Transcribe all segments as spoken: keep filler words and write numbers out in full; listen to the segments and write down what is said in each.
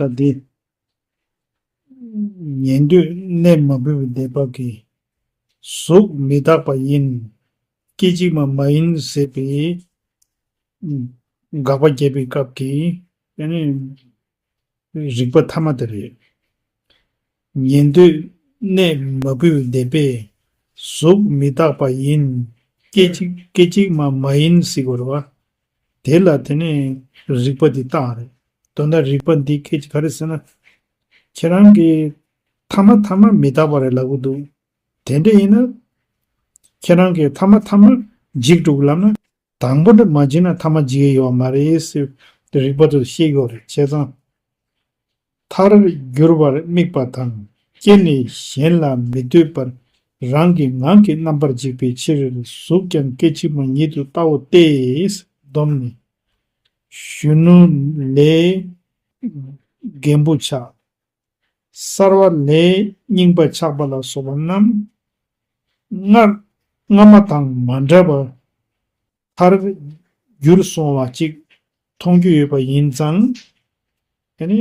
ད་འདི། ཉན་ཐོས་གནས་མ་བུ་པའི་སྡེ་པ་གིས། གཟུགས་མི་རྟག་པ་ཡིན། སྐད་ཅིག་མ་མ་ཡིན་ཟེར་བའི་དགག་པ་བརྒྱབ་པའི་སྐབས་ཀྱི་ཨ་ནི་རིགས་པ་ཐ་མ་དེ་རེད། ཉན་ཐོས་གནས་མ་བུ་པའི་སྡེ་པས་གཟུགས་མི་རྟག་པ་ཡིན། སྐད་ཅིག་སྐད་ཅིག་མ་མ་ཡིན་ཟེར་དགོས་རེད་བ། དེ་ལ་དེ་ནས་རིགས་པ་འདི་བཏང་རེད། དོན་དག་རིགས་པ་འདི་སྐད་ཅིག་ག་རེ་ཟེར་ན། ཁྱེད་རང་གིས་ཐ་མ་ཐ་མ་མི་རྟག་པ་རེད་ལབ་གི་འདུག་དེ་འདྲ་ཡིན་ན། ཁྱེད་རང་གིས་ཐ་མ་ཐ་མ་འཇིག་འགྲོ་གི་ལབ་ན། དང་པོ་འདྲ་མ་འཇིག་ན་ཐ་མ་འཇིག་ཡ་ཡོད་མ་རེད་ཟེར་རིགས་པ་དེ་ཤེས་དགོས་རེད། བྱས་ཙང་། མཐར་གྱུར་པར་དམིགས་པ་དང་། སྐྱེ་གནས་གཞན་ལ་མི་ལྟོས་པར་རང་གི་ངང་གིས་རྣམ་པར་འཇིག་པའི་ཕྱིར། གཟུགས་ཀྱང་སྐད་ཅིག་མ་ཉིད་དུ་ལྟའོ་སྟེ། སྡོམ་ནི། གཞོན་ནུ་ལས་རྒན་པོ་ཆགས། གསར་བ་ལས་རྙིང་པ་ཆགས་པ་ལ་སོགས་པ་རྣམས་སྔར་སྔ་མ་དང་མ་འདྲ་བར་མཐར་གྱུར་སོང་བ་ཅིག་མཐོང་རྒྱུ་ཡོད་པ་ཡིན་ཙང་། ཨ་ནི།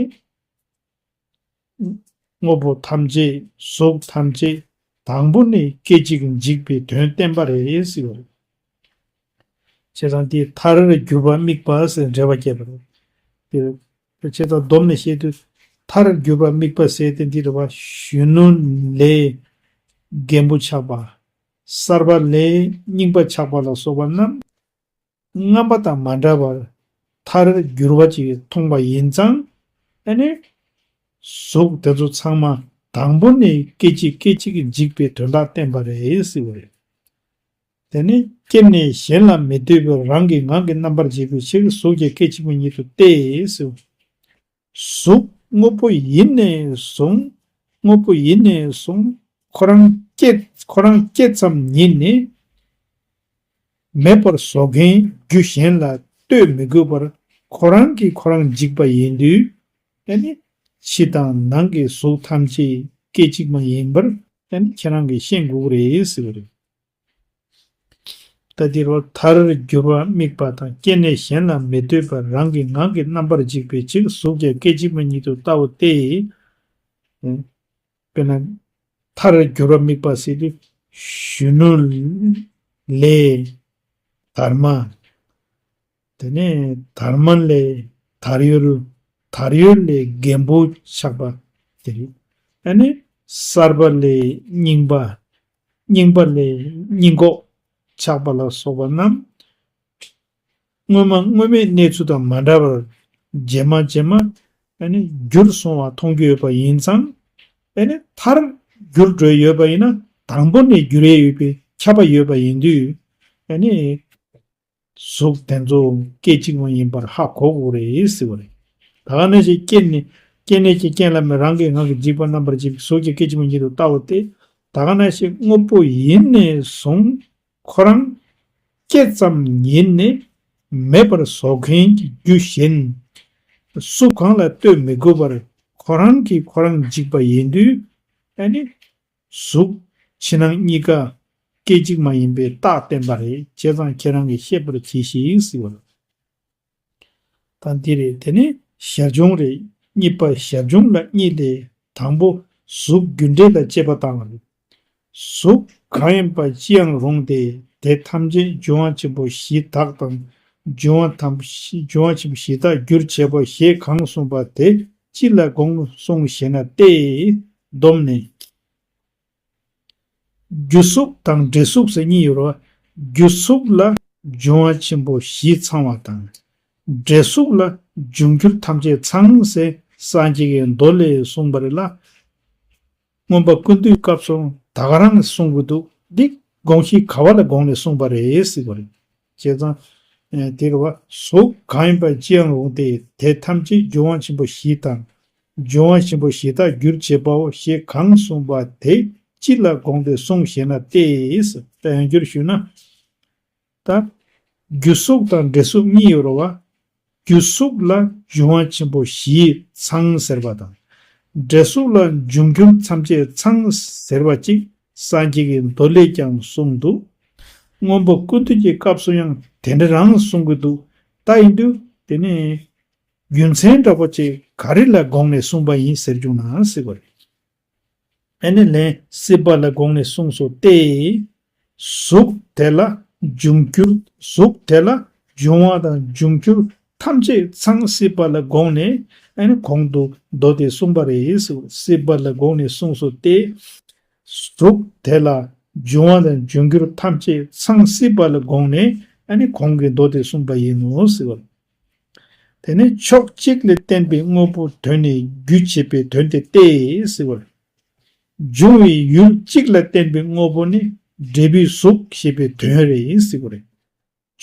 དངོས་པོ་ཐམས་ཅད་གཟུགས་ཐམས་ཅད་དང་པོ་ནས་སྐད་ཅིག་འཇིག་པའི་དོན་བསྟན་པ་རེད་ཟེར་བ་རེད། བྱས་ཙང་དེ་མཐར་གྱུར་པ་དམིགས་པ་ཟེར་འགྲེལ་པ་བསྐྱལ་བ་རེད། དེ་བྱས་ཙང་སྡོམ་ནས་བཤད་དུས། མཐར་གྱུར་པ་དམིགས་པ་ཟེར་དེ་འདི་རེད་བ། གཞོན་ནུ་ལས་རྒན་པོ་ཆགས་པ། གསར་པ་ལས་རྙིང་པ་ཆགས་པ་ལ་སོགས་པ་རྣམས་སྔ་མ་དང་མ་འདྲ་བར་མཐར་གྱུར་པ་ཅིག་མཐོང་བ་ཡིན་ཙང་། ཨ་ནི། གཟུགས་དེ་ཚོ་ཚང་མ་དང་པོ་ནས་སྐད་ཅིག་སྐད་ཅིག་འཇིག་པའི་དོན་དག་བསྟན་པ་རེད་ཟེར་བ་རེད། དེ་ནས་སྐྱེ་གནས་གཞན་ལ་མི་ལྟོས་པར་རང་གི་ངང་གིས་རྣམ་པར་འཇིག་པའི་ཕྱིར། གཟུགས་ཀྱང་སྐད་ཅིག་མ་ཉིད་དུ་སྟེ་ཟེར། གཟུགས་དངོས་པོ་ཡིན་ནས་བཟུང་། དངོས་པོ་ཡིན་ནས་བཟུང་། ཁོ་རང་སྐྱེ་ཁོ་རང་སྐྱེ་ཙམ་ཉིད་ནས་མེད་པར་བཟོ་མཁན་རྒྱུ་གཞན་ལ་ལྟོས་མི་དགོས་པར་ཁོ་རང་གིས་ཁོ་རང་འཇིག་པ་ཡིན་དུས། ཨ་ནི། ཕྱི་དང་ནང་གི་གཟུགས་ཐམས་ཅད་སྐད་ཅིག་མ་ཡིན་པར་ཨ་ནི་ཁྱེད་རང་གིས་ཤེས་དགོས་ཀྱི་རེད་ཟེར་བ་རེད། ད་འདིར་བ་མཐར་གྱུར་པ་དམིགས་པ་དང་། སྐྱེ་གནས་གཞན་ལ་མི་ལྟོས་པར་རང་གི་ངང་གིས་རྣམ་པར་འཇིག་པའི་ཕྱིར། གཟུགས་ཀྱང་སྐད་ཅིག་མ་ཉིད་དུ་ལྟའོ་སྟེ། དཔེར་ན། མཐར་གྱུར་པ་དམིགས་པ་ཟེར་དུས། གཞོན་ནུ་ལས་དར་མ། དེ་ནས་དར་མ་ལས་དར་ཡོལ། དར་ཡོལ་ལས་རྒན་པོ་ཆགས་པ་དེ་རེད། ཨ་ནི་གསར་པ་ལས་རྙིང་པ། རྙིང་པ་ལས་རྙིང་གོག་ཆགས་པ་ལ་སོགས་པ་རྣམས་སྔོན་མ་སྔོན་མའི་གནས་ཚུལ་དང་མ་འདྲ་བར་རྗེས་མ་རྗེས་མ་ཨ་ནི་འགྱུར་སོང་བ་མཐོང་རྒྱུ་ཡོད་པ་ཡིན་ཙང་། ཨ་ནི་མཐར་འགྱུར་འགྲོ་ཡོད་པ་ཡིན་ན་དང་པོ་ནས་འགྱུར་ཡས་ཡོད་པའི་ཁྱབ་པ་ཡོད་པ་ཡིན་དུས། ཨ་ནི། གཟུགས་དེ་ཚོ་སྐད་ཅིག་མ་ཡིན་པར་ཧ་གོ་དགོས་རེད་ཟེར་བ་རེད། ད་ག་ནང་བཞིན་སྐྱེ་གནས་སྐྱེ་གནས་ཀྱི་རྐྱེན་ལ་མི་རང་གི་ངང་གིས་འཇིག་པ་རྣམ་པར་འཇིག་པའི་གཟུགས་ཀྱི་སྐད་ཅིག་མ་ཉིད་དུ་ལྟའོ་སྟེ། ད་ག་ནང་བཞིན་དངོས་པོ་ཡིན་ནས་བཟུང་ཁོ་རང་སྐྱེ་ཙམ་ཉིད་ནས་མེད་པར་བཟོ་མཁན་གྱི་རྒྱུ་གཞན་སུ་གང་ལ་ལྟོས་མི་དགོས་པར་ཁོ་རང་གིས་ཁོ་རང་འཇིག་པ་ཡིན་དུས། ཨ་ནི། གཟུགས་ཕྱི་ནང་གཉིས་ཀ་སྐད་ཅིག་མ་ཡིན་པའི་རྟགས་བསྟན་པ་རེད། བྱས་ཙང་ཁྱེད་རང་གིས་ཤེས་པར་གྱིས་ཤིག་ཟེར་བ་ལ། ད་འདི་རེད། དེ་ནི་ཞར་བྱུང་རེད། གཉིས་པ་ཞར་བྱུང་ལ་གཉིས་ལས། དང་པོ་གཟུགས་རྒྱུ་འབྲས་ལ་དཔྱད་པ་བཏང་བ་རེད། གཟུགས་གང་ཡིན་པ་ཅི་ཡང་རུང་སྟེ། དེ་ཐམས་ཅད་འབྱུང་བ་ཆེན་པོ་བཞིའི་བདག་དང་། འབྱུང་བ་ཐམས་འབྱུང་བ་ཆེན་པོ་བཞིའི་བདག་རྒྱུར་བྱེད་པ་ཞེས་གང་གསུངས་པ་དེ་ཅི་ལ་དགོངས་གསུངས་ཞེ་ན་སྟེ། སྡོམ་ནི། རྒྱུ་གཟུགས་དང་འབྲས་གཟུགས་ཟེར་གཉིས་ཡོད་རེད་བ། རྒྱུ་གཟུགས་ལ་འབྱུང་བ་ཆེན་པོ་བཞི་ཚང་བ་དང་། འབྲས་གཟུགས་ལ་འབྱུང་འགྱུར་ཐམས་ཅད་ཚང་ཟེར་སངས་རྒྱས་ཀྱི་མདོ་ལས་གསུངས་པ་རེད་ལ། མངོན་པ་ཀུན་བཏུས་སྐབས་སུ་ད་ག་རང་གསུང་གི་འདུག་འདི་དགོངས་གཞི་ག་བ་ལ་དགོངས་ནས་གསུངས་པ་རེད་ཟེར་བ་རེད། བྱས་ཙང་། ཨེ། དེ་རེད་བ། གཟུགས་གང་ཡིན་པ་ཅི་ཡང་རུང་སྟེ། དེ་ཐམས་ཅད་འབྱུང་བ་ཆེན་པོ་བཞི་དང་། འབྱུང་བ་ཆེན་པོ་བཞི་དག་རྒྱུར་བྱེད་པའོ་ཞེས་གང་གསུངས་པ་དེ་ཅི་ལ་དགོངས་ཏེ་གསུངས་ཞེ་ན་སྟེ། ད་ཡང་བསྐྱར་ཞུས་ན། ད། རྒྱུ་གཟུགས་དང་འབྲས་གཟུགས་གཉིས་ཡོད་རེད་བ། རྒྱུ་གཟུགས་ལ་འབྱུང་བ་ཆེན་པོ་བཞི་ཚང་ཟེར་བ་དང་། འབྲས་གཟུགས་ལ་འབྱུང་འགྱུར་ཐམས་ཅད་ཚང་ཟེར་བ་གཅིག་སངས་རྒྱས་ཀྱི་མདོ་ལས་ཀྱང་གསུངས་འདུག་མངོན་པ་ཀུན་བཏུས་ཀྱི་སྐབས་སུ་ཡང་དེ་འདྲ་རང་གསུང་གི་འདུག་ད་ཡིན་དུས་དེ་ནི། རྒྱུ་མཚན་འདྲ་པོ་ཅིག་ག་རེ་ལ་དགོངས་ནས་གསུངས་པ་ཡིན་ཟེར་བྱུང་ན་ཟེར་བ་རེད། ཨ་ནི་ལན། སྲིད་པ་ལ་དགོངས་ནས་གསུངས་སོ་སྟེ། གཟུགས་དེ་ལ་འབྱུང་འགྱུར། གཟུགས་དེ་ལ་འབྱུང་བ་དང་འབྱུང་འགྱུར་ཐམས་ཅད་ཚང་སྲིད་པ་ལ་དགོངས་ནས་ཨ་ནི་གོང་དུ་མདོ་དེ་གསུངས་པ་རེད། སྲིད་པ་ལ་དགོངས་ནས་གསུངས་སོ་སྟེ། གཟུགས་དེ་ལ་འབྱུང་བ་དང་འབྱུང་འགྱུར་ཐམས་ཅད་ཚང་སྲིད་པ་ལ་དགོངས་ནས་ཨ་ནི་གོང་གི་མདོ་དེ་གསུངས་པ་ཡིན་ནོ་ཟེར་བ། དེ་ནས་ཕྱོགས་གཅིག་ལས་བསྟན་པའི་དངོས་པོའི་དོན་ནི་རྒྱུ་བྱེད་པའི་དོན་དེ་སྟེ་ཟེར་བ། འབྱུང་བའི་ཡུལ་གཅིག་ལ་བསྟན་པའི་དངོས་པོ་ནི་འབྲས་བུའི་གཟུགས་ཞེས་པའི་དོན་རེད་ཟེར་བ་རེད།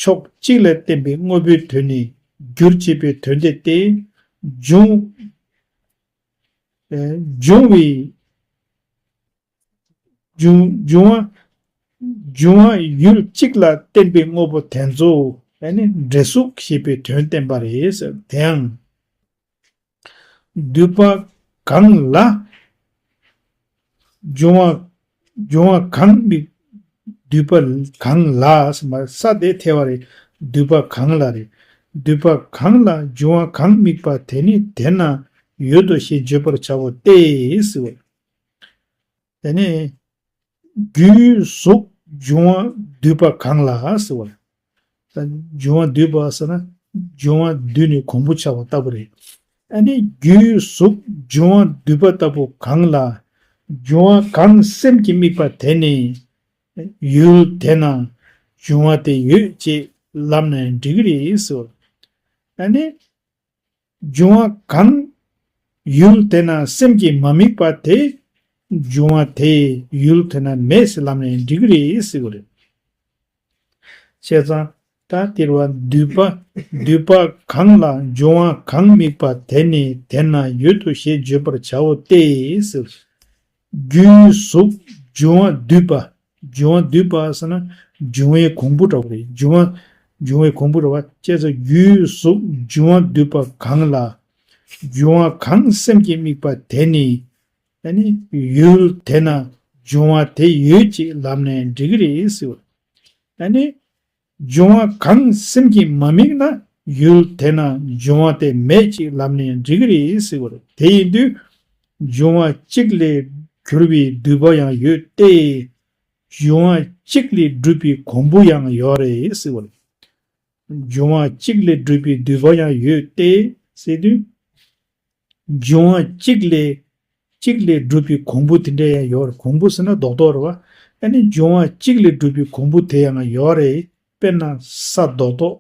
ཕྱོགས་གཅིག་ལ་བསྟན་པའི་དངོས་པོའི་དོན་ནི་རྒྱུར་བྱེད་པའི་དོན་དེ་སྟེ། འབྱུང་ཨེ་འབྱུང་བའི་འབྱུང་འབྱུང་བ་འབྱུང་བ་ཡུལ་གཅིག་ལ་བརྟེན་པའི་དངོས་པོ་དེ་ཚོ་ཨ་ནི་འབྲས་གཟུགས་ཞེས་པའི་དོན་བསྟན་པ་རེད་ཟེར། དེའང་འདུས་པ་གང་ལ་འབྱུང་བ་འབྱུང་བ་གང་དམིགས། འདུས་པ་གང་ལ་ཟེར་མ་ས་དེ་ཐལ་བ་རེད། འདུས་པ་གང་ལ་རེད། འདུས་པ་གང་ལ་འབྱུང་བ་གང་དམིགས་པ་དེ་ནི་དེ་ན་ཡོད་དོ་ཞེས་བརྗོད་པར་བྱའོ་སྟེ་ཟེར་བ། དེ་ནས་རྒྱུའི་གཟུགས་འབྱུང་བ་འདུས་པ་གང་ལ་ཟེར་བ། ད་འབྱུང་བ་འདུས་པ་ཟེར་ན་འབྱུང་བ་འདུས་ནས་གོང་བུ་ཆགས་པ་ལྟ་བུ་རེད། ཨ་ནི་རྒྱུའི་གཟུགས་འབྱུང་བ་འདུས་པ་ལྟ་བུ་གང་ལ་འབྱུང་བ་གང་སེམས་ཀྱིས་དམིགས་པ་དེ་ནི་ཡུལ་དེ་ན་འབྱུང་བ་དེ་ཡོད་ཅེས་ལབ་ནས་འགྲིག་གི་རེད་ཟེར་བ། ཨ་ནི། འབྱུང་བ་གང་ཡུལ་དེ་ན་སེམས་ཀྱིས་མ་དམིགས་པ་དེ་འབྱུང་བ་དེ་ཡུལ་དེ་ན་མེད་ཟེར་ལབ་ནས་འགྲིག་གི་རེད་ཟེར་བ་རེད། བྱས་ཙང་ད་དེར་བ་འདུས་པ་འདུས་པ་གང་ལ་འབྱུང་བ་གང་དམིགས་པ་དེ་ནི་དེ་ན་ཡོད་དོ་ཞེས་བརྗོད་པར་བྱའོ་སྟེ་ཟེར། རྒྱུའི་གཟུགས་འབྱུང་བ་འདུས་པ། འབྱུང་བ་འདུས་པ་ཟེར་ན་འབྱུང་བའི་གོང་བུ་འདྲ་བོ་རེད། འབྱུང་བ་འབྱུང་བའི་གོང་བུ་འདྲ་བ་བཅས་སུ་རྒྱུའི་གཟུགས་འབྱུང་བ་འདུས་པ་གང་ལ། འབྱུང་བ་གང་སེམས་ཀྱིས་དམིགས་པ་དེ་ནི་ཨ་ནི་ཡུལ་དེ་ན་འབྱུང་བ་དེ་ཡོད་ཅེས་ལབ་ནས་འགྲིག་གི་རེད་ཟེར་བ། ཨ་ནི་འབྱུང་བ་གང་སེམས་ཀྱིས་མ་དམིགས་ན་ཡུལ་དེ་ན་འབྱུང་བ་དེ་མེད་ཅེས་ལབ་ནས་འགྲིག་གི་རེད་ཟེར་བ་རེད། དེ་ཡིན་དུས་འབྱུང་བ་གཅིག་ལས་གྱུར་པའི་འདུས་པ་ཡང་ཡོད་དེ། འབྱུང་བ་གཅིག་ལས་གྲུབ་པའི་གོང་བུ་ཡང་ཡོད་རེད་ཟེར་བ་རེད། འབྱུང་བ་གཅིག་ལས་གྲུབ་པའི་འདུས་པ་ཡང་ཡོད་དེ་ཟེར་དུས། འབྱུང་བ་གཅིག་ལས་གཅིག་ལས་གྲུབ་པའི་གོང་བུ་དེ་འདྲ་ཡང་ཡོད་རེད། གོང་བུ་ཟེར་ན་རྡོག་རྡོག་རེད་བ། ཨ་ནི་འབྱུང་བ་གཅིག་ལས་གྲུབ་པའི་གོང་བུ་དེ་ཡང་ཡོད་རེད། དཔེར་ན་ས་རྡོག་རྡོག་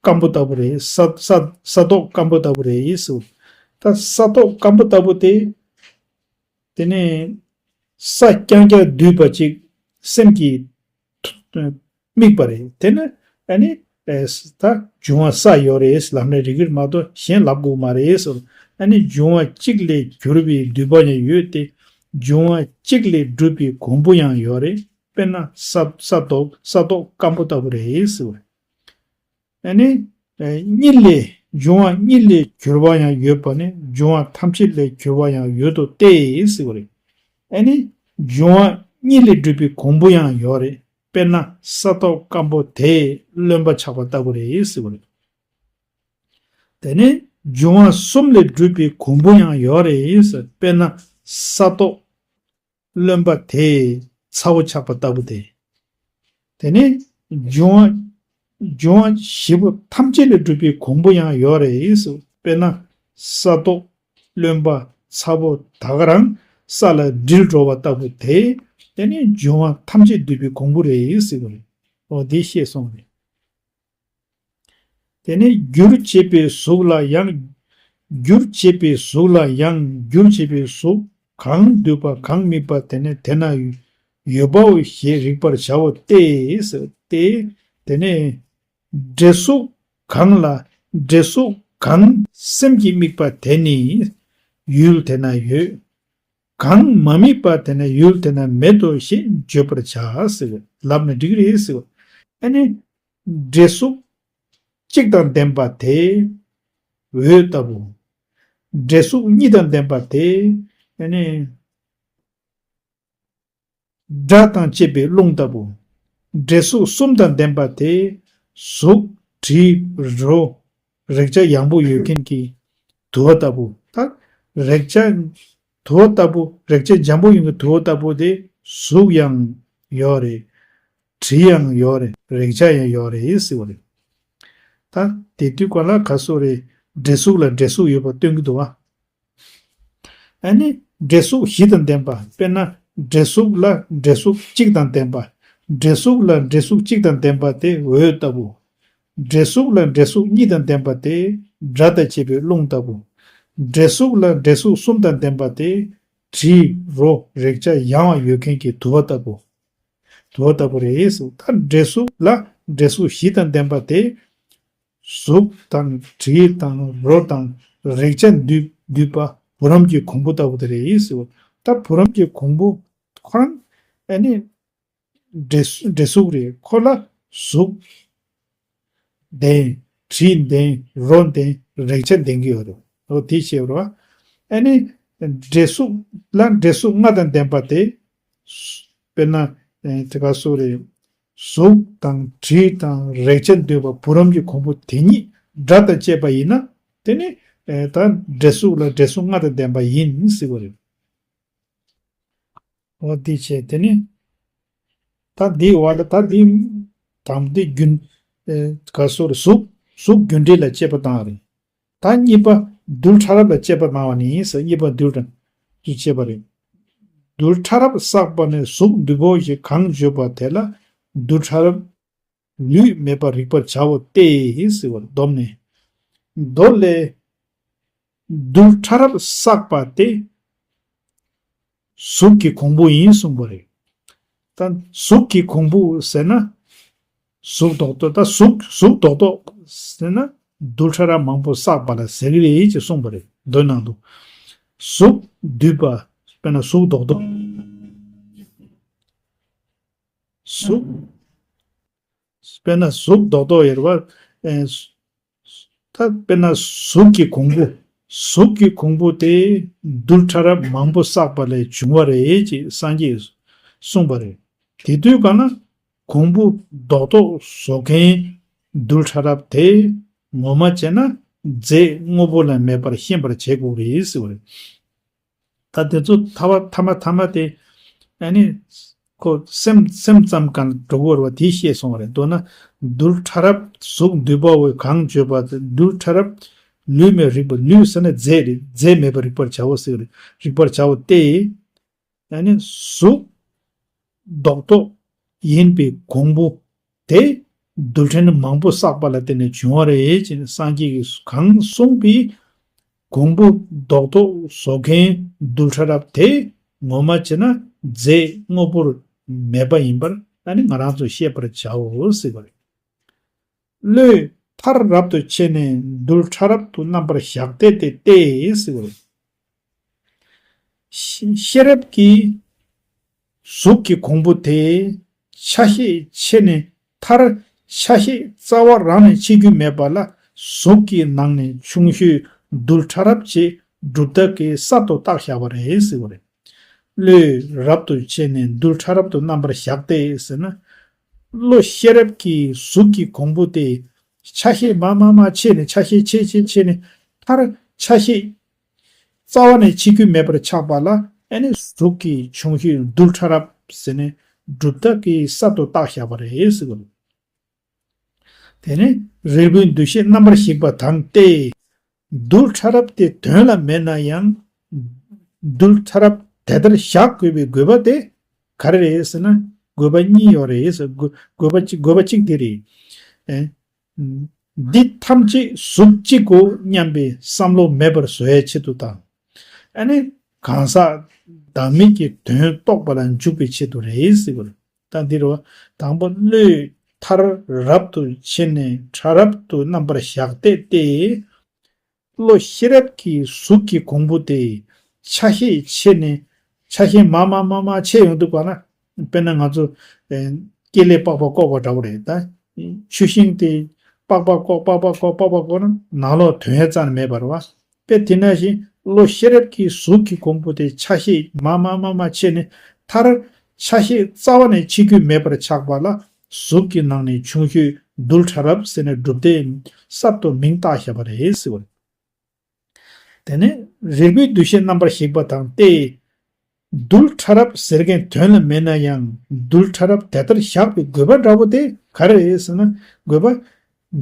སྐམ་པོ་ལྟ་བུ་རེད། ས་ས་ས་རྡོག་སྐམ་པོ་ལྟ་བུ་རེད་ཟེར། ད་ས་རྡོག་སྐམ་པོ་ལྟ་བུ་དེ། དེ་ནས་ས་རྐྱང་རྐྱང་འདུས་པ་ཅིག་སེམས་ཀྱིས་དམིགས་པ་རེད། དེ་ནི་ཨ་ནི་ད་འབྱུང་བ་ས་ཡོད་རེད་ལབ་ནས་འགྲིག་གི་རེད་མ་གཏོགས་གཞན་ལབ་དགོས་མ་རེད་ཟེར། ཨ་ནི་འབྱུང་བ་གཅིག་ལས་གྱུར་པའི་འདུས་པ་ཡང་ཡོད་དེ། འབྱུང་བ་གཅིག་ལས་གྲུབ་པའི་གོང་བུ་ཡང་ཡོད་རེད། དཔེར་ན་ས་ས་རྡོག་ས་རྡོག་སྐམ་པོ་ལྟ་བུ་རེད་ཟེར། ཨ་ནི། གཉིས་ལས་འབྱུང་བ་གཉིས་ལས་གྱུར་པ་ཡང་ཡོད་པ་ནི་འབྱུང་བ་ཐམས་ཅད་ལས་གྱུར་པ་ཡང་ཡོད་དོ་སྟེ་ཟེར་བ་རེད། ཨ་ནི། འབྱུང་བ་གཉིས་ལས་གྲུབ་པའི་གོང་བུ་ཡང་ཡོད་རེད། དཔེར་ན་ས་རྡོག་སྐམ་པོ་དེ་རློན་པ་ཆགས་པ་ལྟ་བུ་རེད་ཟེར་བ་རེད། དེ་ནས་འབྱུང་བ་གསུམ་ལས་གྲུབ་པའི་གོང་བུ་ཡང་ཡོད་རེད་ཟེར། དཔེར་ན་ས་རྡོག་རློན་པ་དེ་ཚ་བོ་ཆགས་པ་ལྟ་བུ་དེ། དེ་ནས་འབྱུང་བ་འབྱུང་བ་བཞི་པོ་ཐམས་ཅད་ལས་གྲུབ་པའི་གོང་བུ་ཡང་ཡོད་རེད་ཟེར། དཔེར་ན་ས་རྡོག་རློན་པ་ཚ་བོ་ད་ག་རང་ས་ལ་འདྲིལ་འགྲོ་བ་ལྟ་བུ་དེ། དེ་ནས་འབྱུང་བ་ཐམས་ཅད་འདུས་པའི་གོང་བུ་རེད་ཟེར་བ་རེད། འོ་དེ་ཤེས་སོང་རེད། དེ་ནས་རྒྱུར་བྱེད་པའི་གཟུགས་ལ་ཡང་། རྒྱུར་བྱེད་པའི་གཟུགས་ལ་ཡང་རྒྱུར་བྱེད་པའི་གཟུགས་གང་འདུས་པ་གང་དམིགས་པ་དེ་ནི་དེ་ན་ཡོད་པའོ་ཞེས་རིག་པར་བྱའོ་སྟེ་ཟེར་ཏེ། དེ་ནས་འབྲས་གཟུགས་གང་ལ་འབྲས་གཟུགས་གང་སེམས་ཀྱིས་དམིགས་པ་དེ་ནི་ཡུལ་དེ་ན་ཡོད། གང་མ་དམིགས་པ་དེ་ནི་ཡུལ་དེ་ན་མེད་དོ་ཞེས་བརྗོད་པར་བྱ་ཟེར་ལབ་ནས་འགྲིག་རེད་ཟེར། ཨ་ནི། འབྲས་གཟུགས་གཅིག་དང་ལྡན་པ་དེ་འོད་ལྟ་བུ། འབྲས་གཟུགས་གཉིས་དང་ལྡན་པ་དེ་ཨ་ནི་སྒྲ་དང་བཅས་པའི་རླུང་ལྟ་བུ། འབྲས་གཟུགས་གསུམ་དང་ལྡན་པ་དེ་གཟུགས་དྲི་རོ། རེག་བྱ་ཡངས་པོ་ཡོད་མཁན་གྱི་དུ་བ་ལྟ་བུ། ད་རེག་བྱ་དུ་བ་ལྟ་བུ། རེག་བྱ་འཇམ་པོ་ཡིན་གྱི་དུ་བ་ལྟ་བུ་དེ་གཟུགས་ཡང་ཡོད་རེད། དྲི་ཡང་ཡོད་རེད། རེག་བྱ་ཡང་ཡོད་རེད་ཟེར་བ་རེད། ད་དེ་དུས་ག་ལ་ག་སོ་རེད། འདྲེས་གཟུགས་ལ་འདྲེས་གཟུགས་ཡོད་པ་སྟོན་གྱི་འདུག་བ། ཨ་ནི་འདྲེས་གཟུགས་བཞི་དང་ལྡན་པ། དཔེར་ན་འདྲེས་གཟུགས་ལ་འདྲེས་གཟུགས་གཅིག་དང་ལྡན་པ། འདྲེས་གཟུགས་ལ་འདྲེས་གཟུགས་གཅིག་དང་ལྡན་པ་དེ་འོད་ལྟ་བུ། འདྲེས་གཟུགས་ལ་འདྲེས་གཟུགས་གཉིས་དང་ལྡན་པ་དེ་སྒྲ་དང་བཅས་པའི་རླུང་ལྟ་བུ། འདྲེས་གཟུགས་ལ་འདྲེས་གཟུགས་གསུམ་དང་ལྡན་པ་དེ་དྲི་རོ་རེག་བྱ་ཡང་བ་ཡོད་མཁན་གྱི་དུ་བ་ལྟ་བུ། དུ་བ་ལྟ་བུ་རེད། ད་འདྲེས་གཟུགས་ལ་འདྲེས་གཟུགས་བཞི་དང་ལྡན་པ་དེ་གཟུགས་དང་དྲི་དང་རོ་དང་རེག་བྱ་འདུས་འདུས་པ་བུ་རམ་གྱི་གོང་བུ་ལྟ་བུ་དེ་རེད་ཟེར་བ། ད་བུ་རམ་གྱི་གོང་བུ་ཁོ་རང་ཨ་ནི་འདྲེས་འདྲེས་གཟུགས་རེད། ཁོ་ལ་གཟུགས་ལྡན། དྲི་ལྡན། རོ་ལྡན། རེག་བྱ་ལྡན་གྱི་ཡོད་རེད། འོ་དེ་བཤད་རོགས། ཨ་ནི་འདྲེས་གཟུགས་ལ་འདྲེས་གཟུགས་ལྔ་དང་ལྡན་པ་དེ། དཔེར་ན་ཨེ་དེ་ག་སོ་རེད། གཟུགས་དང་དྲི་དང་རེག་བྱ་འདུས་པ་བུ་རམ་གྱི་གོང་བུ་དེ་ཉིད་སྒྲ་དང་བཅས་པ་ཡིན་ན། དེ་ནི་ཨེ་ད་འདྲེས་གཟུགས་ལ་འདྲེས་གཟུགས་ལྔ་དང་ལྡན་པ་ཡིན་ཟེར་བ་རེད། འོ་དེ་བྱས་དེ་ནི། ད་འདིའི་བར་ལ་ད་འདི་དང་འདི་རྒྱུན་ཨེ་ག་སོ་རེད། གཟུགས་གཟུགས་རྒྱུ་འབྲས་ལ་དཔྱད་པ་བཏང་བ་རེད། ད་གཉིས་པ་རྡུལ་ཕྲ་རབ་ལ་དཔྱད་པ་གནང་བ་ནི་ཟེར། གཉིས་པ་རྡུལ་ཕྲ་རབ་ཀྱི་དཔྱད་པ་རེད། རྡུལ་ཕྲ་རབ་བསགས་པ་ནི་གཟུགས་འདུས་པའོ་ཞེས་གང་བརྗོད་པ་དེ་ལ་རྡུལ་ཕྲ་རབ་ལུས་མེད་པར་རིག་པར་བྱའོ་སྟེ་ཟེར་བར་བསྡོམས་ནས། མདོ་ལས། རྡུལ་ཕྲ་རབ་བསགས་པ་སྟེ། གཟུགས་ཀྱི་གོང་བུ་ཡིན་གསུངས་པ་རེད། ད་གཟུགས་ཀྱི་གོང་བུ་ཟེར་ན། གཟུགས་རྡོག་རྡོག་ད་གཟུགས་གཟུགས་རྡོག་རྡོག་ཟེར་ན། རྡུལ་ཕྲ་རབ་མང་པོ་བསགས་པ་ལ་ཟེར་གྱི་རེད་ཅེས་གསུངས་པ་རེད། མདོའི་ནང་དུ། གཟུགས་འདུས་པ། དཔེར་ན་གཟུགས་རྡོག་རྡོག་གཟུགས། དཔེར་ན་གཟུགས་རྡོག་རྡོག་ཡོད་རེད་བ། ཨེ། ད་དཔེར་ན་གཟུགས་ཀྱི་གོང་བུ། གཟུགས་ཀྱི་གོང་བུ་དེ་རྡུལ་ཕྲ་རབ་མང་པོ་བསགས་པ་ལས་བྱུང་བ་རེད་ཅེས་སངས་རྒྱས་གསུངས་པ་རེད། དེ་དུས་གང་ན་གོང་བུ་རྡོག་རྡོག་བཟོ་མཁན་རྡུལ་ཕྲ་རབ་དེ་ངོ་མ་བྱས་ན་རྫས་དངོས་པོ་ལ་མེད་པར་ཤེས་པར་བྱེད་དགོས་རེད་ཟེར་བ་རེད། ད་དེ་ཚོ་ཐ་བ་ཐ་མ་ཐ་མ་དེ་ཨ་ནི་ཁོ་སེམས་སེམས་ཙམ་གང་འགྲོ་གི་རེད་བ། དེ་བཤད་སོང་བ་རེད། མདོར་ན་རྡུལ་ཕྲ་རབ་གཟུགས་འདུས་པའོ་གང་བརྗོད་པ་དེ། རྡུལ་ཕྲ་རབ་ལུས་མེད་རིག་པ། ལུས་ཟེར་ན་རྫས་རེད། རྫས་མེད་པར་རིག་པར་བྱའོ་ཟེར་རེད། རིག་པར་བྱའོ་སྟེ། ཨ་ནི་གཟུགས་རྡོག་རྡོག་ཡིན་པའི་གོང་བུ་དེ་རྡུལ་ཕྲན་མང་པོ་བསགས་པ་ལ་བརྟེན་ནས་བྱུང་བ་རེད་ཅེས་སངས་རྒྱས་ཀྱིས་གང་གསུངས་པའི་གོང་བུ་རྡོག་རྡོག་བཟོ་མཁན་རྡུལ་ཕྲ་རབ་དེ་ངོ་མ་བྱས་ན་རྫས་དངོས་པོར་མེད་པ་ཡིན་པར་ཨ་ནི་ང་རང་ཚོས་ཤེས་པར་བྱའོ་ཟེར་བ་རེད། བློས་མཐར་རབ་ཏུ་ཕྱེ་ནས་རྡུལ་ཕྲ་རབ་ཏུ་རྣམ་པར་གཞག་སྟེ་དེ་སྟེ་ཟེར་བ་རེད། ཤེས་ཤེས་རབ་ཀྱིས་གཟུགས་ཀྱི་གོང་བུ་དེ་ཆ་ཤས་ཕྱེ་ནས་མཐར་ཆ་ཤས་རྩ་བ་རང་ནས་ཕྱེ་རྒྱུ་མེད་པ་ལ་གཟུགས་ཀྱི་ནང་ནས་ཆུང་ཤོས་རྡུལ་ཕྲ་རབ་ཅེས་སྒྲུབ་ཐབས་ཀྱིས་གསར་དུ་བཏགས་བཞག་པ་རེད་ཟེར་བ་རེད། བློས་རབ་ཏུ་ཕྱེ་ནས་རྡུལ་ཕྲ་རབ་ཏུ་རྣམ་པར་གཞག་སྟེ་ཟེར་ན། བློ་ཤེས་རབ་ཀྱིས་གཟུགས་ཀྱི་གོང་བུ་དེ་ཆ་ཤས་མ་མ་མ་ཕྱེ་ནས་ཆ་ཤས་ཕྱེ་ཕྱེ་ཕྱེ་ནས་མཐར་ཆ་ཤས་རྩ་བ་ནས་ཕྱེ་རྒྱུ་མེད་པར་ཆགས་པ་ལ་ཨ་ནི་གཟུགས་ཀྱི་ཆུང་ཤོས་རྡུལ་ཕྲ་རབ་ཟེར་ནས་སྒྲུབ་ཐབས་ཀྱིས་གསར་དུ་བཏགས་བཞག་པ་རེད་ཟེར་གི་རེད། དེ་ནས་རིལ་བུའི་འདུ་ཤེས་རྣམ་པར་ཞིག་པ་དང་སྟེ། རྡུལ་ཕྲ་རབ་དེ་དོན་ལ་མེད་ན་ཡང་། རྡུལ་ཕྲ་རབ་དེ་ལྟར་བཞག་དགོས་པའི་དགོས་པ་དེ་ག་རེ་རེད་ཟེར་ན། དགོས་པ་གཉིས་ཡོད་རེད་ཟེར། དགོས་དགོས་པ་གཅིག་དགོས་པ་གཅིག་དེ་རེད། ཨེ། འདི་ཐམས་ཅད་གཟུགས་གཅིག་གོ་སྙམ་པའི་བསམ་བློ་མེད་པར་བཟོ་བའི་ཆེད་དུ་དང་། ཨ་ནི་གང་ཟག་བདག་མེད་ཀྱི་དོན་རྟོགས་པ་ལ་འཇུག་པའི་ཆེད་དུ་རེད་ཟེར་བ་རེད། ད་འདིར་བ་དང་པོ་བློས་མཐར་རབ་ཏུ་ཕྱེ་ནས་ཕྲ་རབ་ཏུ་རྣམ་པར་གཞག་སྟེ་སྟེ། བློ་ཤེས་རབ་ཀྱིས་གཟུགས་ཀྱི་གོང་བུ་དེ་ཆ་ཤས་ཕྱེ་ནས་ཆ་ཤས་མ་མ་མ་མ་ཕྱེ་ཡོང་དུས་ག་ན། དཔེར་ན་ང་ཚོ་ཨེ་སྐེ་ལས་པགས་པ་བཀོག་པ་འདྲ་བོ་རེད་ད། ཆུ་ཤིང་དེ་པགས་པ་བཀོག་པགས་པ་བཀོག་པགས་པ་བཀོག་ན་ནང་ལོགས་དོན་ཡ་རྩ་ནས་མེད་པ་རེད་བ། དཔེ་དེ་ནང་བཞིན་བློ་ཤེས་རབ་ཀྱིས་གཟུགས་ཀྱི་གོང་བུ་དེ་ཆ་ཤས་མ་མ་མ་མ་ཕྱེ་ནས་མཐར་ཆ་ཤས་རྩ་བ་ནས་ཕྱེ་རྒྱུ་མེད་པར་ཆགས་པ་ལ་གཟུགས་ཀྱི་ནང་ནས་ཆུང་ཤོས་ རྡུལ་ཕྲ་རབ་ཟེར་ནས་གྲུབ་སྟེ་གསར་དུ་མིང་བཏགས་བཞག་པ་རེད་ཟེར་བ་རེད། དེ་ནས་རིལ་བུའི་འདུ་ཤེས་རྣམ་པར་ཞིག་པ་དང་སྟེ། རྡུལ་ཕྲ་རབ་ཟེར་མཁན་དོན་ལ་མེད་ན་ཡང་རྡུལ་ཕྲ་རབ་དེ་ལྟར་བཞག་པའི་དགོས་པ་འདྲ་པོ་དེ་ག་རེ་རེད་ཟེར་ན། དགོས་པ།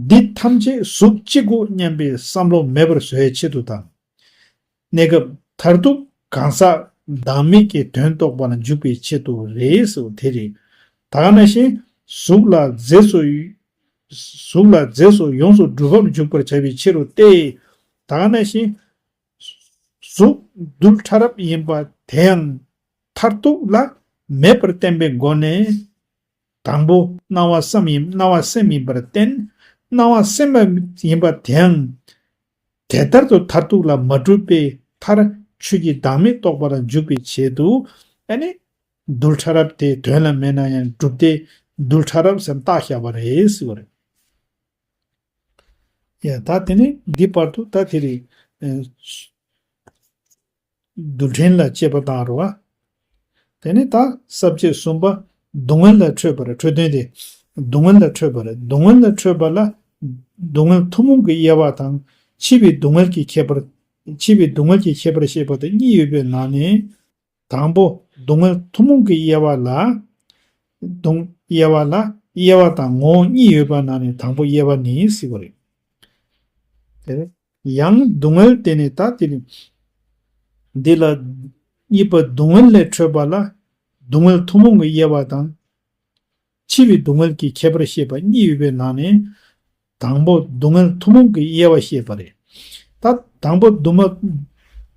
འདི་ཐམས་ཅད་གཟུགས་གཅིག་གོ་སྙམ་པའི་བསམ་བློ་མེད་པར་བཟོ་བའི་ཆེད་དུ་དང་། གནས་སྐབས་མཐར་ཐུག་གང་ཟག་བདག་མེད་ཀྱི་དོན་རྟོགས་པ་ལ་འཇུག་པའི་ཆེད་དུ་རེད་ཟེར་བ་དེ་རེད། ད་ག་ནང་བཞིན་གཟུགས་ལ་རྫས་སུ། གཟུགས་ལ་རྫས་སུ་ཡོངས་སུ་གྲུབ་པར་འཇུག་པར་བྱ་བའི་ཕྱིར་རོ་སྟེ། ད་ག་ནང་བཞིན་གཟུགས་རྡུལ་ཕྲ་རབ་ཡིན་པ་དེ་ཡང་མཐར་ཐུག་ལ་མེད་པར་བསྟན་པའི་སྒོ་ནས། དང་པོ་སྣང་བ་སེམས་ཡིན། སྣང་བ་སེམས་ཡིན་པར་བསྟན། སྣང་བ་སེམས་ཡིན་པ་དེའང་དེ་ལྟར་དུ་མཐར་ཐུག་ལ་མ་གྲུབ་པའི་མཐར་ཆོས་ཀྱི་བདག་མེད་རྟོགས་པ་ལ་འཇུག་པའི་ཆེད་དུ། ཨ་ནི་རྡུལ་ཕྲ་རབ་དེ་དོན་ལ་མེད་ན་ཡང་གྲུབ་སྟེ་རྡུལ་ཕྲ་རབ་སེམས་བཏགས་བཞག་པ་རེད་ཟེར་བ་རེད། ཡ་ད་དེ་ནས་འདི་བར་དུ་ད་དེ་རེད། རྡུལ་ཕྲན་ལ་དཔྱད་པ་བཏང་རོགས། དེ་ནས་ད་ས་བཅད་གསུམ་པ། སྡུག་བསྔལ་ལ་འཕྲོད་པར། འཕྲོད་དོན་དེ། སྡུག་བསྔལ་ལ་འཕྲོད་པར། སྡུག་བསྔལ་ལ་འཕྲོད་པ་ལ། སྡུག་བསྔལ་ཐུན་མོང་གི་དབྱེ་བ་དང་། ཕྱི་པའི་སྡུག་བསྔལ་གྱི་ཁྱད་པར། ཕྱི་པའི་སྡུག་བསྔལ་གྱི་ཁྱད་པར་བཤད་པ་དང་གཉིས་ཡོད་པའི་ནང་ནས། དང་པོ་སྡུག་བསྔལ་ཐུན་མོང་གི་དབྱེ་བ་ལ། སྡུག་དབྱེ་བ་ལ་དབྱེ་བ་དང་ངོ་བོ་གཉིས་ཡོད་པ་ནང་ནས་དང་པོ་དབྱེ་བ་ནི་ཟེར་བ་རེད། དེ་ཡང་སྡུག་བསྔལ་དེ་ནི་ད་དེ་ནི། འདི་ལ་གཉིས་པ་སྡུག་བསྔལ་ལས་འཕྲོས་པ་ལ། སྡུག་བསྔལ་ཐུན་མོང་གི་དབྱེ་བ་དང་། ཕྱི་པའི་སྡུག་བསྔལ་གྱི་ཁྱད་པར་བཤད་པ་གཉིས་ཡོད་པའི་ནང་ནས། དང་པོ་སྡུག་བསྔལ་ཐུན་མོང་གི་དབྱེ་བ་བཤད་པ་རེད། ད་དང་པོ་སྡུག་མ།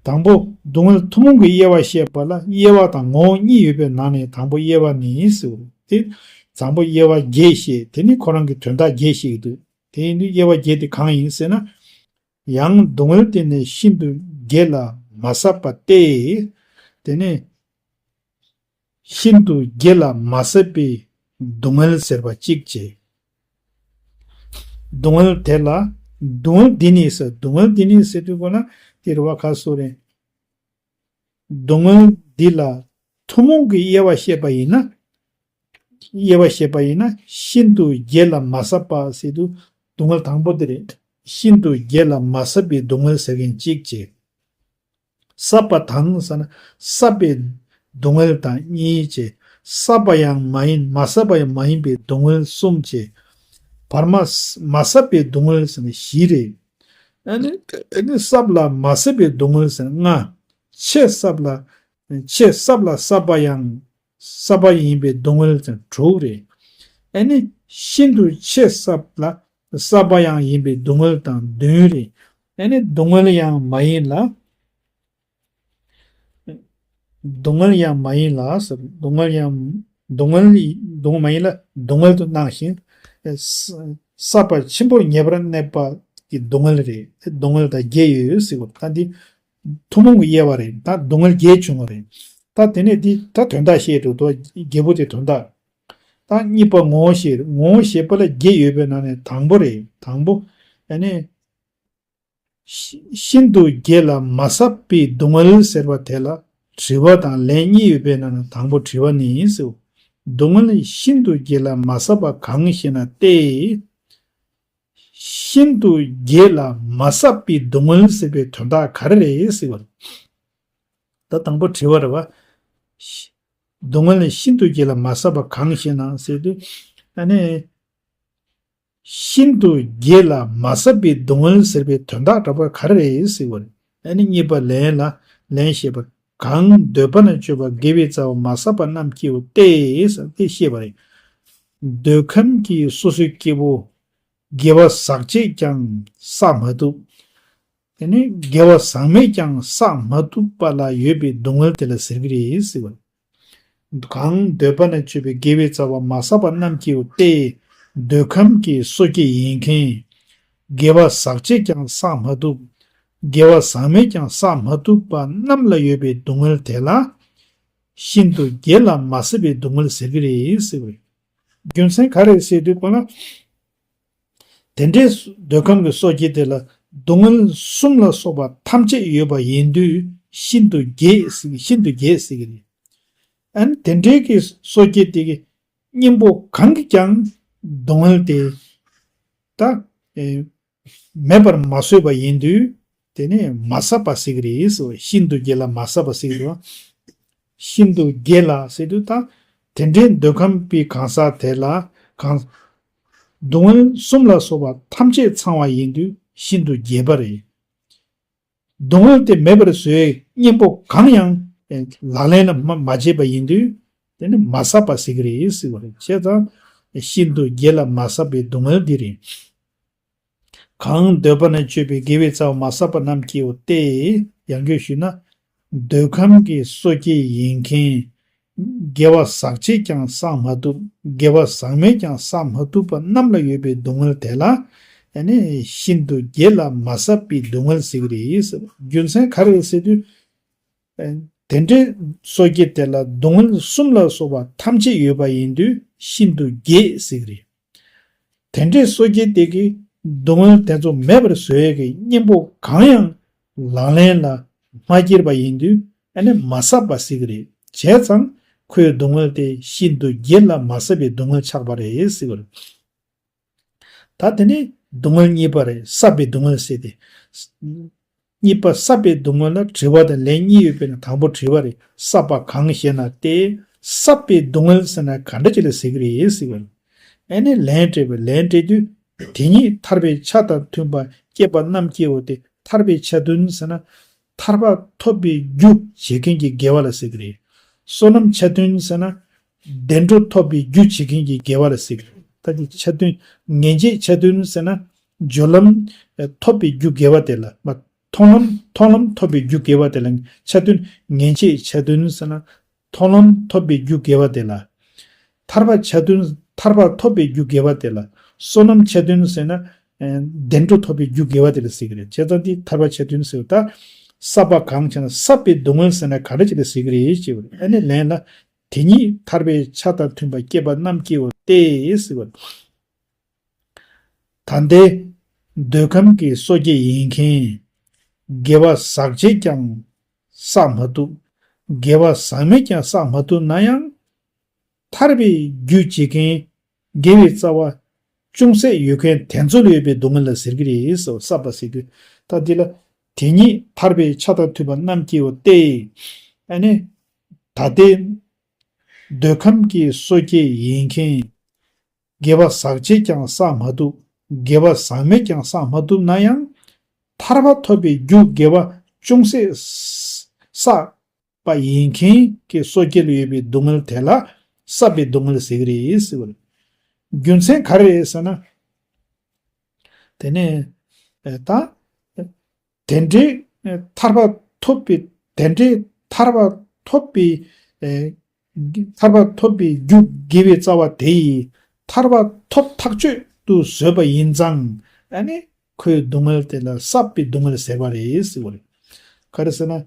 དང་པོ་སྡུག་བསྔལ་ཐུན་མོང་གི་དབྱེ་བ་བཤད་པ་ལ་དབྱེ་བ་དང་ངོ་བོ་གཉིས་ཡོད་པའི་ནང་ནས་དང་པོ་དབྱེ་བ་ནི་ཟེར། དེ་དང་པོ་དབྱེ་བ་བརྒྱད་བཤད། དེ་ནི་ཁོ་རང་གི་དོན་དག་བརྒྱད་བཤད་ཀྱི་འདུག་དེ་ཡིན་དུས་དབྱེ་བ་བརྒྱད་དེ་གང་ཡིན་ཟེར་ན། ཡང་སྡུག་བསྔལ་དེ་ནི་ཤིན་ཏུ་བརྒྱད་ལ་མ་ཟད་པ་སྟེ། དེ་ནི། ཤིན་ཏུ་བརྒྱད་ལ་མ་ཟད་པའི་སྡུག་བསྔལ་ཟེར་བ་གཅིག་བྱས། སྡུག་བསྔལ་དེ་ལ། སྡུག་བསྔལ་འདི་ནི་ཟེར། སྡུག་བསྔལ་འདི་ནི་ཟེར་དུས་གོ་ན་དེ་རེད་བ། ག་སོ་རེད། སྡུག་བསྔལ་འདི་ལ་ཐུན་མོང་གི་དབྱེ་བ་བཤད་པ་ཡིན་ན། དབྱེ་བ་བཤད་པ་ཡིན་ན་ཤིན་ཏུ་བརྒྱད་ལ་མ་ཟད་པ་ཟེར་དུས་སྡུག་བསྔལ་དང་པོ་དེ་རེད། ཤིན་ཏུ་བརྒྱད་ལ་མ་ཟད་པའི་སྡུག་བསྔལ་ཟེར་མཁན་གཅིག་བྱས། ཟད་པ་དང་ཟེར་ན་ཟད་པའི་སྡུག་བསྔལ་དང་གཉིས་བྱས། ཟད་པ་ཡང་མ་ཡིན། མ་ཟད་པ་ཡང་མ་ཡིན་པའི་སྡུག་བསྔལ་གསུམ་བྱས། བར་མ་མ་ཟད་པའི་སྡུག་བསྔལ་ཟེར་ན་བཞི་རེད། ཨ་ནི་ཨ་ནི་ཟད་པ་ལ་མ་ཟད་པའི་སྡུག་བསྔལ་ཟེར་ན་ལྔ། ཆེས་ཟད་པ་ལ། ཆེས་ཟད་པ་ལ་ཟད་པ་ཡང་ཟད་པ་ཡིན་པའི་སྡུག་བསྔལ་ཟེར་ན་དྲུག་རེད། ཨ་ནི་ཤིན་ཏུ་ཆེས་ཟད་པ་ལ་ཟད་པ་ཡང་ཡིན་པའི་སྡུག་བསྔལ་དང་བདུན་རེད། ཨ་ནི་སྡུག་བསྔལ་ཡང་མ་ཡིན་ལ། སྡུག་བསྔལ་ཡང་མ་ཡིན་ལ་ཟེར། སྡུག་བསྔལ་ཡང་། སྡུག་བསྔལ་ཡི་སྡུག་བསྔལ་མ་ཡིན་ལ་སྡུག་བསྔལ་དུ་སྣང་ཞིང་། ཟ་ཟད་པ་ཆེན་པོར་ངེས་པར་གནས་པ་གི་སྡུག་བསྔལ་རེད། སྡུག་བསྔལ་དང་བརྒྱད་ཡོད་ཟེར་བ་ད་འདི་ཐུན་མོང་གི་དབྱེ་བ་རེད། ད་སྡུག་བསྔལ་བརྒྱད་བྱུང་བ་རེད། ད་དེ་ནས་འདི་ད་དོན་དག་བཤད་འགྲོ་དོ། བརྒྱད་པོ་དེ་དོན་དག་ད་གཉིས་པ་ངོ་བོ་བཤད། ངོ་བོ་བཤད་པ་ལ་བརྒྱད་ཡོད་པའི་ནང་ནས་དང་པོ་རེད། དང་པོ་ཨ་ནི། ཤི་ཤིན་ཏུ་བརྒྱད་ལ་མ་ཟད་པའི་སྡུག་བསྔལ་ཟེར་བ་དེ་ལ་དྲི་བ་དང་ལན་གཉིས་ཡོད་པའི་ནང་ནས་དང་པོ་དྲི་བ་ནི་ཟེར། སྡུག་བསྔལ་ཤིན་ཏུ་བརྒྱད་ལ་མ་ཟད་པ་གང་ཞེ་ན་སྟེ། ཤིན་ཏུ་བརྒྱད་ལ་མ་ཟད་པའི་སྡུག་བསྔལ་ཟེར་བའི་དོན་དག་ག་རེ་རེད་ཟེར་བ། ད་དང་པོ་དྲི་བ་རེད་བ། ཤི་སྡུག་བསྔལ་ཤིན་ཏུ་བརྒྱད་ལ་མ་ཟད་པ་གང་ཞེ་ན་ཟེར་དུས། ཨ་ནི། ཤིན་ཏུ་བརྒྱད་ལ་མ་ཟད་པའི་སྡུག་བསྔལ་ཟེར་བའི་དོན་དག་འདྲ་པོ་ག་རེ་རེད་ཟེར་བ་རེད། ཨ་ནི་གཉིས་པ་ལན་ལ་ལན་བཤད་པ། གང་འདོད་པ་ན་སྤྱོད་པ་དགེ་བའི་རྩ་བ་མ་ཟད་པ་རྣམས་སྐྱེའོ་སྟེ་ཟེར་དེ་བཤད་པ་རེད། འདོད་ཁམས་ཀྱི་སོ་སོའི་སྐྱེ་བོ་དགེ་བ་ཟག་བཅས་ཀྱང་བསགས་མ་ཐུབ། དེ་ནས་དགེ་བ་ཟག་མེད་ཀྱང་བསགས་མ་ཐུབ་པ་ལ་ཡོད་པའི་སྡུག་བསྔལ་དེ་ལ་ཟེར་གྱི་རེད་ཟེར་བ། གང་འདོད་པ་ན་སྤྱོད་པའི་དགེ་བའི་རྩ་བ་མ་ཟད་པ་རྣམས་སྐྱེའོ་སྟེ། འདོད་ཁམས་ཀྱི་སོ་སྐྱེ་ཡིན་མཁན། དགེ་བ་ཟག་བཅས་ཀྱང་བསགས་མ་ཐུབ། དགེ་བ་ཟག་མེད་ཀྱང་བསགས་མ་ཐུབ་པ་རྣམས་ལ་ཡོད་པའི་སྡུག་བསྔལ་དེ་ལ། ཤིན་ཏུ་བརྒྱད་ལ་མ་ཟད་པའི་སྡུག་བསྔལ་ཟེར་གྱི་རེད་ཟེར་བ་རེད། རྒྱུ་མཚན་ག་རེ་ཟེར་དུས་གོ་ན། དེ་འདྲའི་འདོད་ཁམས་ཀྱི་སོ་སྐྱེ་དེ་ལ་སྡུག་བསྔལ་གསུམ་ལ་སོགས་པ་ཐམས་ཅད་ཡོད་པ་ཡིན་དུས་ཤིན་ཏུ་བརྒྱད་ཟེར་ཤིན་ཏུ་བརྒྱད་ཟེར་གྱི་རེད། ཨ་ནི་དེ་འདྲའི་གི་སོ་སྐྱེ་དེ་གི་གཉེན་པོ་གང་གིས་ཀྱང་སྡུག་བསྔལ་དེ་ ད་ཨེ་མེད་པར་མ་བཟོས་པ་ཡིན་དུས། དེ་ནི་མ་ཟབ་པ་ཟེར་གྱི་རེད་ཟེར་བ། ཤིན་ཏུ་དགེ་ལ་མ་ཟབ་པ་ཟེར་གྱི་རེད་བ། ཤིན་ཏུ་དགེ་ལ་ཟེར་དུས་ད་དེ་འདྲའི་འདོད་ཁམས་པའི་གང་ཟག་དེ་ལ་གང་སྡུག་བསྔལ་གསུམ་ལ་སོགས་པ་ཐམས་ཅད་ཚང་བ་ཡིན་དུས་ཤིན་ཏུ་དགེ་བ་རེད། སྡུག་བསྔལ་དེ་མེད་པར་བཟོ་བའི་གཉེན་པོ་གང་ཡང་ལག་ལེན་ལ་མ་མ་བྱས་པ་ཡིན་དུས། དེ་ནི་མ་ཟབ་པ་ཟེར་གྱི་རེད་ཟེར་བ་རེད། བྱས་ཙང་ཤིན་ཏུ་དགེ་ལ་མ་ཟབ་པའི་སྡུག་བསྔལ་འདི་རེད། གང་འདོད་པ་ན་སྤྱོད་པའི་དགེ་བའི་རྩ་བ་མ་ཟབ་པ་རྣམས་སྐྱེའོ་སྟེ། ཡང་བསྐྱར་ཞུས་ན། འདོད་ཁམས་ཀྱི་སོ་སྐྱེ་ཡིན་མཁན། དགེ་བ་ཟག་བཅས་ཀྱང་བསགས་མ་ཐུབ། དགེ་བ་ཟག་མེད་ཀྱང་བསགས་མ་ཐུབ་པ་རྣམས་ལ་ཡོད་པའི་སྡུག་བསྔལ་དེ་ལ། ཨ་ནི་ཤིན་ཏུ་དགེ་ལ་མ་ཟབ་པའི་སྡུག་བསྔལ་ཟེར་གྱི་རེད། རྒྱུ་མཚན་ག་རེ་རེད་ཟེར་དུས། དེ་འདྲའི་སོ་སྐྱེ་དེ་ལ་སྡུག་བསྔལ་གསུམ་ལ་སོགས་པ་ཐམས་ཅད་ཡོད་པ་ཡིན་དུས་ཤིན་ཏུ་དགེ་ཟེར་གྱི་རེད། དེ་འདྲའི་སོ་སྐྱེ་དེ་གིས་སྡུག་བསྔལ་དེ་ཚོ་མེད་པར་བཟོ་ཡས་ཀྱི་གཉེན་པོ་གང་ཡང་ལག་ལེན་ལ་མ་བསྐྱེད་པ་ཡིན་དུས། ཨ་ནི་མ་ཟབ་པ་ཟེར་གྱི་རེད། བྱས་ཙང་ཁོའི་སྡུག་བསྔལ་དེ་ཤིན་ཏུ་དགེ་ལ་མ་ཟབ་པའི་སྡུག་བསྔལ་ཆགས་པ་རེད་ཟེར་གྱི་རེད། ད་དེ་ནི་སྡུག་བསྔལ་གཉིས་པ་རེད། བསྲབས་པའི་སྡུག་བསྔལ་ཟེར་ཏེ། གཉིས་པ་བསྲབས་པའི་སྡུག་བསྔལ་ལ་དྲི་བ་དང་ལན་གཉིས་ཡོད་པའི་ནང་དང་པོ་དྲི་བ་རེད། བསྲབས་པ་གང་ཞེ་ན་སྟེ། བསྲབས་པའི་སྡུག་བསྔལ་ཟེར་ན་ག་འདྲ་ཅིག་ལ་ཟེར་གྱི་རེད་ཟེར་བ་རེད། ཨ་ནི་ལན་སྤྲད་པའི་ལན་སྤྲད་དུས། དེ་ཉིད་ཐར་པའི་ཆ་དང་མཐུན་པ་སྐྱེས་པ་རྣམས་སྐྱེའོ་སྟེ། ཐར་པའི་ཆ་མཐུན་ཟེར་ན། ཐར་པ་ཐོབ་པའི་རྒྱུ་བྱེད་མཁན་གྱི་དགེ་བ་ལ་ཟེར་གྱི་རེད། བསོད་ནམས་ཆ་མཐུན་ཟེར་ན། བདེ་འགྲོ་ཐོབ་པའི་རྒྱུ་བྱེད་མཁན་གྱི་དགེ་བ་ལ་ཟེར་གྱི་རེད། ད་དེ་ཆ་མཐུན། ངེས་བྱེད་ཆ་མཐུན་ཟེར་ན། སྦྱོར་ལམ་ཐོབ་པའི་རྒྱུ་དགེ་བ་དེ་ལ། མ་མཐོང་ལམ་མཐོང་ལམ་ཐོབ་པའི་རྒྱུ་དགེ་བ་དེ་ལ་ཆ་མཐུན། ངེས་བྱེད་ཆ་མཐུན་ཟེར་ན། མཐོང་ལམ་ཐོབ་པའི་རྒྱུ་དགེ་བ་དེ་ལ། ཐར་པ་ཆ་མཐུན། ཐར་པ་ཐོབ་པའི་རྒྱུ་དགེ་བ་དེ་ལ། བསོད་ནམས་ཆ་མཐུན་ཟེར་ན། ཨེ། བདེ་འགྲོ་ཐོབ་པའི་རྒྱུ་དགེ་བ་དེ་ལ་ཟེར་གྱི་རེད། བྱས་ཙང་འདི་ཐར་པ་ཆ་མཐུན་ཟེར་བ་ད། བསྲབས་པ་གང་ཞེ་ན། བསྲབས་པའི་སྡུག་བསྔལ་ཟེར་ན་ག་འདྲ་ཅིག་ལ་ཟེར་གྱི་རེད་ཅེས་པ་རེད། ཨ་ནི་ལན་ལ། དེ་ཉིད་ཐར་པའི་ཆ་དང་མཐུན་པ་སྐྱེས་པ་རྣམས་སྐྱེའོ་སྟེ་ཟེར་བ། ད་ལྟའི་འདོད་ཁམས་ཀྱི་སོ་སྐྱེ་ཡིན་མཁན། དགེ་བ་ཟག་བཅས་ཀྱང་བསགས་མ་ཐུབ། དགེ་བ་ཟག་མེད་ཀྱང་བསགས་མ་ཐུབ་ན་ཡང་། ཐར་པའི་རྒྱུ་བྱེད་མཁན་དགེ་བའི་རྩ་བ་ཅུང་ཟད་ཡོད་མཁན་དེ་ཚོ་ལ་ཡོད་པའི་སྡུག་བསྔལ་ལ་ཟེར་གྱི་རེད་ཟེར་བ། བསྲབས་པ་ཟེར་དུས། ད་འདི་ལ། དེ་ཉིད་ཐར་པའི་ཆ་དང་མཐུན་པ་རྣམས་སྐྱེའོ་སྟེ། ཨ་ནི། ད་ལྟའི་འདོད་ཁམས་ཀྱི་སོ་སྐྱེ་ཡིན་མཁན། དགེ་བ་ཟག་བཅས་ཀྱང་བསགས་མ་ཐུབ། དགེ་བ་ཟག་མེད་ཀྱང་བསགས་མ་ཐུབ་ན་ཡང་། ཐར་པ་ཐོབ་པའི་རྒྱུ་དགེ་བ་ཅུང་ཟད་བསགས་པ་ཡིན་མཁན་གྱི་སོ་སྐྱེ་ལ་ཡོད་པའི་སྡུག་བསྔལ་དེ་ལ་བསྲབས་པའི་སྡུག་བསྔལ་ཟེར་གྱི་རེད་ཟེར་བ་རེད། རྒྱུ་མཚན་ག་རེ་རེད་ཟེར་ན། དེ་ནས་ད། དེ་འདྲའི་ཐར་པ་ཐོབ་པའི། དེ་འདྲའི་ཐར་པ་ཐོབ་པའི། ཐར་པ་ཐོབ་པའི་རྒྱུ་དགེ་བའི་རྩ་བ་དེ་ཡིས་ཐར་པ་ཐོབ་ཐག་ཆོད་དུ་བཟོས་པ་ཡིན་ཙང་། ཨ་ནི་ཁོའི་སྡུག་བསྔལ་དེ་ལ་བསྲབས་པའི་སྡུག་བསྔལ་ཟེར་བ་རེད་ཟེར་བ་རེད། ག་རེ་ཟེར་ན།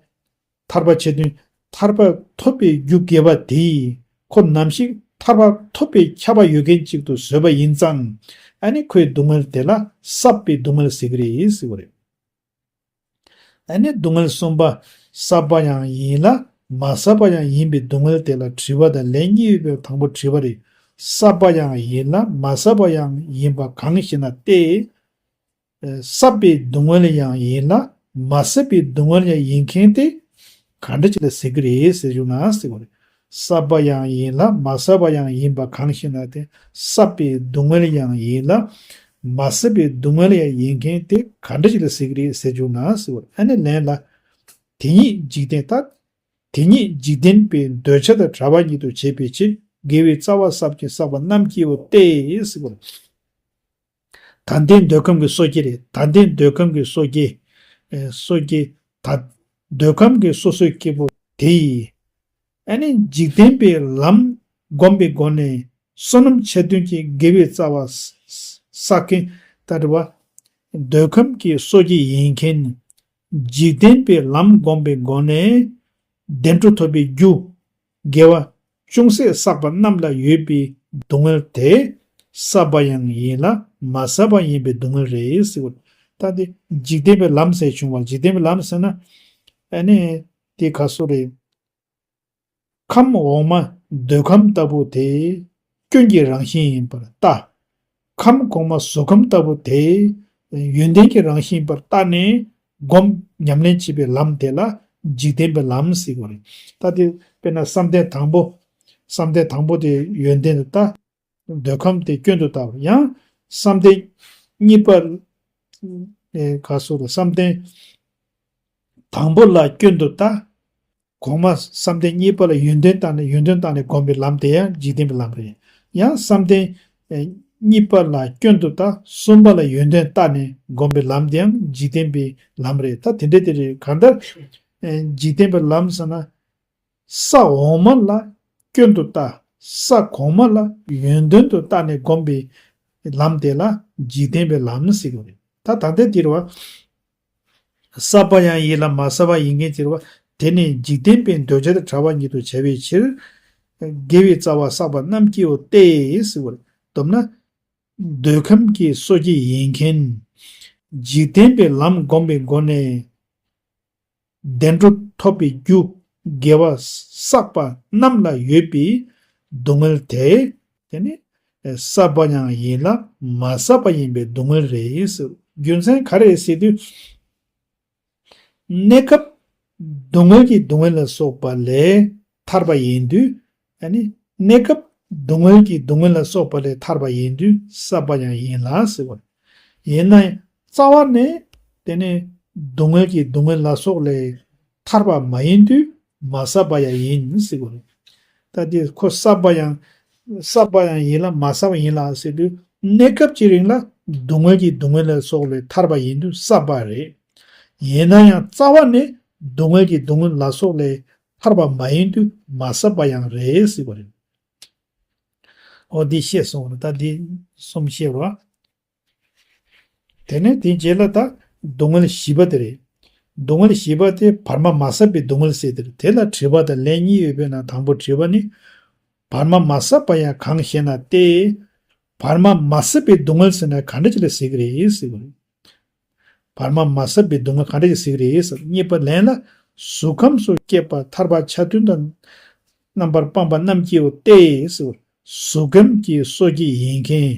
ཐར་པ་ཆ་མཐུན། ཐར་པ་ཐོབ་པའི་རྒྱུ་དགེ་བ་དེ་ཡིས་ཁོ་ནམ་ཞིག་ཐར་པ་ཐོབ་པའི་ཁྱབ་པ་ཡོད་མཁན་ཅིག་ཏུ་བཟོས་པ་ཡིན་ཙང་། ཨ་ནི་ཁོའི་སྡུག་བསྔལ་དེ་ལ་བསྲབས་པའི་སྡུག་བསྔལ་ཟེར་གྱི་རེད་ཟེར་བ་རེད། ཨ་ནི་སྡུག་བསྔལ་གསུམ་པ། བསྲབས་པ་ཡང་ཡིན་ལ་མ་བསྲབས་པ་ཡང་ཡིན་པའི་སྡུག་བསྔལ་དེ་ལ་དྲི་བ་དང་ལན་གཉིས་ཡོད་པའི་དང་པོ་དྲི་བ་རེད། བསྲབས་པ་ཡང་ཡིན་ལ་མ་བསྲབས་པ་ཡང་ཡིན་པ་གང་ཞེ་ན་སྟེ། བསྲབས་པའི་སྡུག་བསྔལ་ཡང་ཡིན་ལ་མ་བསྲབས་པའི་སྡུག་བསྔལ་ཡང་ཡིན་མཁན་དེ་ག་འདྲ་ཅིག་ལ་ཟེར་གྱི་རེད་ཟེར་བྱུང་ན་ཟེར་བ་རེད། བསྲབས་པ་ཡང་ཡིན་ལ་མ་བསྲབས་པ་ཡང་ཡིན་པ་གང་ཞེ་ན་སྟེ། བསྲབས་པའི་སྡུག་བསྔལ་ཡང་ཡིན་ལ་མ་བསྲབས་པའི་སྡུག་བསྔལ་ཡང་ཡིན་མཁན་དེ་ག་འདྲ་ཅིག་ལ་ཟེར་གྱི་རེད་ཟེར་བྱུང་ན་ཟེར་བ་རེད། ཨ་ནི་ལན་ལ། དེ་ཉིད་འཇིག་རྟེན་ད། དེ་ཉིད་འཇིག་རྟེན་པའི་འདོད་ཆགས་དང་བྲལ་བ་ཉིད་དུ་བྱེད་པའི་ཕྱིར་དགེ་བའི་རྩ་བ་བསྲབས་ཀྱིས་བསྲབས་པ་རྣམས་སྐྱེའོ་སྟེ་ཟེར་བ་རེད། ད་ལྟའི་འདོད་ཁམས་ཀྱི་སོ་སྐྱེ་རེད། ད་ལྟའི་འདོད་ཁམས་ཀྱི་སོ་སྐྱེ། ཨེ། སོ་སྐྱེ། ད། འདོད་ཁམས་ཀྱི་སོ་སོའི་སྐྱེ་བོ་དེ་ཡིས། ཨ་ནི་འཇིག་རྟེན་པའི་ལམ་བསྒོམས་པའི་སྒོ་ནས་བསོད་ནམས་ཆ་མཐུན་གྱི་དགེ་བའི་རྩ་བ་བསགས་མཁན་ལྟར་བ། འདོད་ཁམས་ཀྱི་སོ་སྐྱེ་ཡིན་མཁན། འཇིག་རྟེན་པའི་ལམ་བསྒོམས་པའི་སྒོ་ནས་བདེ་འགྲོ་ཐོབ་པའི་རྒྱུ། དགེ་བ་ཅུང་ཟད་བསགས་པ་རྣམས་ལ་ཡོད་པའི་སྡུག་བསྔལ་དེ། བསྲབས་པ་ཡང་ཡིན་ལ་མ་བསྲབས་པ་ཡིན་པའི་སྡུག་བསྔལ་རེད་ཟེར་བ། ད་དེ་འཇིག་རྟེན་པའི་ལམ་ཟེར་བྱུང་བ། འཇིག་རྟེན་པའི་ལམ་ཟེར་ན། ཨ་ནི་དེ་ག་སོ་རེད། ཁམས་འོག་མ་འདོད་ཁམས་ལྟ་བུ་དེ་སྐྱོན་གྱི་རང་བཞིན་ཡིན་པར་ལྟ། ཁམས་གོང་མ་གཟུགས་ཁམས་ལྟ་བུ་དེ་ཡོན་ཏན་གྱི་རང་བཞིན་པར་བརྟགས་ནས་སྒོམ་ཉམས་ལེན་བྱེད་པའི་ལམ་དེ་ལ་འཇིག་རྟེན་པའི་ལམ་ཟེར་གྱི་རེད། ད་དེ་དཔེར་ན་བསམ་གཏན་དང་པོ། བསམ་གཏན་དང་པོ་དེ་ཡོན་ཏན་དུ་ལྟ། འདོད་ཁམས་དེ་སྐྱོན་དུ་ལྟ་བ། ཡང་བསམ་གཏན་གཉིས་པ། ཨེ་ག་སོགས་ལ་བསམ་གཏན་དང་པོ་ལ་སྐྱོན་དུ་ལྟ། གོང་མ་བསམ་གཏན་གཉིས་པ་ལ་ཡོན་ཏན་བཏགས་ནས་ཡོན་ཏན་བཏགས་ནས་བསྒོམས་པའི་ལམ་དེ་ཡང་འཇིག་རྟེན་པའི་ལམ་རེད། ཡང་བསམ་གཏན་ཨེ་གཉིས་པ་ལ་སྐྱོན་དུ་ལྟ། གསུམ་པ་ལ་ཡོན་ཏན་བཏགས་ནས་བསྒོམས་པའི་ལམ་དེ་ཡང་འཇིག་རྟེན་པའི་ལམ་རེད། ད་དེ་འདྲ་དེ་རེད། གང་ལྟར་ཨེ་འཇིག་རྟེན་པའི་ལམ་ཟེར་ན། ས་འོག་མ་ལ་སྐྱོན་དུ་ལྟ། ས་གོང་མ་ལ་ཡོན་ཏན་དུ་བལྟ་ནས་བསྒོམས་པའི་ལམ་དེ་ལ་འཇིག་རྟེན་པའི་ལམ་ཟེར་གྱི་རེད། ད་ད་ལྟའི་འདིར་བ། བསགས་པ་ཡང་ཡིན་ལ་མ་བསགས་པ་ཡིན་མཁན་ཟེར་བ། དེ་ནི་འཇིག་རྟེན་པའི་འདོད་ཆགས་དང་བྲལ་བ་ཉིད་དུ་བྱ་བའི་ཕྱིར། དགེ་བའི་རྩ་བ་བསགས་པ་རྣམས་ཀྱིའོ་སྟེ་ཟེར་བ་རེད། མདོར་ན། འདོད་ཁམས་ཀྱི་སོ་སྐྱེ་ཡིན་མཁན། འཇིག་རྟེན་པའི་ལམ་བསྒོམས་པའི་སྒོ་ནས། བདེ་འགྲོ་ཐོབ་པའི་རྒྱུ་དགེ་བ་བསགས་པ་རྣམས་ལ་ཡོད་པའི་སྡུག་བསྔལ་དེ། དེ་ནི་བསགས་པ་ཡང་ཡིན་ལ་མ་བསགས་པ་ཡིན་པའི་སྡུག་བསྔལ་རེད་ཟེར། རྒྱུ་མཚན་ག་རེ་ཟེར་དུས། གནས་སྐབས་སྡུག་བསྔལ་གྱི་སྡུག་བསྔལ་ལ་སོགས་པ་ལས་ཐར་པ་ཡིན་དུས། ཨ་ནི་གནས་སྐབས་སྡུག་བསྔལ་གྱི་སྡུག་བསྔལ་ལ་སོགས་པ་ལས་ཐར་པ་ཡིན་དུས་བསགས་པ་ཡང་ཡིན་ལ་ཟེར་བ། ཡིན་ན་ཡང་རྩ་བ་ནས་དེ་ནི་སྡུག་བསྔལ་གྱི་སྡུག་བསྔལ་ལ་སོགས་ལས་ཐར་པ་མ་ཡིན་དུས་མ་བསགས་པ་ཡང་ཡིན་ཟེར་བ་རེད། ད་དེ་ཁོ་བསགས་པ་ཡང་བསགས་པ་ཡང་ཡིན་ལ་མ་བསགས་པ་ཡིན་ལ་ཟེར་དུས། གནས་སྐབས་ཀྱི་རིང་ལ་སྡུག་བསྔལ་གྱི་སྡུག་བསྔལ་ལ་སོགས་ལས་ཐར་པ་ཡིན་དུས་བསགས་པ་རེད། ཡིན་ན་ཡང་རྩ་བ་ནས་སྡུག་བསྔལ་གྱི་སྡུག་བསྔལ་ལ་སོགས་ལས་ཐར་པ་མ་ཡིན་དུས་མ་བསགས་པ་ཡང་རེད་ཟེར་བ་རེད། འོ་འདི་བཤད་སོང་བ་རེད། ད་འདི་གསུམ་བཤད་རོགས། དེ་ནས་དེའི་རྗེས་ལ་ད་སྡུག་བསྔལ་བཞི་པ་དེ་རེད། སྡུག་བསྔལ་བཞི་པ་དེ་བར་མ་མ་བསགས་པའི་སྡུག་བསྔལ་ཟེར་དེ་རེད། དེ་ལ་དྲི་བ་དང་ལན་གཉིས་ཡོད་པས་ན་དང་པོ་དྲི་བ་ནི། བར་མ་མ་བསགས་པ་ཡང་གང་ཞེ་ན་སྟེ། བར་མ་མ་བསགས་པའི་སྡུག་བསྔལ་ཟེར་ན་ག་འདྲ་ཅིག་ལ་ཟེར་གྱི་རེད་ཟེར་བ་རེད། བར་མ་མ་བསགས་པའི་སྡུག་བསྔལ་ག་འདྲ་ཅིག་ཟེར་གྱི་རེད་ཟེར། གཉིས་པ་ལན་ལ། གཟུགས་ཁམས་སུ་སྐྱེས་པ་ཐར་པ་ཆ་མཐུན་དང་རྣམ་པར་སྤངས་པ་རྣམས་ཀྱིའོ་སྟེ་ཟེར་བ། གཟུགས་ཁམས་ཀྱི་སོ་སྐྱེ་ཡིན་མཁན།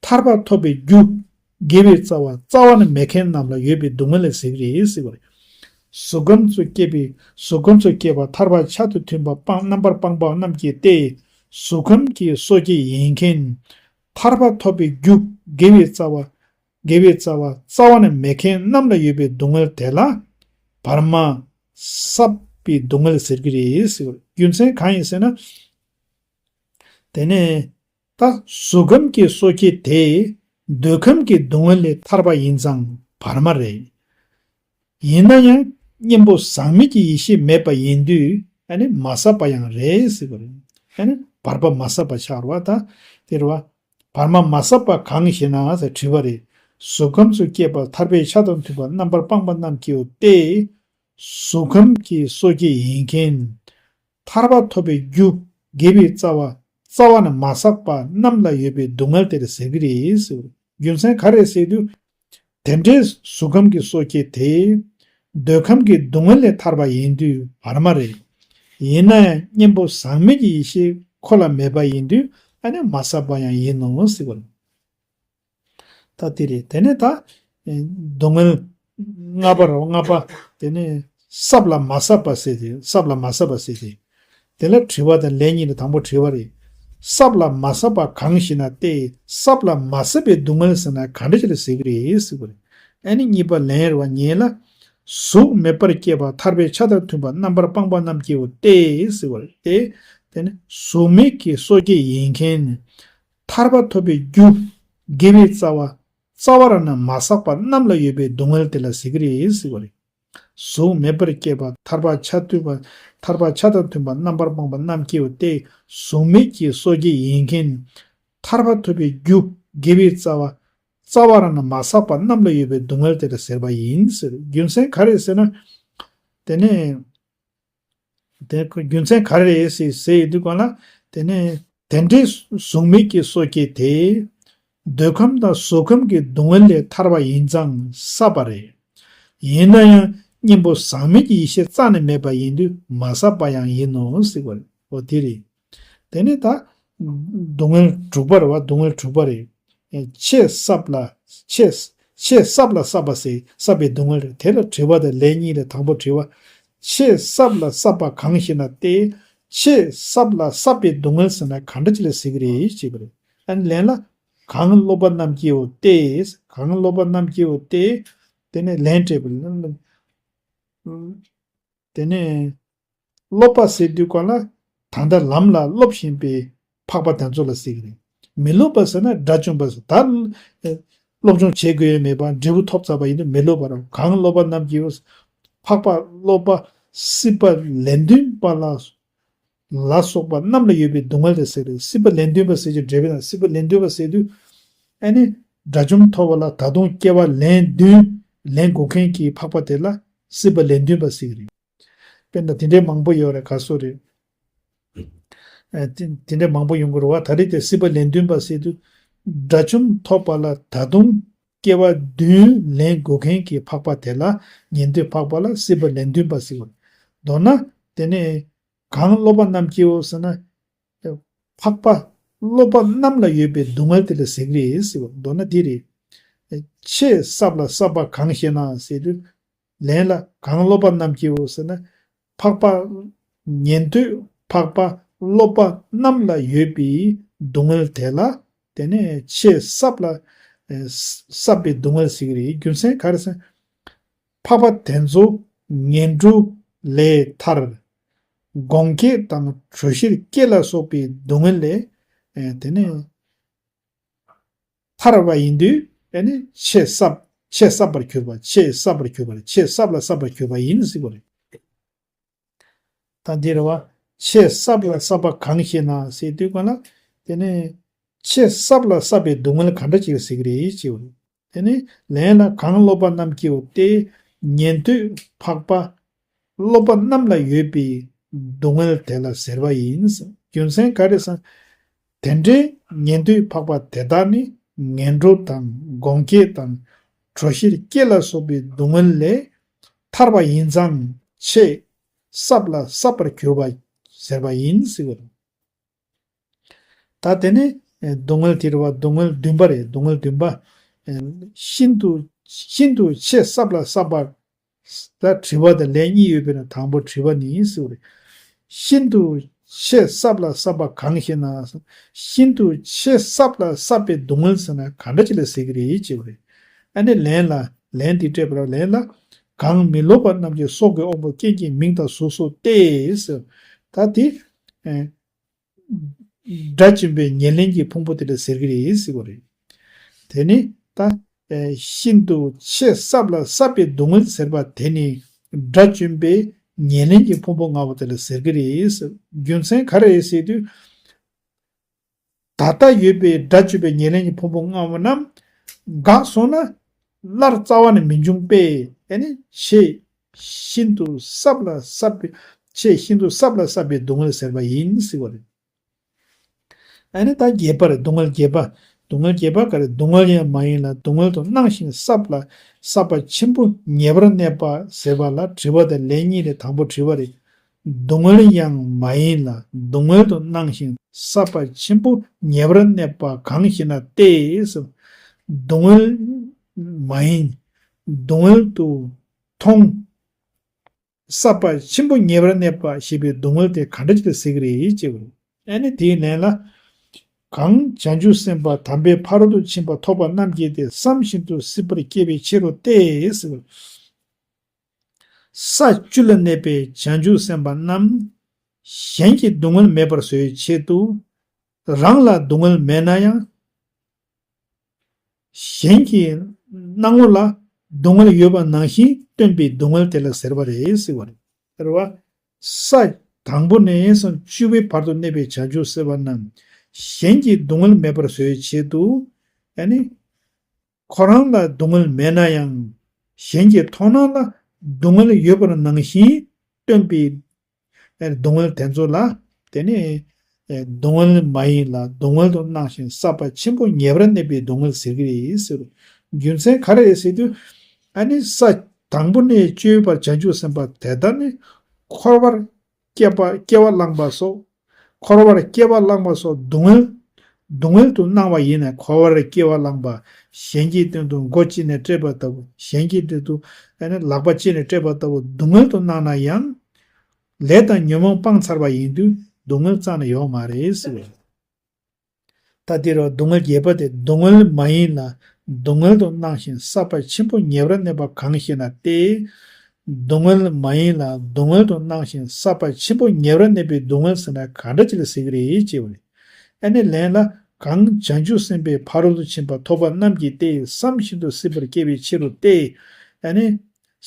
ཐར་པ་ཐོབ་པའི་རྒྱུ་དགེ་བའི་རྩ་བ་རྩ་བ་ནས་མེད་མཁན་རྣམས་ལ་ཡོད་པའི་སྡུག་བསྔལ་ལ་ཟེར་གྱི་རེད་ཟེར་བ་རེད། གཟུགས་ཁམས་སུ་སྐྱེས་པའི་གཟུགས་ཁམས་སུ་སྐྱེས་པ་ཐར་པ་ཆ་དང་མཐུན་པ་སྤངས་རྣམ་པར་སྤངས་པ་རྣམས་ཀྱིས་ཏེ། གཟུགས་ཁམས་ཀྱི་སོ་སྐྱེ་ཡིན་མཁན། ཐར་པ་ཐོབ་པའི་རྒྱུ་དགེ་བའི་རྩ་བ། དགེ་བའི་རྩ་བ་རྩ་བ་ནས་མེད་མཁན་རྣམས་ལ་ཡོད་པའི་སྡུག་བསྔལ་དེ་ལ་བར་མ་བསགས་པའི་སྡུག་བསྔལ་ཟེར་གྱི་རེད་ཟེར་བ་རེད། རྒྱུ་མཚན་གང་ཡིན་ཟེར་ན། དེ་ནས། ད་གཟུགས་ཁམས་ཀྱི་སོ་སྐྱེ་དེ་འདོད་ཁམས་ཀྱི་སྡུག་བསྔལ་ལས་ཐར་པ་ཡིན་ཙང་བར་མ་རེད། ཡིན་ན་ཡང་གཉེན་པོ་ཟག་མེད་ཀྱི་ཡེ་ཤེས་མེད་པ་ཡིན་དུས་ཨ་ནི་མ་བསགས་པ་ཡང་རེད་ཟེར་བ་རེད། ཨ་ནི་བར་པ་མ་བསགས་པ་ཆགས་རེད་བ། ད་དེ་རེད་བ། བར་མ་མ་བསགས་པ་གང་ཞེ་ན་ཟེར་དྲིས་པ་རེད། གཟུགས་ཁམས་སུ་སྐྱེས་པ་ཐར་པའི་ཆ་དང་མཐུན་པ་རྣམ་པར་སྤངས་པ་རྣམས་ཀྱིའོ་སྟེ། གཟུགས་ཁམས་ཀྱི་སོ་སྐྱེ་ཡིན་མཁན། ཐར་པ་ཐོབ་པའི་རྒྱུ་དགེ་བའི་རྩ་བ་རྩ་བ་ནས་མ་བསགས་པ་རྣམས་ལ་ཡོད་པའི་སྡུག་བསྔལ་དེར་ཟེར་གྱི་རེད་ཟེར། རྒྱུ་མཚན་ག་རེ་ཟེར་དུས། དེ་འདྲའི་གཟུགས་ཁམས་ཀྱི་སོ་སྐྱེ་དེ། འདོད་ཁམས་ཀྱི་སྡུག་བསྔལ་ལས་ཐར་པ་ཡིན་དུས་བར་མ་རེད། ཡིན་ན་ཡང་གཉེན་པོ་ཟག་མེད་ཀྱི་ཡེ་ཤེས་ཁོ་ལ་མེད་པ་ཡིན་དུས་ཨ་ནི་མ་བསགས་པ་ཡང་ཡིན་ནོ་ཟེར་བ་རེད། ད་དེ་རེད། དེ་ནས་ད། སྡུག་བསྔལ། ལྔ་པ་རེད་བ། ལྔ་པ། དེ་ནས། བསགས་ལ་མ་བསགས་པ་ཟེར་ཏེ། བསགས་ལ་མ་བསགས་པ་ཟེར་ཏེ། དེ་ལ་དྲི་བ་དང་ལན་གཉིས་ལ་དང་པོ་དྲི་བ་རེད། བསགས་ལ་མ་བསགས་པ་གང་ཞེ་ན་སྟེ། བསགས་ལ་མ་བསགས་པའི་སྡུག་བསྔལ་ཟེར་ན་ག་འདྲ་ཞིག་ལ་ཟེར་གྱི་རེད་ཟེར་བ་རེད། ཨ་ནི་གཉིས་པ་ལན་རེད་བ། ཉན་ལ། གཟུགས་མེད་པར་སྐྱེས་པ་ཐར་པའི་ཆ་དང་མཐུན་པ་རྣམ་པར་སྤངས་པ་རྣམས་ཀྱིའོ་སྟེ་ཟེར་བ་རེད་དེ། དེ་ནི་གཟུགས་མེད་ཀྱི་སོ་སྐྱེ་ཡིན་མཁན། ཐར་པ་ཐོབ་པའི་རྒྱུ། དགེ་བའི་རྩ་བ། རྩ་བ་རང་ནས་མ་བསགས་པ་རྣམས་ལ་ཡོད་པའི་སྡུག་བསྔལ་དེ་ལ་ཟེར་གྱི་རེད་ཟེར་བ་རེད། གཟུགས་མེད་པར་སྐྱེས་པ་ཐར་པ་ཆ་མཐུན་པ། ཐར་པ་ཆ་དང་མཐུན་པ་རྣམ་པར་སྤངས་པ་རྣམས་སྐྱེའོ་སྟེ། གཟུགས་མེད་ཀྱི་སོ་སྐྱེ་ཡིན་མཁན། ཐར་པ་ཐོབ་པའི་རྒྱུ་དགེ་བའི་རྩ་བ། རྩ་བ་རང་ནས་མ་བསགས་པ་རྣམས་ལ་ཡོད་པའི་སྡུག་བསྔལ་དེ་ལ་ཟེར་བ་ཡིན་ཟེར། རྒྱུ་མཚན་ག་རེ་ཟེར་ན། དེ་ནས། དེ་ཁོ་རྒྱུ་མཚན་ག་རེ་རེད་ཟེར་ཟེར་ཡོད་དུས་གོང་ལ། དེ་ནས་དེ་འདྲའི་གཟུགས་མེད་ཀྱི་སོ་སྐྱེ་དེ། འདོད་ཁམས་དང་གཟུགས་ཁམས་ཀྱི་སྡུག་བསྔལ་ལས་ཐར་བ་ཡིན་ཙང་བསགས་པ་རེད། ཡིན་ན་ཡང་གཉེན་པོ་ཟག་མེད་ཀྱི་ཡེ་ཤེས་རྩ་ནས་མེད་པ་ཡིན་དུས་མ་བསགས་པ་ཡང་ཡིན་ནོ་ཟེར་བ་རེད། འོ་དེ་རེད། དེ་ནས་ད། སྡུག་བསྔལ་དྲུག་པ་རེད་བ། སྡུག་བསྔལ་དྲུག་པ་རེད། ཆེས་བསྲབས་ལ་ཆེས་ཆེས་བསྲབས་ལ་བསྲབས་པ་ཟེར་བསྲབས་པའི་སྡུག་བསྔལ་རེད། དེ་ལ་དྲི་བ་དང་ལན་གཉིས་ལས་དང་པོ་དྲི་བ། ཆེས་བསྲབས་ལ་བསྲབས་པ་གང་ཞེ་ན་སྟེ། ཆེས་བསྲབས་ལ་བསྲབས་པའི་སྡུག་བསྔལ་ཟེར་ན་ག་འདྲ་ཅིག་ལ་ཟེར་གི་རེད་ཅེས་པ་རེད། ཨ་ནི་ལན་ལ། གང་སློབ་པ་རྣམས་ཀྱིའོ་སྟེ། གང་སློབ་པ་རྣམས་ཀྱིའོ་སྟེ། དེ་ནས་ལན་སྤྲད་པ་ལ། དེ་ནས་སློབ་པ་ཟེར་དུས་གང་ལ་ད་ལྟ་ལམ་ལ་སློབ་བཞིན་པའི་འཕགས་པ་དེ་ཚོ་ལ་ཟེར་གི་རེད། མི་སློབ་པ་ཟེར་ན་དགྲ་བཅོམ་པ་ཟེར་ད་སློབ་སྦྱོང་བྱེད་དགོས་ཡ་མེད་པ་འབྲས་བུ་ཐོབ་ཚར་བ་ཡིན་དུས་མི་སློབ་པ་རེད། གང་སློབ་པ་རྣམས་ཀྱིས་འཕགས་པ་སློབ་པ་སྲིད་པ་ལན་ལྡན་པ་ལ་ལ་སོགས་པ་རྣམས་ལ་ཡོད་པའི་སྡུག་བསྔལ་དེ་ཟེར་རེད། སྲིད་པ་ལན་ལྡན་པ་ཟེར་གྱི་འབྲས་བུ་དང་སྲིད་པ་ལན་ལྡན་པ་ཟེར་དུས་ཨ་ནི་དགྲ་བཅོམ་ཐོབ་པ་ལ་ད་དུང་སྐྱེ་བ་ལན་བདུན་ལེན་དགོས་མཁན་གྱི་འཕགས་པ་དེ་ལ་སྲིད་པ་ལན་ལྡན་པ་ཟེར་གི་རེད། དཔེར་ན་དེ་འདྲའི་མང་པོ་ཡོད་རེད། ག་སོ་རེད། ཨ་དེ་དེ་འདྲའི་མང་པོ་ཡོང་གི་རེད་བ། ད་རེས་དེ་སྲིད་པ་ལན་ལྡན་པ་ཟེར་དུས་དགྲ་བཅོམ་ཐོབ་པ་ལ་ད་དུང་སྐྱེ་བ་བདུན་ལེན་དགོས་མཁན་གྱི་འཕགས་པ་དེ་ལ་ཉན་ཐོས་འཕགས་པ་ལ་སྲིད་པ་ལན་ལྡན་པ་ཟེར་བ་རེད། མདོར་ན་དེ་ནས་གང་སློབ་པ་རྣམས་ཀྱིའོ་ཟེར་ན། འཕགས་པ་སློབ་པ་རྣམས་ལ་ཡོད་པའི་སྡུག་བསྔལ་དེ་ལ་ཟེར་གི་རེད་ཟེར་བ་མདོར་ན་འདི་རེད། ཆེས་བསྲབས་ལ་བསྲབས་པ་གང་ཞེ་ན་ཟེར་དུས། ལན་ལ་གང་སློབ་པ་རྣམས་ཀྱིའོ་ཟེར་ན། འཕགས་པ་ཉན་ཐོས་འཕགས་པ་སློབ་པ་རྣམས་ལ་ཡོད་པའི་སྡུག་བསྔལ་དེ་ལ་དེ་ནས་ཆེས་བསྲབས་ལ་བསྲབས་པའི་སྡུག་བསྔལ་ཟེར་གི་རེད། རྒྱུ་མཚན་ག་རེ་ཟེར་ན། འཕགས་པ་དེ་ཚོ་ངན་འགྲོ་ལས་ཐར། སྒོམ་གྱི་དང་གྲོལ་ཕྱིར་སྐྱེ་ལ་སོགས་པའི་སྡུག་བསྔལ་ལས་ཨེ་དེ་ནས་ཐར་བ་ཡིན་དུས་ཨེ་ནི་ཆེས་བསྲབས་ཆེས་བསྲབས་པར་གྱུར་པ་ཆེས་བསྲབས་པར་གྱུར་པ་རེད། ཆེས་བསྲབས་ལ་བསྲབས་པར་གྱུར་པ་ཡིན་ཟེར་བ་རེད། ད་འདི་རེད་བ། ཆེས་བསྲབས་ལ་བསྲབས་པ་གང་ཞེ་ན་ཟེར་དུས་གང་ལ། དེ་ནས་ཆེས་བསྲབས་ལ་བསྲབས་པའི་སྡུག་བསྔལ་ག་འདྲ་ཅིག་ཟེར་གི་རེད་ཅེས་པ་རེད། དེ་ནས་ལན་ལ་གང་སློབ་པ་རྣམས་ཀྱིའོ་སྟེ། ཉན་ཐོས་འཕགས་པ་སློབ་པ་རྣམས་ལ་ཡོད་པའི་སྡུག་བསྔལ་དེ་ལ་ཟེར་བ་ཡིན། རྒྱུ་མཚན་ག་རེ་ཟེར་ན། དེ་འདྲའི་ཉན་ཐོས་འཕགས་པ་དེ་དག་ནི་ངན་འགྲོ་དང་སྒོམ་གྱི་དང་གྲོལ་ཕྱིར་སྐྱེ་ལ་སོགས་པའི་སྡུག་བསྔལ་ལས་ཐར་བ་ཡིན་ཙང་ཆེས་བསྲབས་ལ་བསྲབས་པར་གྱུར་པ་ཟེར་བ་ཡིན་ཟེར་བ་རེད། ད་དེ་ནི་སྡུག་བསྔལ་དེ་རེད་བ། སྡུག་བསྔལ་བདུན་པ་རེད། སྡུག་བསྔལ་བདུན་པ། ཤིན་ཏུ་ཤིན་ཏུ་ཆེས་བསྲབས་ལ་བསྲབས་པ། ད་དྲི་བ་དང་ལན་གཉིས་ཡོད་པའི་ནང་དང་པོ་དྲི་བ་ནི་ཟེར་བ་རེད། ཤིན་ཏུ་ཆེས་བསྲབས་ལ་བསྲབས་པ་གང་ཞེ་ན། ཤིན་ཏུ་ཆེས་བསྲབས་ལ་བསྲབས་པའི་སྡུག་བསྔལ་ཟེར་ན་ག་འདྲ་ཅིག་ལ་ཟེར་གི་རེད་ཅེས་པ་རེད། ཨ་ནི་ལན་ལ་ལན་འདི་སྤྲད་པ་ལ་ལན་ལ་གང་མི་སློབ་པ་རྣམས་ཀྱི་སྲོག་གི་དབང་པོ་རྐྱེན་གྱི་མིང་དང་གཟུགས་སོགས་ཏེ་ཟེར། ད་དེ། དགྲ་བཅོམ་པའི་ཉེར་ལེན་གྱི་ཕུང་པོ་དེ་ལ་ཟེར་གྱི་རེད་ཟེར་བ་རེད། དེ་ནི་ད་ཤིན་ཏུ་ཆེས་བསྲབས་ལ་བསྲབས་པའི་སྡུག་བསྔལ་ཟེར་བ་དེ་ནི་དགྲ་བཅོམ་པའི་ཉེར་ལེན་གྱི་ཕུང་པོ་ལྔ་པོ་དེ་ལ་ཟེར་གྱི་རེད་ཟེར། རྒྱུ་མཚན་ག་རེ་རེད་ཟེར་དུས། ད་ལྟ་ཡོད་པའི་དགྲ་བཅོམ་པའི་ཉེར་ལེན་གྱི་ཕུང་པོ་ལྔ་པོ་རྣམས་འགགས་སོང་ན་སླར་རྩ་བ་ནས་མི་འབྱུང་པས། ཨེ་ནི་ཆེས་ཤིན་ཏུ་བསྲབས་ལ་བསྲབས་པའི་ཆེས་ཤིན་ཏུ་བསྲབས་ལ་བསྲབས་པའི་སྡུག་བསྔལ་ཟེར་བ་ཡིན་ཟེར་བ་རེད། ཨ་ནི་ད་བརྒྱད་པ་རེད། སྡུག་བསྔལ་བརྒྱད་པ། སྡུག་བསྔལ་བརྒྱད་པ་ག་རེ། སྡུག་བསྔལ་ཡང་མ་ཡིན་ལ་སྡུག་བསྔལ་དུ་སྣང་ཞིང་བསྲབས་ལ་བསྲབས་པ་ཆེན་པོ་ཉེ་བར་གནས་པ་ཟེར་བ་ལ་དྲི་བ་དང་ལན་གཉིས་ལས་དང་པོ་དྲི་བ་རེད། སྡུག་བསྔལ་ཡང་མ་ཡིན་ལ་སྡུག་བསྔལ་དུ་སྣང་ཞིང་བསྲབས་པ་ཆེན་པོ་ཉེ་བར་གནས་པ་གང་ཞེ་ན་སྟེ། སྡུག་བསྔལ་མ་ཡིན། སྡུག་བསྔལ་དུ་མཐོང་། བསྲབས་པ་ཆེན་པོ་ཉེ་བར་གནས་པ་ཞེས་པའི་སྡུག་བསྔལ་དེ་ག་འདྲ་ཅིག་ལ་ཟེར་གྱི་རེད་ཅེས་པ་རེད། ཨ་ནི་དེའི་ལན་ལ། གང་བྱང་ཆུབ་སེམས་དཔའ་དམ་པའི་ཕ་རོལ་ཏུ་ཕྱིན་པ་ཐོབ་པ་རྣམས་ཀྱིས་དེ་བསམ་བཞིན་དུ་སྲིད་པར་སྐྱེ་བའི་ཕྱིར་རོ་སྟེ་ཟེར། ས་བཅུ་ལ་གནས་པའི་བྱང་ཆུབ་སེམས་དཔའ་རྣམས་གཞན་གྱི་སྡུག་བསྔལ་མེད་པར་བཟོ་བའི་ཆེད་དུ། རང་ལ་སྡུག་བསྔལ་མེད་ན་ཡང་། གཞན་གྱི་སྣང་ངོ་ལ་སྡུག་བསྔལ་ཡོད་པ་ནང་བཞིན་སྟོན་པའི་སྡུག་བསྔལ་དེ་ལ་ཟེར་བ་རེད་ཟེར་བ་རེད། རེད་བ། ས་དང་པོ་ནས་སོང་བཅུ་པའི་བར་དུ་གནས་པའི་བྱང་ཆུབ་སེམས་དཔའ་རྣམས་གཞན་གྱི་སྡུག་བསྔལ་མེད་པར་བཟོ་བའི་ཆེད་དུ། ཨ་ནི། ཁོ་རང་ལ་སྡུག་བསྔལ་མེད་ན་ཡང་གཞན་གྱི་མཐོང་སྣང་ལ་སྡུག་བསྔལ་ཡོད་པ་ནང་བཞིན་སྟོན་པའི་སྡུག་བསྔལ་དེ་ཚོ་ལ་དེ་ནི་སྡུག་བསྔལ་མ་ཡིན་ལ་སྡུག་བསྔལ་དུ་སྣང་ཞིང་བསྲབས་པ་ཆེན་པོ་ཉེ་བར་གནས་པའི་སྡུག་བསྔལ་ཟེར་གྱི་རེད་ཟེར། རྒྱུ་མཚན་ག་རེ་རེད་ཟེར་དུས། ཨ་ནི་ས་དང་པོ་ནས་བཅུའི་བར་བྱང་ཆུབ་སེམས་དཔའ་དེ་དག་ནི་འཁོར་བར་སྐྱེ་བ་སྐྱེ་བ་བླངས་པ་སོགས། འཁོར་བར་སྐྱེ་བ་བླངས་པ་སོགས་སྡུག་བསྔལ་ སྡུག་བསྔལ་དུ་སྣང་བ་ཡིན་ན། འཁོར་བར་སྐྱེ་བ་བླངས་པ། གཞན་གྱི་དོན་དུ་མགོ་བཅད་ནས་བསྐྲད་པ་ལྟ་བུ། གཞན་གྱི་དོན་དུ་ཨ་ནི་ལག་པ་བཅད་ནས་བསྐྲད་པ་ལྟ་བུ་སྡུག་བསྔལ་དུ་སྣང་ན་ཡང་། ལས་དང་ཉོན་མོངས་སྤངས་ཚར་བ་ཡིན་དུས་སྡུག་བསྔལ་རྩ་ནས་ཡོད་མ་རེད་ཟེར་བས། ད་དེ་རུ་སྡུག་བསྔལ་བརྒྱད་པ་དེ་སྡུག་བསྔལ་མ་ཡིན་ལ་སྡུག་བསྔལ་དུ་སྣང་ཞིང་བསགས་པ་ཆེན་པོ་ཉེ་བར་གནས་པ་གང་ཞེ་ན་སྟེ། སྡུག་བསྔལ་མ་ཡིན་ལ་སྡུག་བསྔལ་དུ་སྣང་ཞིང་བསགས་པ་ཆེན་པོ་ཉེ་བར་གནས་པའི་སྡུག་བསྔལ་ཟེར་ན་ག་འདྲ་ཅིག་ལ་ཟེར་གྱི་རེད་ཅེས་པ་རེད། ཨ་ནི་ལན་ལ། གང་བྱང་ཆུབ་སེམས་དཔའི་ཕ་རོལ་ཏུ་ཕྱིན་པ་ཐོབ་པ་རྣམས་ཀྱིས་ཏེ། བསམ་བཞིན་དུ་སྲིད་པར་སྐྱེ་བའི་ཕྱིར་རོ་སྟེ། ཨ་ནི།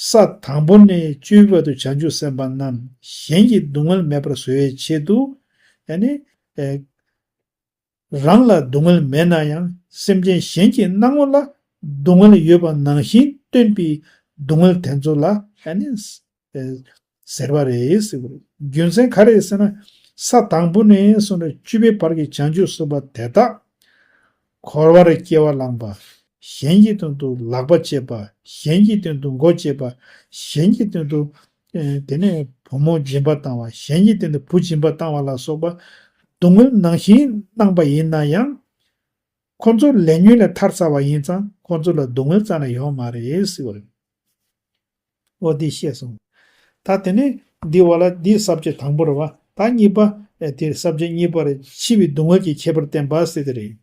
ས་དང་པོ་ནས་བཅུ་པའི་བར་དུ་བྱང་ཆུབ་སེམས་དཔའ་རྣམས་གཞན་གྱི་སྡུག་བསྔལ་མེད་པར་བཟོ་བའི་ཆེད་དུ། ཨ་ནི། ཨེ། རང་ལ་སྡུག་བསྔལ་མེད་ན་ཡང་སེམས་ཅན་གཞན་གྱི་སྣང་ངོ་ལ་སྡུག་བསྔལ་ཡོད་པ་ནང་བཞིན་སྟོན་པའི་སྡུག་བསྔལ་དེ་ཚོ་ལ་ཨ་ནི་ཟེར་བ་རེད་ཟེར་བ་རེད། རྒྱུ་མཚན་ག་རེ་ཟེར་ན། ས་དང་པོ་ནས་བཟུང་ནས་བཅུ་པའི་བར་གྱི་བྱང་ཆུབ་སེམས་དཔའ་དེ་དག་འཁོར་བར་སྐྱེ་བ་བླངས་པ། གཞན་གྱི་དོན་དུ་ལག་པ་བཅད་པ། གཞན་གྱི་དོན་དུ་མགོ་བཅད་པ། གཞན་གྱི་དོན་དུ། ཨེ། དེ་ནས་བུ་མོ་སྦྱིན་པ་བཏང་བ། གཞན་གྱི་དོན་དུ་བུ་སྦྱིན་པ་བཏང་བ་ལ་སོགས་པ་སྡུག་བསྔལ་ནང་བཞིན་སྣང་པ་ཡིན་ན་ཡང་། ཁོ་ཚོ་ལས་ཉོན་ལས་ཐར་ཚར་བ་ཡིན་ཙང་ཁོ་ཚོ་ལ་སྡུག་བསྔལ་རྩ་ནས་ཡོད་མ་རེད་ཟེར་བ་རེད། འོ་འདི་ཤེས་སོང་། ད་དེ་ནས་འདི་བ་ལ་འདི་ས་བཅད་དང་པོ་རེད་བ། ད་གཉིས་པ། ཨེ། དེ་ས་བཅད་གཉིས་པ་རེད། འཆི་བའི་སྡུག་བསྔལ་གྱི་ཁྱད་པར་བསྟན་པ་ཟེར་དེ་རེད།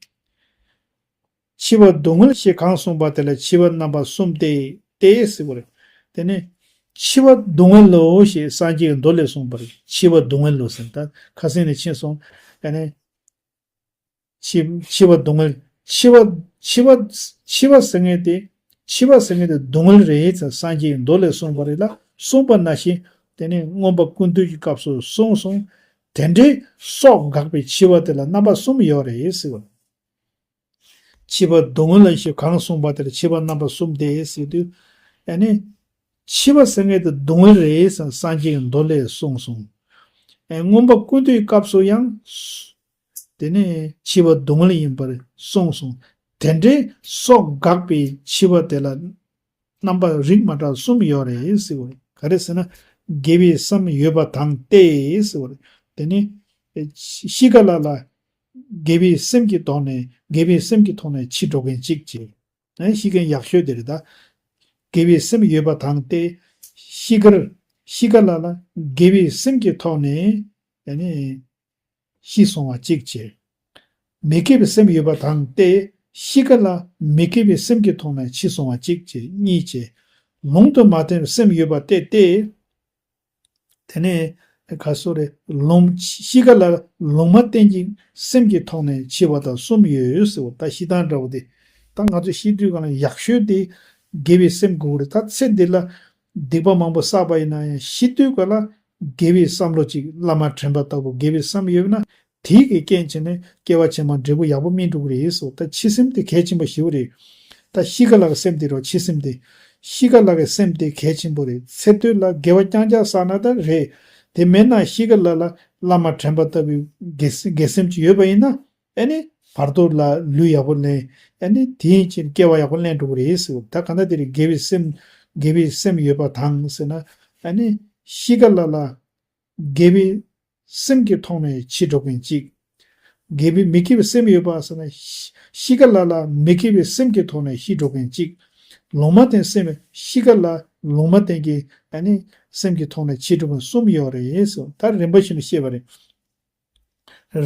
འཆི་བ་སྡུག་བསྔལ་ཞེས་གང་གསུངས་པ་དེ་ལ་འཆི་བ་རྣམ་པ་གསུམ་སྟེ། སྟེ་ཟེར་བ་རེད། དེ་ནས་འཆི་བ་སྡུག་བསྔལ་ལོ་ཞེས་སངས་རྒྱས་ཀྱི་མདོ་ལས་གསུངས་པ་རེད། འཆི་བ་སྡུག་བསྔལ་ལོ་ཟེར། ད་ཁ་སང་ནས་ཕྱིན་སོང་། ཨ་ནི། འཆི། འཆི་བ་སྡུག་བསྔལ། འཆི་བ། འཆི་བ། འཆི་བ་ཟེར་མཁན་དེ། འཆི་བ་ཟེར་མཁན་དེ་སྡུག་བསྔལ་རེད་ཟེར་སངས་རྒྱས་ཀྱི་མདོ་ལས་གསུངས་པ་རེད་ལ། གསུངས་པ་ནང་བཞིན་དེ་ནས་མངོན་པ་ཀུན་བཏུས་ཀྱི་སྐབས་སུ་གསུངས་སོང་། དེ་འདྲའི་སྲོག་འགག་པའི་འཆི་བ་དེ་ལ་རྣམ་པ་གསུམ་ཡོད་རེད་ཟེར་བ། འཆི་བ་སྡུག་བསྔལ་ལ་ཞེས་གང་གསུངས་པ་དེར་འཆི་བ་རྣམ་པ་གསུམ་སྟེ་ཟེར་དུས། ཨ་ནི། འཆི་བ་ཟེར་མཁན་དེ་སྡུག་བསྔལ་རེད་ཟེར་སངས་རྒྱས་ཀྱི་མདོ་ལས་གསུངས་སོང་། ཨེ། མངོན་པ་ཀུན་བཏུས་སྐབས་སུ་ཡང་། དེ་ནས་འཆི་བ་སྡུག་བསྔལ་ཡིན་པར་གསུངས་སོང་། དེ་འདྲའི་སྲོག་འགག་པའི་འཆི་བ་དེ་ལ་རྣམ་པ་རིགས་མ་འདྲ་གསུམ་ཡོད་རེད་ཟེར་བ་རེད། ག་རེ་ཟེར་ན། དགེ་བའི་བསམ་ཡོད་པ་དང་སྟེ་ཟེར་བ་རེད། དེ་ནས་གཤིས་ཀ་ལ་ལ་དགེ་བའི་སེམས་ཀྱི་ཐོག་ནས་དགེ་བའི་སེམས་ཀྱི་ཐོག་ནས་འཆི་འགྲོ་མཁན་གཅིག་བྱས། ཨ། གཤིས་ཀ་ཡག་ཤོས་དེ་རེད་ད། དགེ་བའི་སེམས་ཡོད་པ་དང་སྟེ། གཤིས་ཀར། གཤིས་ཀ་ལ་ལ་དགེ་བའི་སེམས་ཀྱི་ཐོག་ནས་ཨ་ནི་ཤི་སོང་བ་གཅིག་བྱས། མི་དགེ་བའི་སེམས་ཡོད་པ་དང་སྟེ། གཤིས་ཀ་ལ་མི་དགེ་བའི་སེམས་ཀྱི་ཐོག་ནས་ཤི་སོང་བ་གཅིག་བྱས། གཉིས་བྱས། ལུང་དུ་མ་བསྟན་པའི་སེམས་ཡོད་པ་སྟེ་སྟེ། དེ་ནས་ག་སོ་རེ་ལུང་། གཤིས་ཀ་ལ་ལུང་མ་བསྟན་གྱི་སེམས་ཀྱི་ཐོག་ནས་འཆི་བ་དང་གསུམ་ཡོད་ཟེར་བ། ད་ཤི་སྟངས་འདྲ་བོ་དེ། ད་ང་ཚོ་ཤི་དུས་ག་ལ་ཡག་ཤོས་དེ་དགེ་བའི་སེམས་དགོས་རེད། ད་ཚེ་འདི་ལ་སྡིག་པ་མང་པོ་བསགས་པ་ཡིན་ན་ཡང་ཤི་དུས་ག་ལ་དགེ་བའི་བསམ་བློ་ཅིག་བླ་མ་དྲན་པ་ལྟ་བུ་དགེ་བའི་བསམ་ཡོད་ན། དེའི་གི་རྐྱེན་བྱས་ནས་སྐྱེ་བ་ཕྱི་མ་འབྲས་བུ་ཡག་པོ་སྨིན་འགྲོ་གི་རེད་ཟེར། ད་འཆི་སེམས་དེ་གལ་ཆེན་པོ་ཞེ་པོ་རེད། ད་གཤིས་ཀ་ལ་གི་སེམས་དེ་རོ། འཆི་སེམས་དེ། གཤིས་ཀ་ལ་གི་སེམས་དེ་གལ་ཆེན་པོ་རེད། ཚེ་སྟོད་ལ་དགེ་བ་རྐྱང་རྐྱང་བསགས་ན་ད་རེད། དེ་མེད་ན་གཤིས་ཀ་ལ་ལ་བླ་མ་དྲན་པ་ལྟ་བུའི་དགེ་དགེ་སེམས་ཅིག་ཡོད་པ་ཡིན་ན། ཨ་ནི་བར་དོ་ལ་ལུས་ཡག་པོ་ལེན། ཨ་ནི་དེའི་ཕྱིར་སྐྱེ་བ་ཡག་པོ་ལེན་འགྲོ་གི་རེད་ཟེར། ད་ག་ན་དེ་རེད། དགེ་བའི་སེམས། དགེ་བའི་སེམས་ཡོད་པ་དང་ཟེར་ན། ཨ་ནི་གཤིས་ཀ་ལ་ལ་དགེ་བའི་སེམས་ཀྱི་ཐོག་ནས་འཆི་འགྲོ་མཁན་གཅིག་དགེ་བའི་མི་དགེ་བའི་སེམས་ཡོད་པ་ཟེར་ན། གཤིས་ཀ་ལ་ལ་མི་དགེ་བའི་སེམས་ཀྱི་ཐོག་ནས་ཤི་འགྲོ་མཁན་གཅིག་ལུང་མ་བསྟན་སེམས། གཤིས་ཀ་ལ་ལུང་མ་བསྟན་གྱི་ཨ་ནི་སེམས་ཀྱི་ཐོག་ནས་འཆི་འགྲོ་མཁན་གསུམ་ཡོད་རེད་ཟེར། ད་རིམ་པ་བཞིན་དུ་བཤད་པ་རེད།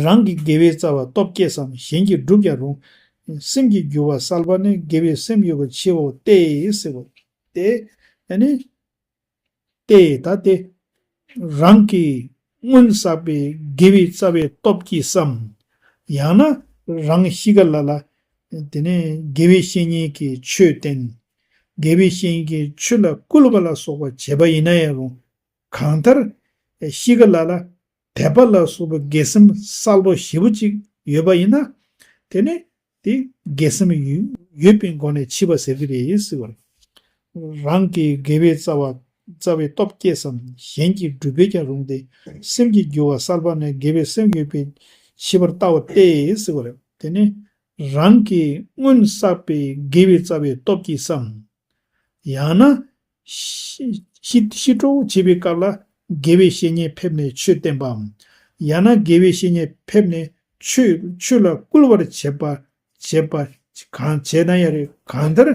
རང་གི་དགེ་བའི་རྩ་བ་སྟོབས་སྐྱེས་སམ། གཞན་གྱིས་བསྒྲུབས་ཀྱང་རུང་། སེམས་ཀྱི་རྒྱུ་བ་གསལ་བ་ནི། དགེ་བའི་སེམས་ཡོད་པའི་འཆི་བའོ་སྟེ་ཟེར་བ། དེ་ཨ་ནི། སྟེ་ད་དེ། རང་གིས་སྔོན་བསགས་པའི་དགེ་བའི་རྩ་བའི་སྟོབས་ཀྱིས་སམ། ཡང་ན་རང་གཤིས་ཀ་ལ་ལ། དེ་ནས་དགེ་བའི་བཤེས་གཉེན་གྱི་ཆོས་བསྟེན། དགེ་བའི་བཤེས་གཉེན་གྱི་ཆོས་ལ་བསྐུལ་བ་ལ་སོགས་པ་བྱས་པ་ཡིན་ན་ཡང་རུང་། གང་ལྟར་གཤིས་ཀ་ལ་ལ་དད་པ་ལ་སོགས་པའི་དགེ་སེམས་གསལ་པོ་ཞེ་པོ་ཅིག་ཡོད་པ་ཡིན་ན། དེ་ནི་དེ་དགེ་སེམས་ཡོད་ཡོད་པའི་སྒོ་ནས་འཆི་བ་ཟེར་གྱི་རེད་ཟེར་བ་རེད། རང་གི་དགེ་བའི་རྩ་བ་རྩ་བའི་སྟོབས་སྐྱེས་སམ། གཞན་གྱིས་བསྒྲུབས་པས་ཀྱང་རུང་སྟེ། སེམས་ཀྱི་རྒྱུ་བ་གསལ་བ་ནི། དགེ་བའི་སེམས་ཡོད་པའི་འཆི་བར་ལྟ་བ་སྟེ་ཟེར་བ་རེད། དེ་ནི་རང་གིས་སྔོན་བསགས་པའི་དགེ་བའི་རྩ་བའི་སྟོབས་ཀྱིས་སམ། ཡང་ན། ཤི་ཤི་ཤི་འགྲོ་བྱེད་པའི་སྐབས་ལ་དགེ་བའི་བཤེས་གཉེན་ཕེབས་ནས་ཆོས་བསྟན་པའམ། ཡང་ན་དགེ་བའི་བཤེས་གཉེན་ཕེབས་ནས་ ཆོས་ཆོས་ལ་བསྐུལ་བར་བྱེད་པ་བྱེད་པ་གང་བྱེད་ན་ཡང་རེད། གང་ལྟར་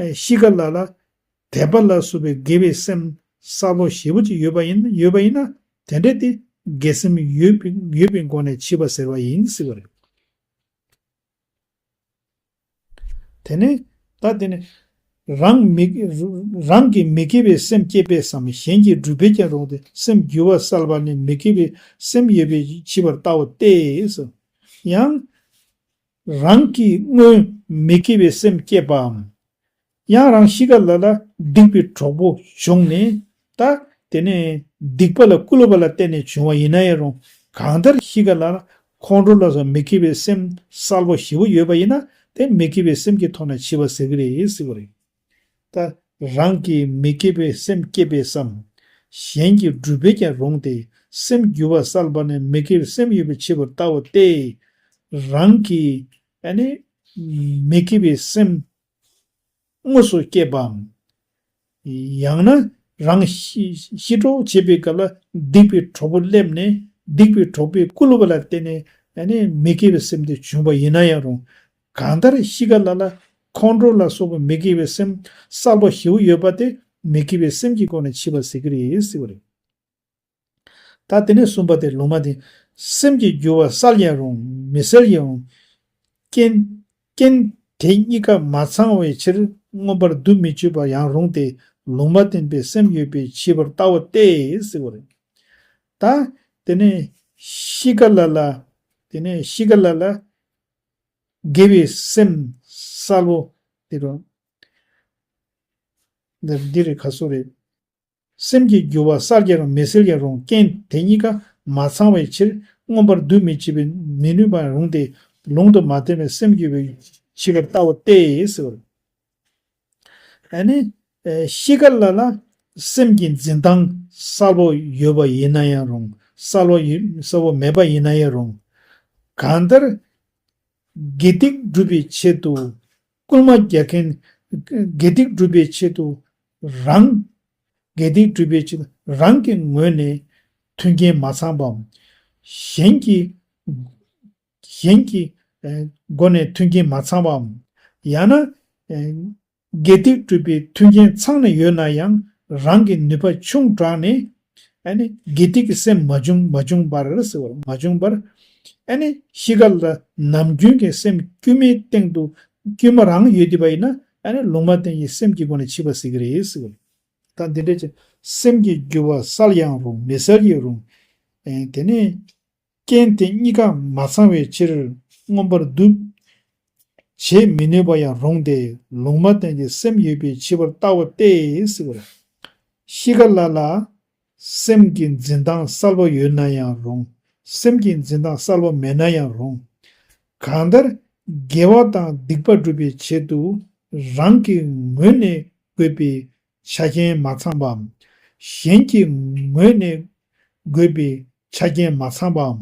ཨེ་གཤིས་ཀ་ལ་ལ་དད་པ་ལ་སོགས་པའི་དགེ་བའི་སེམས་གསལ་པོ་ཞེ་པོ་ཅིག་ཡོད་པ་ཡིན་ཡོད་པ་ཡིན་ན། དེ་འདྲ་དེ་དགེ་སེམས་ཡོད་པའི་ཡོད་པའི་སྒོ་ནས་མཆིས་པ་ཟེར་བ་ཡིན་ཟེར་བ་རེད། དེ་ནས་ད་དེ་ནས་རང་མི་རང་གི་མི་དགེ་བའི་སེམས་བསྐྱེད་པས་སམ། གཞན་གྱི་སྒྲུབ་པས་ཀྱང་རུང་སྟེ། སེམས་འགྱུ་བ་བསལ་བ་ནི་མི་དགེ་བའི་སེམས་ཡོད་པའི་མཆིས་པར་བལྟའོ་སྟེ། ཡང་རང་གིས་སྔོན་མི་དགེ་བའི་སེམས་བསྐྱེད་པའམ། ཡང་རང་གཤིས་ཀ་ལ་ལ་སྡིག་པའི་གྲོགས་པོ་བྱུང་ནས། ད་དེ་ནས་སྡིག་པ་ལ་བསྐུལ་བ་ལ་བརྟེན་ནས་བྱུང་བ་ཡིན་ན་ཡང་རུང་། གང་ལྟར་གཤིས་ཀ་ལ་ལ་ཁོང་ཁྲོ་ལ་སོགས་མི་དགེ་བའི་སེམས་གསལ་པོ་ཞེ་པོ་ཡོད་པ་ཡིན་ན། དེ་མི་དགེ་བའི་སེམས་ཀྱི་ཐོག་ནས་མཆིས་པ་ཟེར་གྱི་རེད་ཟེར་བ་རེད། ད་རང་གིས་མི་དགེ་བའི་སེམས་བསྐྱེད་པས་སམ། གཞན་གྱི་སྒྲུབ་པས་ཀྱང་རུང་སྟེ། སེམས་འགྱུ་བ་བསལ་བ་ནི་མི་དགེ་བའི་སེམས་ཡོད་པའི་མཆིས་པར་བལྟའོ་སྟེ། རང་གིས་ཨ་ནི་མི་དགེ་བའི་སེམས་དངོས་སུ་བསྐྱེད་པའམ། ཡང་ན་རང་ཤི་ཤི་གྲོགས་བྱེད་པའི་སྐབས་ལ་སྡིག་པའི་གྲོགས་པོ་སླེབས་ནས། སྡིག་པའི་གྲོགས་པོས་བསྐུལ་བ་ལ་བརྟེན་ནས་ཨ་ནི་མི་དགེ་བའི་སེམས་དེ་བྱུང་བ་ཡིན་ན་ཡང་རུང་། གང་ལྟར་གཤིས་ཀ་ལ་ལ་ཁོང་ཁྲོ་ལ་སོགས་པའི་མི་དགེ་བའི་སེམས་གསལ་པོ་ཞེ་པོ་ཡོད་པ་དེ་མི་དགེ་བའི་སེམས་ཀྱི་སྒོ་ནས་མཆིས་པ་ཟེར་གྱི་རེད་ཟེར་བ་རེད། ད་དེ་ནས་གསུམ་པ་དེ་ལུང་མ་དེ། སེམས་ཀྱི་འགྱུ་བ་བསལ་ཡང་རུང་མི་བསལ་ཡང་རུང་། རྐྱེན་རྐྱེན་དེ་གཉིས་ཀ་མ་ཚང་བའི་ཕྱིར། མངོན་པར་འདུ་མི་བྱེད་པར་ཡང་རུང་སྟེ། ལུང་མ་བསྟན་པའི་སེམས་ཡོད་པའི་མཆིས་པར་བལྟའོ་སྟེ་ཟེར་བ་རེད། ད་དེ་ནས་གཤིས་ཀ་ལ་ལ། དེ་ནས་གཤིས་ཀ་ལ་ལ་དགེ་བའི་སེམས་གསལ་པོ་དེ་རུ། འདིར་འདི་རེད་ཁ་སོ་རེད། སེམས་ཀྱི་འགྱུ་བ་བསལ་ཀྱང་རུང་མི་བསལ་ཀྱང་རུང་། རྐྱེན་དེ་གཉིས་ཀ་མ་ཚང་བའི་ཕྱིར། མངོན་པར་འདུ་མི་བྱེད་པའི་མི་ནུས་པ་རུང་སྟེ། ལུང་དུ་མ་བསྟན་པའི་སེམས་ཡོད་པའི་མཆིས་པར་བལྟའོ་སྟེ་ཟེར་བ་རེད། ཨ་ནི་ཨེ་གཤིས་ཀ་ལ་ལ་སེམས་ཀྱི་འཛིན་སྟངས་གསལ་པོ་ཡོད་པ་ཡིན་ན་ཡང་རུང་། གསལ་པོ་ཡོད་གསལ་པོ་མེད་པ་ཡིན་ན་ཡང་རུང་། གང་ལྟར་དགེ་སྡིག་སྒྲུབ་པའི་ཆེད་དུ་བསྐུལ་མ་རྒྱག་མཁན། དགེ་སྡིག་སྒྲུབ་པའི་ཆེད་དུ་རང་། དགེ་སྡིག་སྒྲུབ་པའི་ཆེད་དུ་རང་གི་ངོས་ནས་མཐུན་རྐྱེན་མ་ཚང་བའམ། གཞན་གྱི་གཞན་གྱི་ཨེ་སྒོ་ནས་མཐུན་རྐྱེན་མ་ཚང་བའམ། ཡང་ན་ཨེ་དགེ་སྡིག་སྒྲུབ་པའི་མཐུན་རྐྱེན་ཚང་ནས་ཡོད་ན་ཡང་། རང་གི་ནུས་པ་ཆུང་དྲགས་ནས་ཨ་ནི་དགེ་སྡིག་གི་སེམས་མ་བྱུང་མ་བྱུང་བར་ཟེར་བ་མ་བྱུང་བར། ཨ་ནི་གཤིས་ཀ་ལ་ནམ་རྒྱུན་གྱི་སེམས་དཀྱུས་མའི་སྟེང་དུ་དཀྱུས་མ་རང་ཡོད་བསྡད་པ་ཡིན་ན། ཨ་ནི་ལུང་མ་བསྟན་གྱི་སེམས་ཀྱི་སྒོ་ནས་མཆིས་པ་ཟེར་གྱི་རེད་ཟེར་བ། ད་འདི་འདྲ་ཅིག་སེམས་ཀྱི་འགྱུ་བ་བསལ་ཡང་རུང་མི་བསལ་ཡང་རུང་། ཨེ་དེ་ནས་རྐྱེན་དེ་གཉིས་ཀ་མ་ཚང་བའི་ཕྱིར། མངོན་པར་འདུ་བྱེད་མི་ནུས་པ་ཡང་རུང་སྟེ། ལུང་མ་བསྟན་གྱི་སེམས་ཡོད་པའི་མཆིས་པར་བལྟའོ་སྟེ་ཟེར་བ་རེད། གཤིས་ཀ་ལ་ལ་སེམས་ཀྱི་འཛིན་སྟངས་གསལ་པོ་ཡོད་ན་ཡང་རུང་། སེམས་ཀྱི་འཛིན་སྟངས་གསལ་པོ་མེད་ན་ཡང་རུང་། གང་ལྟར་དགེ་བ་དང་སྡིག་པ་སྒྲུབ་པའི་ཆེད་དུ་རང་གི་ངོས་ནས་དགོས་པའི་ཆ་རྐྱེན་མ་ཚང་བའམ། གཞན་གྱི་ངོས་ནས་དགོས་པའི་ཆ་རྐྱེན་མ་ཚང་བའམ།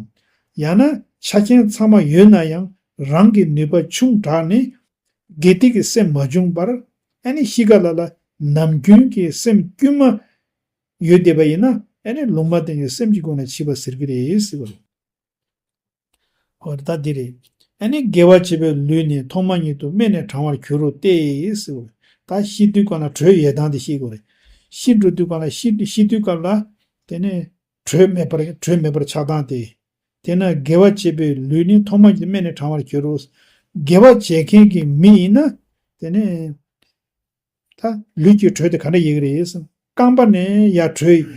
ཡང་ན་ཆ་རྐྱེན་ཚང་མ་ཡོད་ན་ཡང་རང་གི་ནུས་པ་ཆུང་དྲགས་ནས་དགེ་སྡིག་གི་སེམས་མ་བྱུང་བར། ཨ་ནི་གཤིས་ཀ་ལ་ལ་ནམ་རྒྱུན་གྱི་སེམས་དཀྱུས་མ་ཡོད་བསྡད་པ་ཡིན་ན། ཨ་ནི་ལུང་མ་བསྟན་གྱི་སེམས་ཀྱི་སྒོ་ནས་མཆིས་པ་ཟེར་གྱི་རེད་ཟེར་བ་རེད། འོ་ད་འདི་རེད། ཨ་ནི་དགེ་བ་བྱེད་པའི་ལུས་ནི་ཐོག་མ་ཉིད་དུ་སྨད་ནས་དྲང་བར་འགྱུར་རོ་སྟེ་ཟེར་བ་རེད། ད་ཤི་དུས་སྒང་ལ་དྲོད་ཡལ་སྟངས་དེ་ཤེས་དགོས་རེད། ཤི་འགྲོ་དུས་སྒང་ལ་ཤི་ཤི་དུས་སྐབས་ལ་དེ་ནས་དྲོད་མེད་པར་དྲོད་མེད་པར་ཆགས་སྟངས་དེ། དེས་ན་དགེ་བ་བྱེད་པའི་ལུས་ནི་ཐོག་མ་ཉིད་དུ་སྨད་ནས་དྲང་བར་འགྱུར་རོ། དགེ་བ་བྱེད་མཁན་གྱི་མི་ཡིན་ན། དེ་ནས་ད་ལུས་ཀྱི་དྲོད་དེ་ག་འདྲ་ཡལ་གྱི་རེད་ཟེར་ན། རྐང་པ་ནས་ཡར་དྲོད།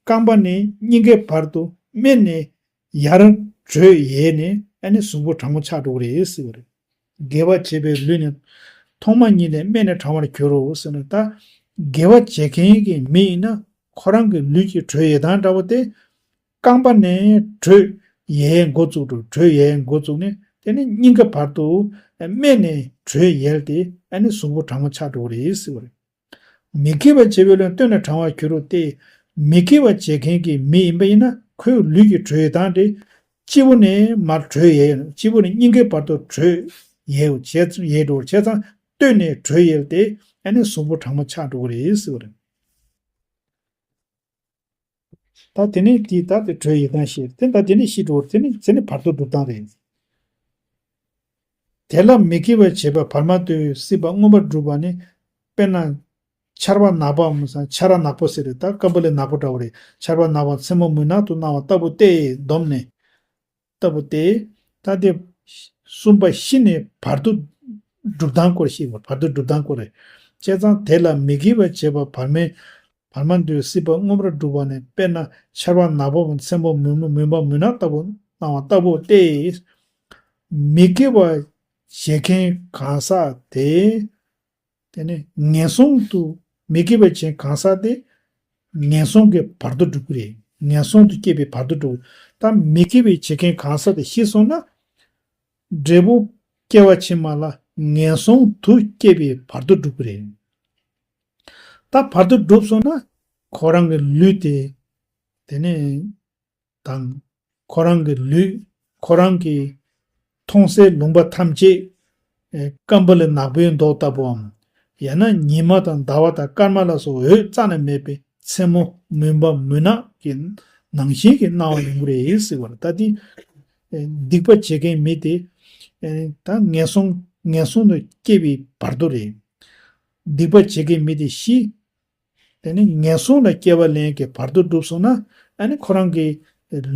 རྐང་པ་ནས་སྙིང་གའི་བར་དུ་སྨད་ནས་ཡར་དྲོད་ཡལ་ནས་ཨ་ནི་གཟུགས་པོ་གྲང་མོ་ཆགས་འགྲོ་གི་རེད་ཟེར་བ་རེད། དགེ་བ་བྱེད་པའི་ལུས་ནི་ཐོག་མ་ཉིད་ནས་སྨད་ནས་དྲང་བར་འགྱུར་རོ་ཟེར་ན། ད་དགེ་བ་བྱེད་མཁན་གྱི་མི་ཡིན་ན་ཁོ་རང་གི་ལུས་ཀྱི་དྲོད་ཡལ་སྟངས་འདྲ་བོ་དེ། རྐང་པ་ནས་དྲོད་ཡལ་འགོ་བཙུགས་འགྲོ། དྲོད་ཡལ་འགོ་བཙུགས་ནས་དེ་ནས་སྙིང་ག་བར་དུ་སྨད་ནས་དྲོད་ཡལ་ཏེ་ཨ་ནི་གཟུགས་པོ་གྲང་མོ་ཆགས་འགྲོ་གི་རེད་ཟེར་བ་རེད། མི་དགེ་བ་བྱེད་པའི་ལུས་ནི་སྟོད་ནས་དྲང་བར་འགྱུར་རོ་སྟེ། མི་དགེ་བ་བྱེད་མཁན་གྱི་མི་ཡིན་པ་ཡིན་ན་ཁོའི་ལུས་ཀྱི་དྲོད་ཡལ་སྟངས་དེ། སྤྱི་བོ་ནས་མར་དྲོད་ཡལ། སྤྱི་བོ་ནས་སྙིང་གའི་བར་དུ་དྲོད་ཡལ་བྱས་ཡལ་འགྲོ་བྱས་ཙང་སྟོད་ནས་དྲོད་ཡལ་ཏེ་ཨ་ནི་གཟུགས་པོ་གྲང་མོ་ཆགས་འགྲོ་གི་རེད་ཟེར་བ་རེད། ད་དེ་ནས་དེ་ད་དེ་དྲོད་ཡལ་སྟངས་ཤེས། དེ་ད་དེ་ནས་ཤི་འགྲོ་བ་དེ་ནས་དེ་ནས་བར་དོ་སྒྲུབ་སྟངས་རེད། དེ་ལ་མི་དགེ་བ་བྱས་པའི་བར་མ་དོའི་སྲིད་པ་མངོན་པར་སྒྲུབ་པ་ནི། དཔེར་ན། ཆར་པ་ནག་པའམ་ཆར་པ་ནག་པོ་ཟེར་རེད། ད་སྐམ་པོ་ལས་ནག་པོ་འདྲ་བོ་རེད། ཆར་པ་ནག་པོ་མཚན་མོ་མུན་ནག་ཏུ་སྣང་བ་ལྟ་བུ་སྟེ་བསྡོམས་ནས། ལྟ་བུ་སྟེ། ད་དེ་གསུམ་པ་བཞི་ནི་བར་དོ་སྒྲུབ་སྟངས་སྐོར་ཞིག་བར་དོ་སྒྲུབ་སྟངས་སྐོར་རེད། བྱས་ཙང་དེ་ལ་མི་དགེ་བ་བྱས་པ་བར་མའི་བར་མ་དོའི་སྲིད་པ་མངོན་པར་སྒྲུབ་པ་ནི། དཔེར་ན་ཆར་པ་ནག་པོ་མཚན་མོ་མུན་མུན་པ་མུན་ནག་ལྟ་བུ་སྣང་བ་ལྟ་བུ་སྟེ། མི་དགེ་བ་བྱེད་མཁན་གང་ཟག་དེ། དེ་ནི་ངན་སོང་དུ་མི་དགེ་བ་བྱེད་མཁན་གང་ཟག་དེ་ངན་སོང་གི་བར་དོ་སྒྲུབ་ཀྱི་རེད། ངན་སོང་དུ་སྐྱེས་པའི་བར་དོ་སྒྲུབ། ད་མི་དགེ་བའི་བྱེད་མཁན་གང་ཟག་དེ་ཤི་སོང་ན། འབྲས་བུ་སྐྱེ་བ་ཕྱི་མ་ལ་ངན་སོང་དུ་སྐྱེས་པའི་བར་དོ་སྒྲུབ་ཀྱི་རེད། ད་བར་དོ་སྒྲུབ་སོང་ན་ཁོ་རང་གི་ལུས་དེ། དེ་ནི། དང་། ཁོ་རང་གི་ལུས། ཁོ་རང་གི་མཐོང་སའི་ལུང་པ་ཐམས་ཅད། ཨེ། སྐམ་པོ་ལས་ནག་པོའི་མདོག་ལྟ་བུའམ། ཡང་ན་ཉི་མ་དང་ཟླ་བ་དང་སྐར་མ་ལ་སོགས་འོད་རྩ་ནས་མེད་པའི་མཚན་མོ་མུན་པ་མུན་ནག་གི་ནང་བཞིན་གྱི་སྣང་བ་ཡོང་གི་རེད་ཟེར་བ་རེད། ད་དེ། ཨེ། སྡིག་པ་བྱེད་མཁན་མི་དེ། ཨེ། ད་ངན་སོང་ངན་སོང་དུ་སྐྱེས་པའི་བར་དོ་རེད། སྡིག་པ་བྱེད་མཁན་མི་དེ་ཤི། དེ་ནི་ངན་སོང་ལ་སྐྱེ་བ་ལེན་གྱི་བར་དོ་འགྲུབ་སོང་ན། ཨ་ནི་ཁོ་རང་གི་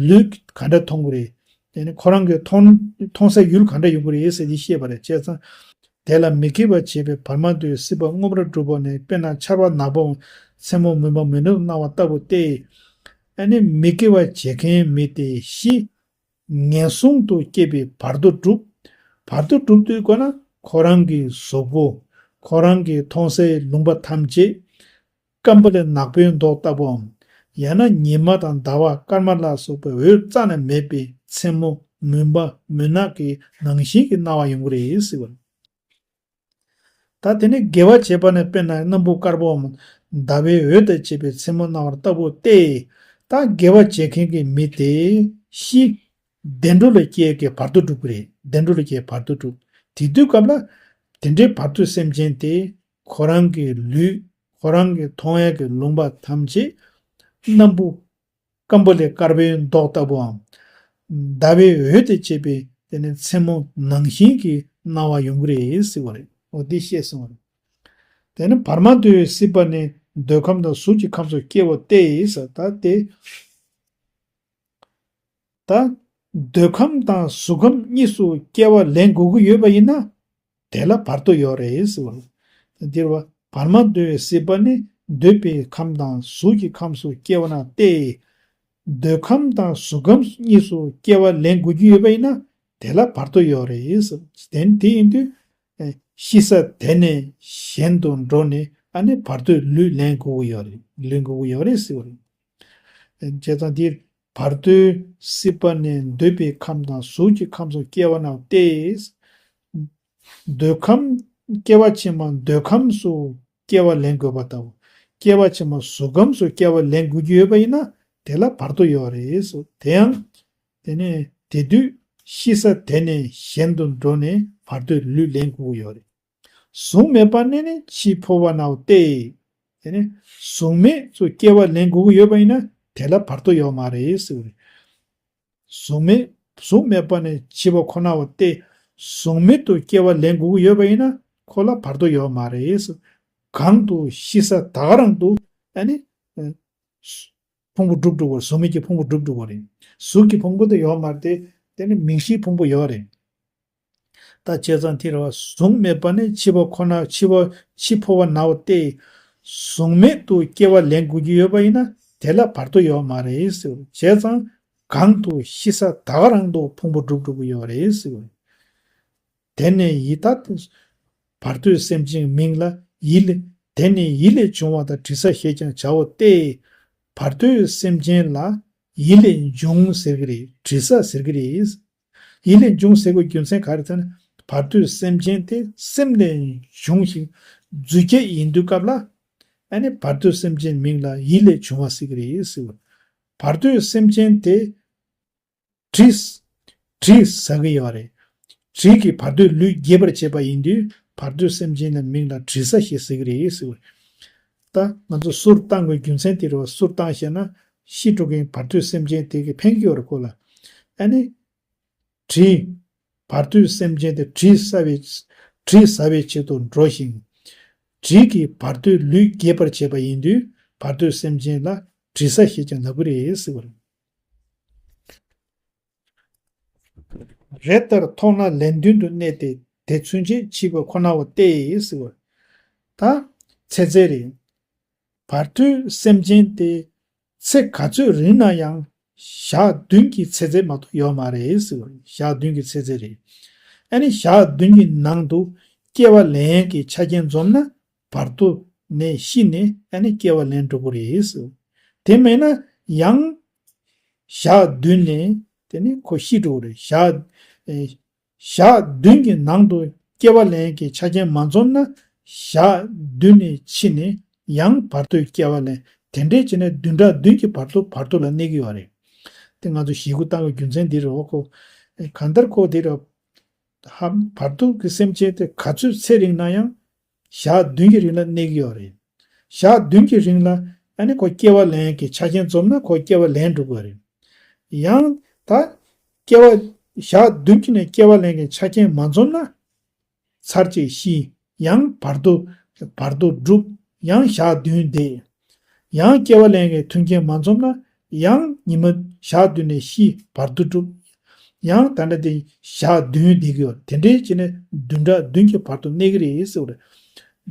ལུས་ག་འདྲ་མཐོང་གི་རེད། དེ་ནི་ཁོ་རང་གི་མཐོང་མཐོང་སའི་ཡུལ་ག་འདྲ་ཡོང་གི་རེད་ཟེར་ཏེ་བཤད་པ་རེད། བྱས་ཙང་། དེ་ལ་མི་དགེ་བ་བྱས་པའི་བར་མ་དོའི་སྲིད་པ་མངོན་པར་སྒྲུབ་པ་ནི། དཔེར་ན་ཆར་པ་ནག་པོ་མཚན་མོ་མུན་པ་མུན་ནག་སྣང་བ་ལྟ་བུ་སྟེ། ཨ་ནི་མི་དགེ་བ་བྱེད་མཁན་མི་དེ་ཤི། ངན་སོང་དུ་སྐྱེས་པའི་བར་དོ་སྒྲུབ། བར་དོ་སྒྲུབ་དུས་ཀ་ན་ཁོ་རང་གི་གཟུགས་པོ། ཁོ་རང་གི་མཐོང་སའི་ལུང་པ་ཐམས་ཅད། སྐམ་པོ་ལས་ནག་པོའི་མདོག་ལྟ་བུའམ། ཡང་ན་ཉི་མ་དང་ཟླ་བ་སྐར་མ་ལ་སོགས་པའི་འོད་རྩ་ནས་མེད་པའི་མཚན་མོ་མུན་པ་མུན་ནག་གི་ནང་བཞིན་གྱི་སྣང་བ་ཡོང་གི་རེད་ཟེར་བ། ད་དེ་ནི་དགེ་བ་བྱེད་པ་ནི། དཔེར་ན་སྣམ་བུ་དཀར་པོའམ་ཟླ་བའི་འོད་དང་བཅས་པའི་མཚན་མོ་སྣང་བ་ལྟ་བུ་སྟེ། ད་དགེ་བ་བྱེད་མཁན་གྱི་མི་དེ་ཤི། བདེ་འགྲོ་ལ་སྐྱེ་ཡས་ཀྱི་བར་དོ་སྒྲུབ་ཀྱི་རེད། བདེ་འགྲོ་ལ་སྐྱེ་ཡས་བར་དོ་སྒྲུབ། དེ་དུས་སྐབས་ལ། དེ་འདྲའི་བར་དོའི་སེམས་ཅན་དེ། ཁོ་རང་གི་ལུས། ཁོ་རང་གི་མཐོང་ཡས་ཀྱི་ལུང་པ་ཐམས་ཅད། སྣམ་བུ། སྐམ་པོ་ལས་དཀར་པོའི་མདོག་ལྟ་བུའམ། ཟླ་བའི་འོད་དང་བཅས་པའི་དེ་ནི་མཚན་མོ་ནང་བཞིན་གྱི་སྣང་བ་ཡོང་གི་རེད་ཟེར་བ་རེད། འོ་འདི་བཤད་སོང་བ་རེད། དེ་ནི་བར་མ་དོའི་སྲིད་པ་ནི་འདོད་ཁམས་དང་གཟུགས་ཀྱི་ཁམས་སུ་སྐྱེ་བ་སྟེ་ཟེར། ད་དེ། ད། འདོད་ཁམས་དང་གཟུགས་ཁམས་གཉིས་སུ་སྐྱེ་བ་ལེན་དགོས་ཀྱི་ཡོད་པ་ཡིན་ན། དེ་ལ་བར་དོ་ཡོད་རེད་ཟེར་བ། འདིར་བ་བར་མ་དོའི་སྲིད་པ་ནི་འདོད་པའི་ཁམས་དང་གཟུགས་ཀྱི་ཁམས་སུ་སྐྱེ་བ་ན་སྟེ། འདོད་ཁམས་དང་གཟུགས་ཁམས་གཉིས་སུ་སྐྱེ་བ་ལེན་དགོས་ཀྱི་ཡོད་པ་ཡིན་ན་དེ་ལ་བར་དོ་ཡོད་རེད་ཟེར། དེ་དེ་ཡིན་དུས། ཨེ། ཤི་ས་དེ་ནས་གཞན་དུ་འགྲོ་ནས་ཨ་ནི་བར་དོའི་ལུས་ལེན་དགོས་ཀྱི་ཡོད་རེད། ལེན་དགོས་ཀྱི་ཡོད་རེད་ཟེར་བ་རེད། ཨེ། བྱས་ཙང་འདིར། བར་དོའི་སྲིད་པ་ནི་འདོད་པའི་ཁམས་དང་གཟུགས་ཀྱི་ཁམས་སུ་སྐྱེ་བ་ན་སྟེ། འདོད་ཁམས། སྐྱེ་བ་ཕྱི་མ་འདོད་ཁམས་སུ་སྐྱེ་བ་ལེན་དགོས་པ་ལྟ་བུ། སྐྱེ་བ་ཕྱི་མ་གཟུགས་ཁམས་སུ་སྐྱེ་བ་ལེན་དགོས་ཀྱི་ཡོད་པ་ཡིན་ན་དེ་ལ་བར་དོ་ཡོད་རེད་ཟེར། དེ་ཡང་། དེ་ནས་དེ་དུས་ཤི་ས་དེ་ནས་གཞན་དུ་འགྲོ་ནས་བར་དོའི་ལུས་ལེན་དགོས་ཀྱི་ཡོད་རེད། གཟུགས་མེད་པ་ནས་ནི་འཆི་འཕོ་བ་ནའོ་སྟེ། དེ་ནི་གཟུགས་མེད་དུ་སྐྱེ་བ་ལེན་དགོས་ཀྱི་ཡོད་པ་ཡིན་ན་དེ་ལ་བར་དོ་ཡོད་མ་རེད་ཟེར་བ་རེད། གཟུགས་མེད། གཟུགས་མེད་པ་ནས་འཆི་བ་ཁོ་ནའོ་སྟེ། གཟུགས་མེད་དུ་སྐྱེ་བ་ལེན་དགོས་ཀྱི་ཡོད་པ་ཡིན་ན་ཁོ་ལ་བར་དོ་ཡོད་མ་རེད་ཟེར། གང་དུ་ཤི་ས་ད་ག་རང་དུ་ཨ་ནི། ཕུང་པོ་འགྲུབ་འགྲོ་བར་གཟུགས་མེད་ཀྱི་ཕུང་པོ་འགྲུབ་འགྲོ་བ་རེད། གཟུགས་ཀྱི་ཕུང་པོ་དེ་ཡོད་མ་རེད་དེ། དེ་ནི་མིང་གཞིའི་ཕུང་པོ་ཡོད་རེད། ད་བྱས་ཙང་དེ་རེད་བ། གཟུགས་མེད་པ་ནི་འཆི་བ་ཁོ་ན་འཆི་བ་འཆི་འཕོ་བ་ནའོ་སྟེ། གཟུགས་མེད་དུ་སྐྱེ་བ་ལེན་དགོས་ཀྱི་ཡོད་པ་ཡིན་ན་དེ་ལ་བར་དོ་ཡོད་མ་རེད་ཟེར། བྱས་ཙང་གང་དུ་ཤི་ས་ད་ག་རང་དུ་ཕུང་པོ་འགྲུབ་འགྲོ་གི་ཡོད་རེད་ཟེར། དེ་ནས་ཡི་ད། བར་དོའི་སེམས་ཅན་མིང་ལ་ཡིད་ལས། དེ་ནས་ཡིད་ལས་བྱུང་བ་དང་དྲི་ཟ་ཞེས་ཀྱང་བྱའོ་སྟེ། བར་དོའི་སེམས་ཅན་ལ་ཡིད་ལས་འབྱུང་ཟེར་གྱི་རེད། དྲི་ཟ་ཟེར་གྱི་རེད། ཡིད་ལས་འབྱུང་ཟེར་དགོས་རྒྱུ་མཚན་ག་རེ་ཟེར་ན། བར་དོའི་སེམས་ཅན་དེ་སེམས་ལས་བྱུང་ཞིང་རྫུས་སྐྱེས་ཡིན་དུས་སྐབས་ལ། ཨ་ནི་བར་དོའི་སེམས་ཅན་མིང་ལ་ཡིད་ལས་བྱུང་བ་ཟེར་གྱི་རེད་ཟེར་བ། བར་དོའི་སེམས་ཅན་དེ། དྲི། དྲི་ཟ་གི་ཡོད་རེད། དྲི་གིས་བར་དོའི་ལུས་རྒྱས་པར་བྱེད་པ་ཡིན་དུས་བར་དོའི་སེམས་ཅན་ལ་མིང་ལ་དྲི་ཟ་ཞེས་ཟེར་གྱི་རེད་ཟེར་བ་རེད། ད་ང་ཚོ་གསུར་བཏང་དགོས་རྒྱུ་མཚན་དེ་རེད་བ། གསུར་བཏང་ཤེས་ན་ཤི་འགྲོ་མཁན་བར་དོའི་སེམས་ཅན་དེ་གི་ཕན་གྱི་ཡོད་རེད་ཁོ་ལ། ཨ་ནི། དྲི། བར་དོའི་སེམས་ཅན་དེ་དྲི་ཟ་བའི་དྲི་ཟ་བའི་ཆེད་དུ་འགྲོ་ཞིང་། དྲི་གིས་བར་དོའི་ལུས་རྒྱས་པར་བྱེད་པ་ཡིན་དུས་བར་དོའི་སེམས་ཅན་ལ་དྲི་ཟ་ཞེས་ཀྱང་ལབ་ཀྱི་རེད་ཟེར་བ་རེད། རེ་ལྟར་མཐོང་ན་ལན་བདུན་དུ་གནས་ཏེ་དེ་ཚུན་ཆད་འཆི་བ་ཁོ་ནའོ་སྟེ་ཟེར་བ། ད་ཚེ་ཚད་རེད། བར་དོའི་སེམས་ཅན་དེ་ཚེ་ག་ཚོད་རིང་ན་ཡང་ཞག་བདུན་གྱི་ཚེ་ཚད་མ་གཏོགས་ཡོད་མ་རེད་ཟེར་བ་རེད། ཞག་བདུན་གྱི་ཚེ་ཚད་རེད། ཨ་ནི་ཞག་བདུན་གྱི་ནང་དུ་སྐྱེ་བ་ལེན་ཡས་ཀྱི་ཆ་རྐྱེན་འཛོམས་ན་བར་དོ་ནས་ཤི་ནས་ཨ་ནི་སྐྱེ་བ་ལེན་འགྲོ་གི་རེད་ཟེར། དེ་མེད་ན་ཡང་ཞག་བདུན་ནས་དེ་ནས་ཁོ་ཤི་འགྲོ་གི་རེད། ཞག་ཨེ་ཞག་བདུན་གྱི་ནང་དུ་སྐྱེ་བ་ལེན་གྱི་ཆ་རྐྱེན་མ་འཛོམས་ན་ཞག་བདུན་ནས་ཕྱི་ནས་ཡང་བར་དོའི་སྐྱེ་བ་ལེན། དེ་འདྲས་བྱས་ནས་བདུན་ཕྲག་བདུན་གྱི་བར་དོ་བར་དོ་ལ་གནས་ཀྱི་ཡོད་རེད། དེ་ང་ཚོ་ཞེ་དགུ་བཏང་བའི་རྒྱུ་མཚན་འདི་རེད། འོ་ཁོ་གང་ལྟར་ཁོ་དེ་རེད། ཧ་བར་དོ་གི་སེམས་ཅན་དེ་ག་ཚོད་ཚེ་རིང་ན་ཡང་ཞག་བདུན་གྱི་རིང་ལ་གནས་ཀྱི་ཡོད་རེད། ཞག་བདུན་གྱི་རིང་ལ་ཨ་ནི་ཁོ་སྐྱེ་བ་ལེན་གྱི་ཆ་རྐྱེན་འཛོམས་ན་ཁོ་སྐྱེ་བ་ལེན་འགྲོ་དགོས་རེད། ཡང་ད་སྐྱེ་བ་ཞག་བདུན་གྱི་ནས་སྐྱེ་བ་ལེན་གྱི་ཆ་རྐྱེན་མ་འཛོམས་ན་ཚར་གཅིག་ཤི། ཡང་བར་དོ་བར་དོ་སྒྲུབ། ཡང་ཞག་བདུན་བསྡད། ཡང་སྐྱེ་བ་ལེན་གྱི་མཐུན་རྐྱེན་མ་འཛོམས་ན་ཡང་ཉི་མ་ཞག་བདུན་ནས་ཤི་བར་དོ་སྒྲུབ། ཡང་ད་ལྟ་དེ་ཞག་བདུན་བསྡད་ཀྱི་ཡོད། དེ་འདྲའི་བྱས་ནས་བདུན་ཕྲག་བདུན་གྱི་བར་དོ་གནས་ཀྱི་རེད་ཟེར་བ་རེད།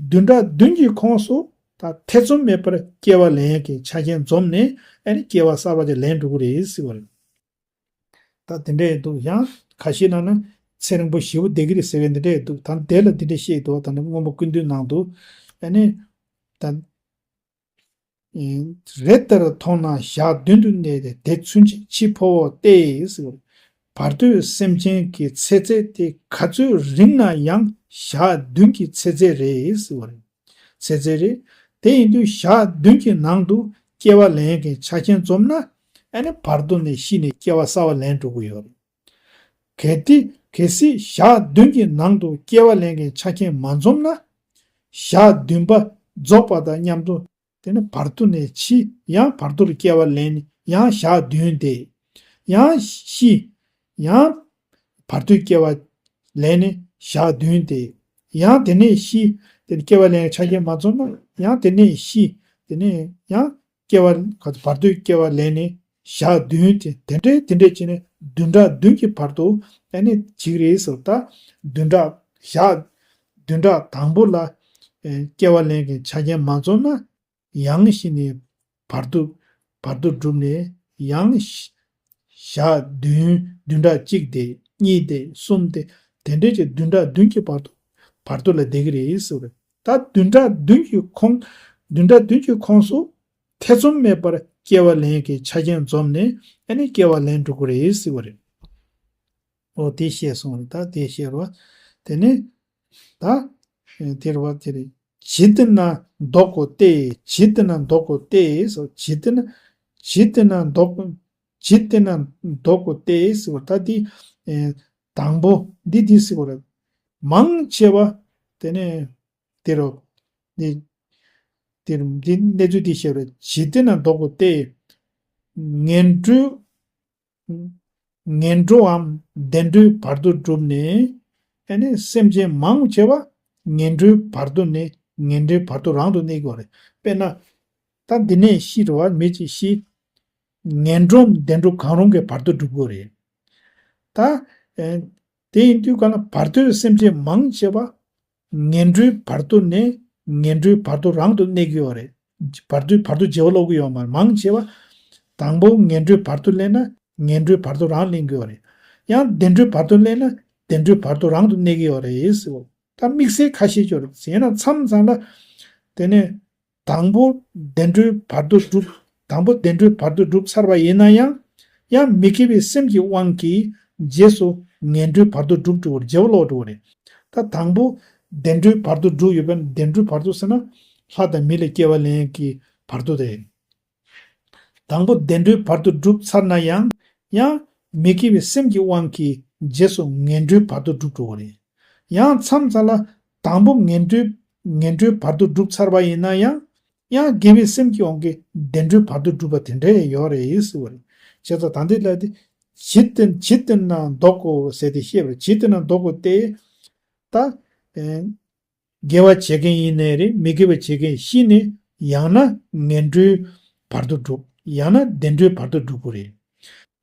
བདུན་ཕྲག་བདུན་གྱི་ཁོངས་སུ་ད་ཐེ་ཚོམ་མེད་པར་སྐྱེ་བ་ལེན་ཡས་ཀྱི་ཆ་རྐྱེན་འཛོམས་ནས་ཨ་ནི་སྐྱེ་བ་གསར་པ་ཅིག་ལེན་འགྲོ་གི་རེད་ཟེར་བ་རེད། ད་དེ་འདྲ་ཡོད་འདུག་ཡང་ཁ་ཤས་ནང་ན་ཚེ་རིང་པོ་ཞེ་པོ་བསྡད་ཀྱི་རེད་ཟེར་བའི་འདི་འདྲ་ཡོད་འདུག་ད་དེ་ལ་འདི་འདྲ་བཤད་འདུག་ད་ནི་མངོན་པ་ཀུན་བཏུས་ནང་དུ་ཨ་ནི་ད་རེ་ལྟར་མཐོང་ན་ཞག་བདུན་དུ་གནས་ཏེ་དེ་ཚུན་ཆད་འཆི་འཕོ་བ་སྟེ་ཟེར། བར་དོའི་སེམས་ཅན་གྱི་ཚེ་ཚད་དེ་ག་ཚོད་རིང་ན་ཡང་ཞག་བདུན་གྱི་ཚེ་ཚད་རེད་ཟེར་བ་རེད། ཚེ་ཚད་རེད། དེ་ཡིན་དུས་ཞག་བདུན་གྱི་ནང་དུ་སྐྱེ་བ་ལེན་གྱི་ཆ་རྐྱེན་འཛོམས་ན་ཨ་ནི་བར་དོ་ནས་ཤི་ནས་སྐྱེ་བ་གསར་བ་ལེན་འགྲོ་གི་ཡོད་རེད། གལ་ཏེ་གལ་སྲིད་ཞག་བདུན་གྱི་ནང་དུ་སྐྱེ་བ་ལེན་གྱི་ཆ་རྐྱེན་མ་འཛོམས་ན། ཞག་བདུན་པ་རྫོགས་པ་དང་མཉམ་དུ་དེ་ནི་བར་དོ་ནས་འཆི། ཡང་བར་དོ་ལ་སྐྱེ་བ་ལེན། ཡང་ཞག་བདུན་བསྡད། ཡང་ཤི། ཡང་བར་དོའི་སྐྱེ་བ་ལེན་ནས་ཞག་བདུན་བསྡད། ཡང་དེ་ནས་ཤི། དེ་ནི་སྐྱེ་བ་ལེན་གྱི་ཆ་རྐྱེན་མ་འཛོམས་ན་ཡང་དེ་ནས་ཤི། དེ་ནས་ཡང་སྐྱེ་བ་བར་དོའི་སྐྱེ་བ་ལེན་ནས་ཞག་བདུན་དེ་དེ་འདྲའི་དེ་འདྲའི་བྱས་ནས་བདུན་ཕྲག་བདུན་གྱི་བར་དུ་ཨ་ནི་འཆི་གི་རེད་ཟེར། ད་བདུན་ཕྲག་ཞག་བདུན་ཕྲག་དང་པོ་ལ་ཨེ་སྐྱེ་བ་ལེན་གྱི་ཆ་རྐྱེན་མ་འཛོམས་ན་ཡང་ཤི་ནས་བར་དོ་བར་དོ་གྲུབ་ནས་ཡང་ཤི་ཞག་བདུན་བདུན་ཕྲག་གཅིག་དེ་གཉིས་དེ་གསུམ་དེ་དེ་འདྲའི་བྱས་བདུན་ཕྲག་བདུན་གྱི་བར་དུ་བར་དོ་ལ་བསྡད་ཀྱི་རེད་ཟེར་བ་རེད། ད་བདུན་ཕྲག་བདུན་གྱི་ཁོངས་བདུན་ཕྲག་བདུན་གྱི་ཁོངས་སུ་ཐེ་ཚོམ་མེད་པར་སྐྱེ་བ་ལེན་གྱི་ཆ་རྐྱེན་འཛོམས་ནས་ཨ་ནི་སྐྱེ་བ་ལེན་འགྲོ་གི་རེད་ཟེར་བ་རེད། འོ་དེ་བཤད་སོང་རེད། ད་དེ་བཤད་རོགས། དེ་ནས་ད་དེ་རེད་བ་དེ་རེད། ཇི་ལྟར་ན་བཟློག་གོ་སྟེ། ཇི་ལྟར་ན་བཟློག་གོ་སྟེ་སོ། ཇི་ལྟར་ན་ཇི་ལྟར་ན་བཟློག་ཇི་ལྟར་ན་བཟློག་གོ་སྟེ་ཟེར་བ་ད་དེ་དང་པོ་འདི་འདི་ཟེར་བ་རེད། མང་ཆེ་བ་དེ་ནས་དེ་རུ་འདི་དེ་རུ་འདི་གནས་ཚུལ་འདི་བཤད་པ་རེད། ཇི་ལྟར་ན་བཟློག་གོ་སྟེ། ངན་འགྲོའི་ངན་འགྲོའམ་བདེ་འགྲོའི་བར་དོ་བསྒྲུབས་ནས་ཨ་ནི་སེམས་ཅན་མང་ཆེ་བ་ངན་འགྲོའི་བར་དོ་ནས་ངན་འགྲོའི་བར་དོ་རང་དུ་གནས་དགོས་རེད། དཔེར་ན་ད་འདི་ནས་ཤི་རུ་བ་མི་གཅིག་ཤི། ངན་འགྲོའམ་བདེ་འགྲོ་གང་རུང་གི་བར་དོ་སྒྲུབ་དགོས་རེད། ད་ཨེ་དེ་ཡིན་དུས་གང་ལ་བར་དོའི་སེམས་ཅན་མང་ཆེ་བ་ངན་འགྲོའི་བར་དོ་ནས་ངན་འགྲོའི་བར་དོ་རང་དུ་གནས་ཀྱི་ཡོད་རེད། བར་དོའི་བར་དོ་བརྗེ་བ་ལོག་གི་ཡོད་མ་རེད། མང་ཆེ་བ་དང་པོ་ངན་འགྲོའི་བར་དོ་ལེན་ན་ངན་འགྲོའི་བར་དོ་རང་ལེན་གྱི་ཡོད་རེད། ཡང་བདེ་འགྲོའི་བར་དོ་ལེན་ན་བདེ་འགྲོའི་བར་དོ་རང་དུ་གནས་ཀྱི་ཡོད་རེད་ཟེར། ད་དམིགས་བསལ་ཁ་ཤས་ཅིག་ཡོད་རེད། ཡིན་ན་མཚམས་མཚམས་ལ་དེ་ནས་དང་པོ་བདེ་འགྲོའི་བར་དོ་སྒྲུབ། དང་པོ་བདེ་འགྲོའི་བར་དོ་སྒྲུབ་ཚར་བ་ཡིན་ན་ཡང་། ཡང་མི་དགེ་བའི་སེམས་ཀྱི་དབང་གིས་རྗེས་སུ་ངན་འགྲོའི་བར་དོ་སྒྲུབ་འགྲོ་བར་བརྗེ་བ་ལོག་འགྲོ་བ་རེད། ད་དང་པོ་བདེ་འགྲོའི་བར་དོ་སྒྲུབ་ཡོད་པས་ན་བདེ་འགྲོའི་བར་དོ་ཟེར་ན་ལྷ་དང་མི་ལ་སྐྱེ་བ་ལེན་གྱི་བར་དོ་དེ་ཡིན། དང་པོ་བདེ་འགྲོའི་བར་དོ་སྒྲུབ་ཚར་ན་ཡང་། ཡང་མི་དགེ་བའི་སེམས་ཀྱི་དབང་གིས་རྗེས་སུ་ངན་འགྲོའི་བར་དོ་སྒྲུབ་འགྲོ་བ་རེད། ཡང་མཚམས་མཚམས་ལ་དང་པོ་ངན་འགྲོའི་ངན་འགྲོའི་བར་དོ་སྒྲུབ་ཚར་བ་ཡིན་ན་ཡང་། ཡང་དགེ་བའི་སེམས་ཀྱི་དབང་གིས་བདེ་འགྲོའི་བར་དོ་སྒྲུབ་པ་དེ་འདྲ་ཡང་ཡོད་རེད་ཟེར་བ་རེད། བྱས་ཙང་ད་འདི་ལ་དེ་ ཇི་ལྟར་ཇི་ལྟར་ན་བཟློག་གོ་ཟེར་ཏེ་བཤད་པ་རེད། ཇི་ལྟར་ན་བཟློག་གོ་སྟེ། ད། ཨེ། དགེ་བ་བྱེད་མཁན་ཡིན་ནའི་རེད། མི་དགེ་བ་བྱེད་མཁན་ཤི་ནས་ཡང་ན་ངན་འགྲོའི་བར་དུ་འགྲུབ། ཡང་ན་བདེ་འགྲོའི་བར་དུ་འགྲུབ་དགོས་རེད།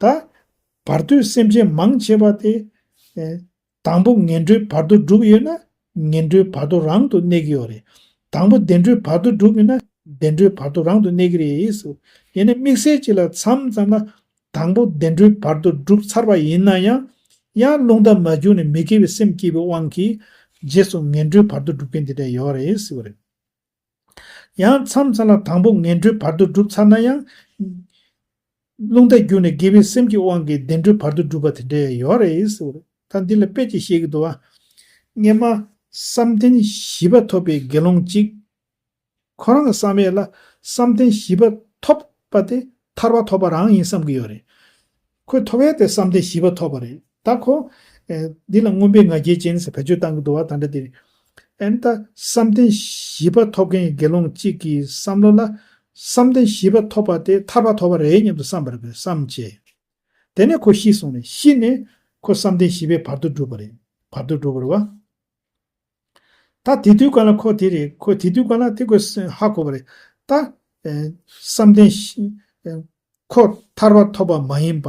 ད། བར་དོའི་སེམས་ཅན་མང་ཆེ་བ་དེ། ཨེ། དང་པོ་ངན་འགྲོའི་བར་དུ་འགྲུབ་ཡོད་ན། ངན་འགྲོའི་བར་དོ་རང་དུ་གནས་ཀྱི་ཡོད་རེད། དང་པོ་བདེ་འགྲོའི་བར་དུ་འགྲུབ་ཡོད་ན། བདེ་འགྲོའི་བར་དོ་རང་དུ་གནས་ཀྱི་རེད་ཟེར། ཡིན་ནའི་དམིགས་བསལ་གཅིག་ལ་མཚམས་ཙམ་ལ། དང་པོ་བདེ་འགྲོའི་བར་དོ་འགྲུབ་ཚར་བ་ཡིན་ན་ཡང་། ཡང་རླུང་རྟ་མ་རྒྱུག་ནས་མི་དགེ་བའི་སེམས་སྐྱེས་པའི་དབང་གིས། རྗེས་སུ་ངན་འགྲོའི་བར་དོ་འགྲུབ་མཁན་དེ་འདྲ་ཡོད་རེད་ཟེར་བ་རེད། ཡང་མཚམས་མཚམས་ལ་དང་པོ་ངན་འགྲོའི་བར་དོ་འགྲུབ་ཚར་ན་ཡང་། རླུང་རྟ་རྒྱུག་ནས་དགེ་བའི་སེམས་ཀྱི་དབང་གིས་བདེ་འགྲོའི་བར་དོ་འགྲུབ་པ་དེ་འདྲ་ཡོད་རེད་ཟེར་བ་རེད། ད་འདི་ལ་དཔེ་ཅིག་བཤད་ཀྱི་འདུག་བ། སྔོན་མ་བསམ་གཏན་བཞི་པ་ཐོབ་པའི་དགེ་སློང་གཅིག་ཁོ་རང་གི་བསམ་ཡས་ལ་བསམ་གཏན་བཞི་པ་ཐོབ་པ་དེ་ཐར་པ་ཐོབ་པ་རང་ཡིན་བསམ་གྱི་ཡོད་རེད། ཁོས་ཐོབ་ཡས་དེ་བསམ་གཏན་བཞི་པ་ཐོབ་པ་རེད། ད་ཁོ། ཨེ། འདི་ལ་མངོན་པའི་ང་རྒྱལ་ཅན་ཟེར་བེད་སྤྱོད་བཏང་གི་འདུག་བ། ད་འདྲ་དེ་རེད། ཨེ་ནི་ད་བསམ་གཏན་བཞི་པ་ཐོབ་མཁན་གྱི་དགེ་སློང་གཅིག་གི་བསམ་བློ་ལ་བསམ་གཏན་བཞི་པ་ཐོབ་པ་དེ་ཐར་པ་ཐོབ་པ་རེད་སྙམ་དུ་བསམ་པ་རེད། བསམ་བྱས། དེ་ནས་ཁོ་ཤི་སོང་རེད། ཤི་ནས་ཁོ་བསམ་གཏན་བཞི་པའི་བར་དོ་འགྲུབ་པ་རེད། བར་དོ་འགྲུབ་པ་རེད་བ། ད་དེ་དུས་ག་ལ་ཁོ་དེ་རེད། ཁོ་དེ་དུས་ག་ལ་དེ་ཁོས་ཧ་གོ་བ་རེད། ད། ཨེ། བསམ་གཏན་བཞི། ཨེ། ཁོ་ཐར་པ་ཐོབ་པ་མ་ཡིན་པ།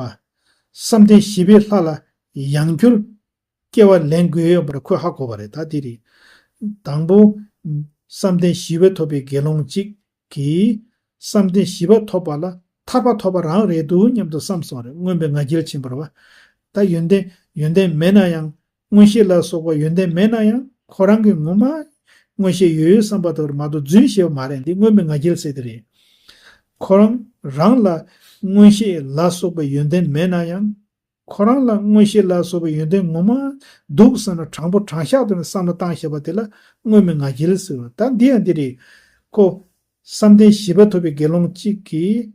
བསམ་གཏན་བཞི་པའི་ལྷ་ལ་ཡང་བསྐྱར་སྐྱེ་བ་ལེན་དགོས་ཡོད་པར་ཁོས་ཧ་གོ་བ་རེད། ད་དེ་རེད། དང་པོ། བསམ་གཏན་བཞི་པ་ཐོབ་པའི་དགེ་སློང་གཅིག་གིས་བསམ་གཏན་བཞི་པ་ཐོབ་པ་ལ་ཐར་པ་ཐོབ་པ་རང་རེད་འདུག་སྙམ་དུ་བསམ་སོང་རེད། མངོན་པའི་ང་རྒྱལ་ཆེན་པོ་རེད་བ། ད་ཡོན་ཏན་ཡོན་ཏན་མེད་ན་ཡང་། མངོན་ཤེས་ལ་སོགས་པ་ཡོན་ཏན་མེད་ན་ཡང་ཁོ་རང་གིས་ངོ་མ་མངོན་ཤེས་ཡོད་ཡོད་བསམ་པ་དེ་མ་གཏོགས་རྫུན་བཤད་པ་མ་རེད། འདི་མངོན་པའི་ང་རྒྱལ་ཟེར་དེ་རེད། ཁོ་རང་རང་ལ་མངོན་ཤེས་ལ་སོགས་པའི་ཡོན་ཏན་མེད་ན་ཡང་། ཁོ་རང་ལ་མངོན་ཤེས་ལ་སོགས་པའི་ཡོན་ཏན་ངོ་མ་འདུག་བསམ་ན་དྲང་པོ་དྲང་བཞག་ཏུ་བསམ་བློ་བཏང་བཞག་པ་དེ་ལ་མངོན་པའི་ང་རྒྱལ་ཟེར་བ། ད་འདི་ཡང་འདི་རེད། ཁོ་བསམ་གཏན་བཞི་པ་ཐོབ་པའི་དགེ་སློང་གཅིག་གིས་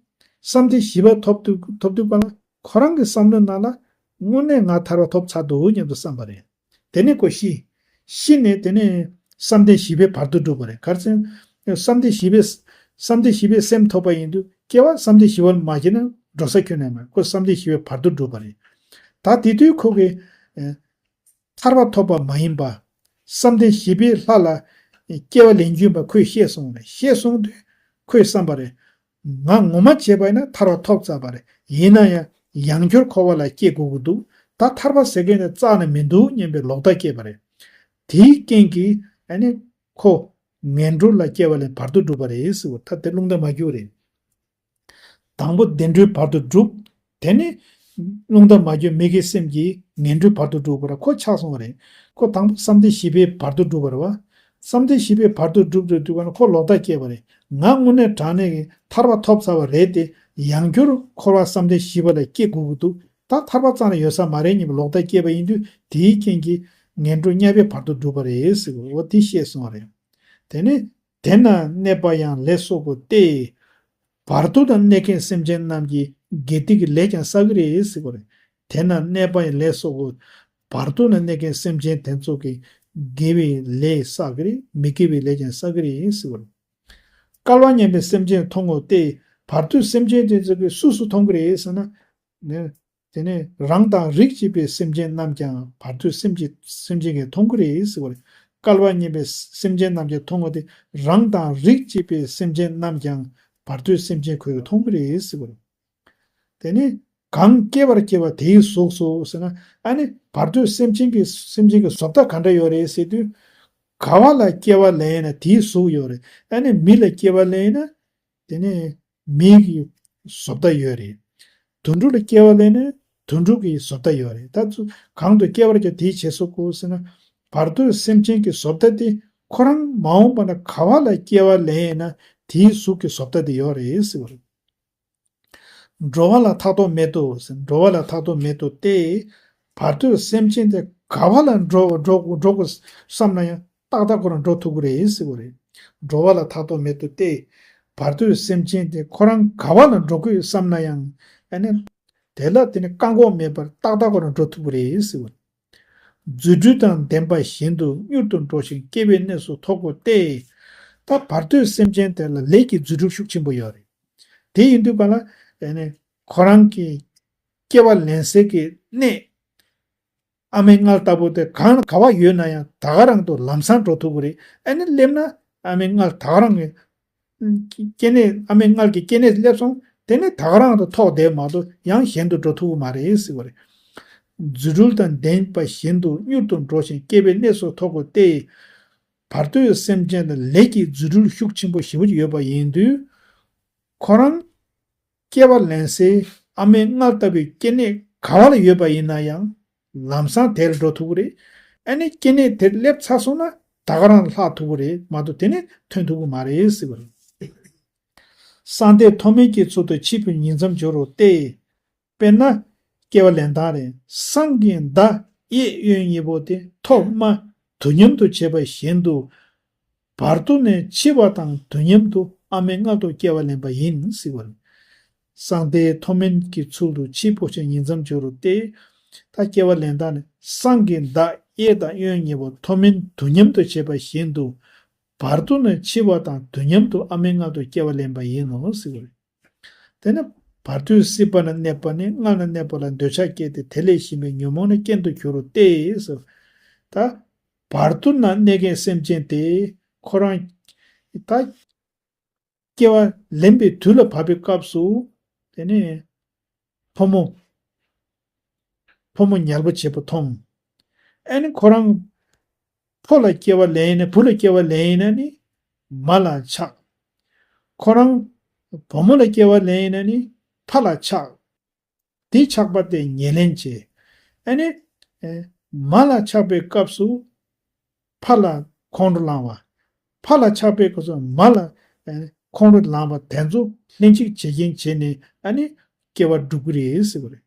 བསམ་གཏན་བཞི་པ་ཐོབ་དུས་ཐོབ་དུས་ག་ལ་ཁོ་རང་གི་བསམ་བློའི་ནང་ལ་དངོས་གནས་ང་ཐར་པ་ཐོབ་ཚར་འདུག་སྙམ་དུ་བསམ་པ་རེད། དེ་ནས་ཁོ་ཤི། ཤི་ནས་དེ་ནས་བསམ་གཏན་བཞི་པའི་བར་དོ་འགྲུབ་པ་རེད། ག་རེ་ཟེར་ན། བསམ་གཏན་བཞི་པའི། བསམ་གཏན་བཞི་པའི་སེམས་ཐོབ་པ་ཡིན་དུས་སྐྱེ་བ་བསམ་གཏན་བཞི་པ་ལ་མ་སྐྱེས་ན་འགྲོ་ས་ཁྱོན་ནས་མེད། ཁོ་བསམ་གཏན་བཞི་པའི་བར་དོ་འགྲུབ་པ་རེད། ད་དེ་དུས་ཁོ་གིས། ཨེ། ཐར་པ་ཐོབ་པ་མ་ཡིན་པ། བསམ་གཏན་བཞི་པའི་ལྷ་ལ་སྐྱེ་བ་ལེན་རྒྱུ་ཡིན་པ་ཁོས་ཤེས་སོང་ནས། ཤེས་སོང་དུས་ཁོས་བསམ་པ་རེད། ང་ངོ་མ་བྱས་པ་ཡིན་ན་ཐར་པ་ཐོབ་ཚར་བ་རེད། ཡིན་ན་ཡང་ཡང་བསྐྱར་འཁོར་བ་ལ་སྐྱེ་དགོས་ཀྱི་འདུག་ད་ཐར་པ་ཟེར་མཁན་དེ་རྩ་ནས་མི་འདུག་སྙམ་པའི་ལོག་ལྟ་སྐྱེས་པ་རེད། དེའི་རྐྱེན་གྱིས་ཨ་ནི་ཁོ་ངན་འགྲོ་ལ་སྐྱེ་བ་ལེན་བར་དོ་འགྲུབ་པ་རེད་ཟེར་བ། ད་དེ་རླུང་རྟ་མ་རྒྱུག་རེད། དང་པོ་བདེ་འགྲོའི་བར་དོ་བསྒྲུབས། དེ་ནས་རླུང་རྟ་མ་རྒྱུག་མི་དགེ་སེམས་ཀྱིས་ངན་འགྲོའི་བར་དོ་བསྒྲུབས་པར་ཁོ་ཆགས་སོང་བ་རེད། ཁོ་དང་པོ་བསམ་གཏན་བཞི་པའི་བར་དོ་བསྒྲུབས་པ་རེད་བ། བསམ་གཏན་བཞི་པའི་བར་དོ་བསྒྲུབས་འགྲོ་དུས་ག་ན་ཁོ་ལོག་ལྟ་སྐྱེས་པ་རེད། ང་དངོས་གནས་དྲང་གནས་ཀྱི་ཐར་པ་ཐོབ་ཚར་བ་རེད་དེ། ཡང་བསྐྱར་འཁོར་བ་བསམ་གཏན་བཞི་པ་ལ་སྐྱེ་དགོས་ཀྱི་འདུག་ད་ཐར་པ་རྩ་ནས་ཡོད་ས་མ་རེད་སྙམ་པའི་ལོག་ལྟ་སྐྱེས་པ་ཡིན་དུས། དེའི་རྐྱེན་གྱིས་ངན་འགྲོ་དམྱལ་བའི་བར་དོ་བསྒྲུབས་པ་རེད་ཟེར་བ། འོ་དེ་བཤད་སོང་བ་རེད། དེ་ནས། དེ་ན་གནས་པ་ཡང་ལས་བསགས་པ་སྟེ། བར་དོ་ན་གནས་མཁན་སེམས་ཅན་རྣམས་ཀྱི་དགེ་སྡིག་གི་ལས་ཀྱང་བསགས་ཀྱི་རེད་ཟེར་བ་རེད། དེ་ན་གནས་པ་ཡང་ལས་བསགས་པ། བར་དོ་ན་གནས་མཁན་སེམས་ཅན་དེ་ཚོ་གི་དགེ་བའི་ལས་བསགས་ཀྱི་རེད། མི་དགེ་བའི་ལས་ཀྱང་བསགས་ཀྱི་རེད་ཟེར་བ་རེད། སྐལ་བ་མཉམ་པའི་སེམས་ཅན་མཐོང་ངོ་སྟེ། བར་དོའི་སེམས་ཅན་དེ་ཚོ་གི་སུ་སུ་མཐོང་གི་རེད་ཟེར་ན། ནས། དེ་ནས་རང་དང་རིགས་གཅིག་པའི་སེམས་ཅན་རྣམས་ཀྱང་བར་དོའི་སེམས་ཀྱི་སེམས་ཅན་གྱིས་མཐོང་གི་རེད་ཟེར་བ་རེད། སྐལ་བ་མཉམ་པའི་སེམས་ཅན་རྣམས་ཀྱིས་མཐོང་བ་དེ། རང་དང་རིགས་གཅིག་པའི་སེམས་ཅན་རྣམས་ཀྱང་བར་དོའི་སེམས་ཅན་ཁོས་མཐོང་གི་རེད་ཟེར་བ་རེད། དེ་ནས་གང་སྐྱེ་བར་སྐྱེ་བ་དེའི་གཟུགས་སོ་ཟེར་ན། ཨ་ནི་བར་དོའི་སེམས་ཅན་གྱི་སེམས་ཅན་གྱི་བཟོ་ལྟ་ག་འདྲ་ཡོད་རེད་ཟེར་དུས། ག་བ་ལ་སྐྱེ་བ་ལེན་ན་དེའི་གཟུགས་ཡོད་རེད། ཨ་ནི་མི་ལ་སྐྱེ་བ་ལེན་ན། དེ་ནས་མི་གི་བཟོ་ལྟ་ཡོད་རེད། དུད་འགྲོ་ལ་སྐྱེ་བ་ལེན་ན་དུད་འགྲོ་གི་བཟོ་ལྟ་ཡོད་རེད། ད་ཚུ་གང་དུ་སྐྱེ་བར་ཀྱང་དེའི་བྱེད་སོ་གོ་ཟེར་ན། བར་དོའི་སེམས་ཅན་གྱི་བཟོ་ལྟ་དེ་ཁོ་རང་མ་འོངས་པ་ན་ག་བ་ལ་སྐྱེ་བ་ལེན་ན་དེའི་གཟུགས་ཀྱི་བཟོ་ལྟ་དེ་ཡོད་རེད་ཟེར་བ་རེད། འགྲོ་བ་ལ་ཐག་ཐོག་མེད་དོ་ཟེར། འགྲོ་བ་ལ་ཐག་ཐོག་མེད་དོ་སྟེ། བར་དོའི་སེམས་ཅན་དེ་ག་བ་ལ་འགྲོ་འགྲོ་འགྲོ་དགོས་བསམ་ན་ཡང་ཏག་ཏག་ཁོ་རང་འགྲོ་ཐུབ་ཀྱི་རེད་ཟེར་བ་རེད། འགྲོ་བ་ལ་ཐག་ཐོག་མེད་དོ་སྟེ། བར་དོའི་སེམས་ཅན་དེ་ཁོ་རང་ག་བ་ལ་འགྲོ་དགོས་བསམ་ན་ཡང་། ཨ་ནི། དེ་ལ་དེ་ནི་བཀག་འགོག་མེད་པར་ཏག་ཏག་ཁོ་རང་འགྲོ་ཐུབ་ཀྱི་རེད་ཟེར་བ་རེད། རྫུ་འཕྲུལ་དང་ལྡན་པ་བཞིན་དུ་མྱུར་དུ་འགྲོ་ཞིང་སྐྱེ་བའི་གནས་སུ་ཐོབ་དགོས་ཏེ། ད་བར་དོའི་སེམས་ཅན་དེ་ལ་ལས་ཀྱི་རྫུ་འཕྲུལ་ཤུགས་ཆེན་པོ་ཡོད་རེད། དེ་ཡིན་དུས་ག་ལ། ཨ་ནི། ཁོ་རང་གི་ སྐྱེ་བ་ལེན་སའི་གི་གནས། ཨ་མའི་མངལ་ལྟ་བུ་དེ་གང་ག་བ་ཡོད་ན་ཡང་ད་ག་རང་དུ་ལམ་སང་འགྲོ་ཐུབ་ཀྱི་རེད། ཨ་ནི་སླེབས་ན་ཨ་མའི་མངལ་ད་ག་རང་གི་སྐྱེ་གནས། ཨ་མའི་མངལ་གྱི་སྐྱེ་གནས་སླེབས་སོང་། དེ་ནས་ད་ག་རང་དུ་ཐོག་བསྡད་མ་གཏོགས་ཡང་གཞན་དུ་འགྲོ་ཐུབ་ཀྱི་མ་རེད་ཟེར་བ་རེད། རྫུ་འཕྲུལ་དང་ལྡན་པ་བཞིན་དུ་མྱུར་དུ་འགྲོ་ཞིང་སྐྱེ་བའི་གནས་སུ་ཐོབ་དགོས་ཏེ། བར་དོའི་སེམས་ཅན་ལ་ལས་ཀྱི་རྫུ་འཕྲུལ་ཤུགས་ཆེན་པོ་ཞེ་པོ་ཡོད་པ་ཡིན་དུས། ཁོ་རང་སྐྱེ་བ་ལེན་སའི་ཨ་མའི་མངལ་ལྟ་བུའི་སྐྱེ་གནས་ག་བ་ལ་ཡོད་པ་ཡིན་ན་ཡང་ལམ་སང་དེར་འགྲོ་ཐུབ་ཀྱི་རེད། ཨ་ནི་སྐྱེ་གནས་དེར་སླེབས་ཚར་སོང་ན་ད་ག་རང་ལྷག་ཐུབ་ཀྱི་རེད་མ་གཏོགས་དེ་ནས་ཐོན་ཐུབ་ཀྱི་མ་རེད་ཟེར་བ་རེད། གསང་བདེ་མཐོ་དམན་གྱི་ཚུལ་དུ་འཆི་འཕོ་ཉིང་མཚམས་སྦྱོར་རོ་སྟེ། དཔེར་ན། སྐྱེ་བ་ལེན་སྟངས་རེད། བསང་གི་མདའ་གཡས་གཡོན་གཉིས་པོ་དེ་ཐོག་མ་དུས་མཉམ་དུ་བྱེད་པ་བཞིན་དུ། བར་དོ་ནས་འཆི་བ་དང་དུས་མཉམ་དུ་ཨ་མའི་མངལ་དུ་སྐྱེ་བ་ལེན་པ་ཡིན་ཟེར་བ་རེད། གསང་བདེ་མཐོ་དམན་གྱི་ཚུལ་དུ་འཆི་འཕོ་ཞིང་ཉིང་མཚམས་སྦྱོར་རོ་སྟེ། ད་སྐྱེ་བ་ལེན་སྟངས་ནི་བསང་གི་མདའ་གཡས་དང་གཡོན་གཉིས་པོ་མཐོ་དམན་དུས་མཉམ་དུ་བྱེད་པ་བཞིན་དུ། བར་དོ་ནས་འཆི་བ་དང་དུས་མཉམ་དུ་ཨ་མའི་མངལ་དུ་སྐྱེ་བ་ལེན་པ་ཡིན་ནོ་ཟེར་བ་རེད། དེ་ནི་བར་དོའི་སྲིད་པ་ན་གནས་པ་ནི་མངལ་ན་གནས་པ་ལ་འདོད་ཆགས་སྐྱེས་ཏེ་དེ་ལས་གཞན་པའི་ཉོན་མོངས་ནི་རྐྱེན་དུ་གྱུར་རོ་སྟེ་ཟེར། ད་བར་དོ་ན་གནས་མཁན་སེམས་ཅན་དེ་ཁོ་རང་ད་སྐྱེ་བ་ལེན་པའི་དུས་ལ་བབ་པའི་སྐབས་སུ་དེ་ནི་ཕོ་མོ་ཕོ་མོ་ཉལ་པོ་བྱེད་པ་མཐོང་། ཨ་ནི་ཁོ་རང་ཕོ་ལ་སྐྱེ་བ་ལེན་ཡིན་ན་བུ་ལ་སྐྱེ་བ་ལེན་ཡིན་ན་ནི་མ་ལ་ཆགས། ཁོ་རང་བུ་མོ་ལ་སྐྱེ་བ་ལེན་ཡིན་ན་ནི་ཕ་ལ་ཆགས། དེ་ཆགས་པ་དེ་ཉེར་ལེན་བྱེད། ཨ་ནི་ཨེ་མ་ལ་ཆགས་པའི་སྐབས་སུ་ཕ་ལ་ཁོང་ཁྲོ་ལངས་པ། ཕ་ལ་ཆགས་པའི་སྐབས་སུ་མ་ལ་ཨེ་ཁོང་ཁྲོ་ལངས་པ་དེ་ཚོ་ལྷན་ཅིག་བྱེད་ཀྱིན་བྱས་ནས་ཨ་ནི་སྐྱེ་བ་འགྲུབ་ཀྱི་རེད་ཟེར་བ་རེད།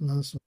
ལགས་སོ།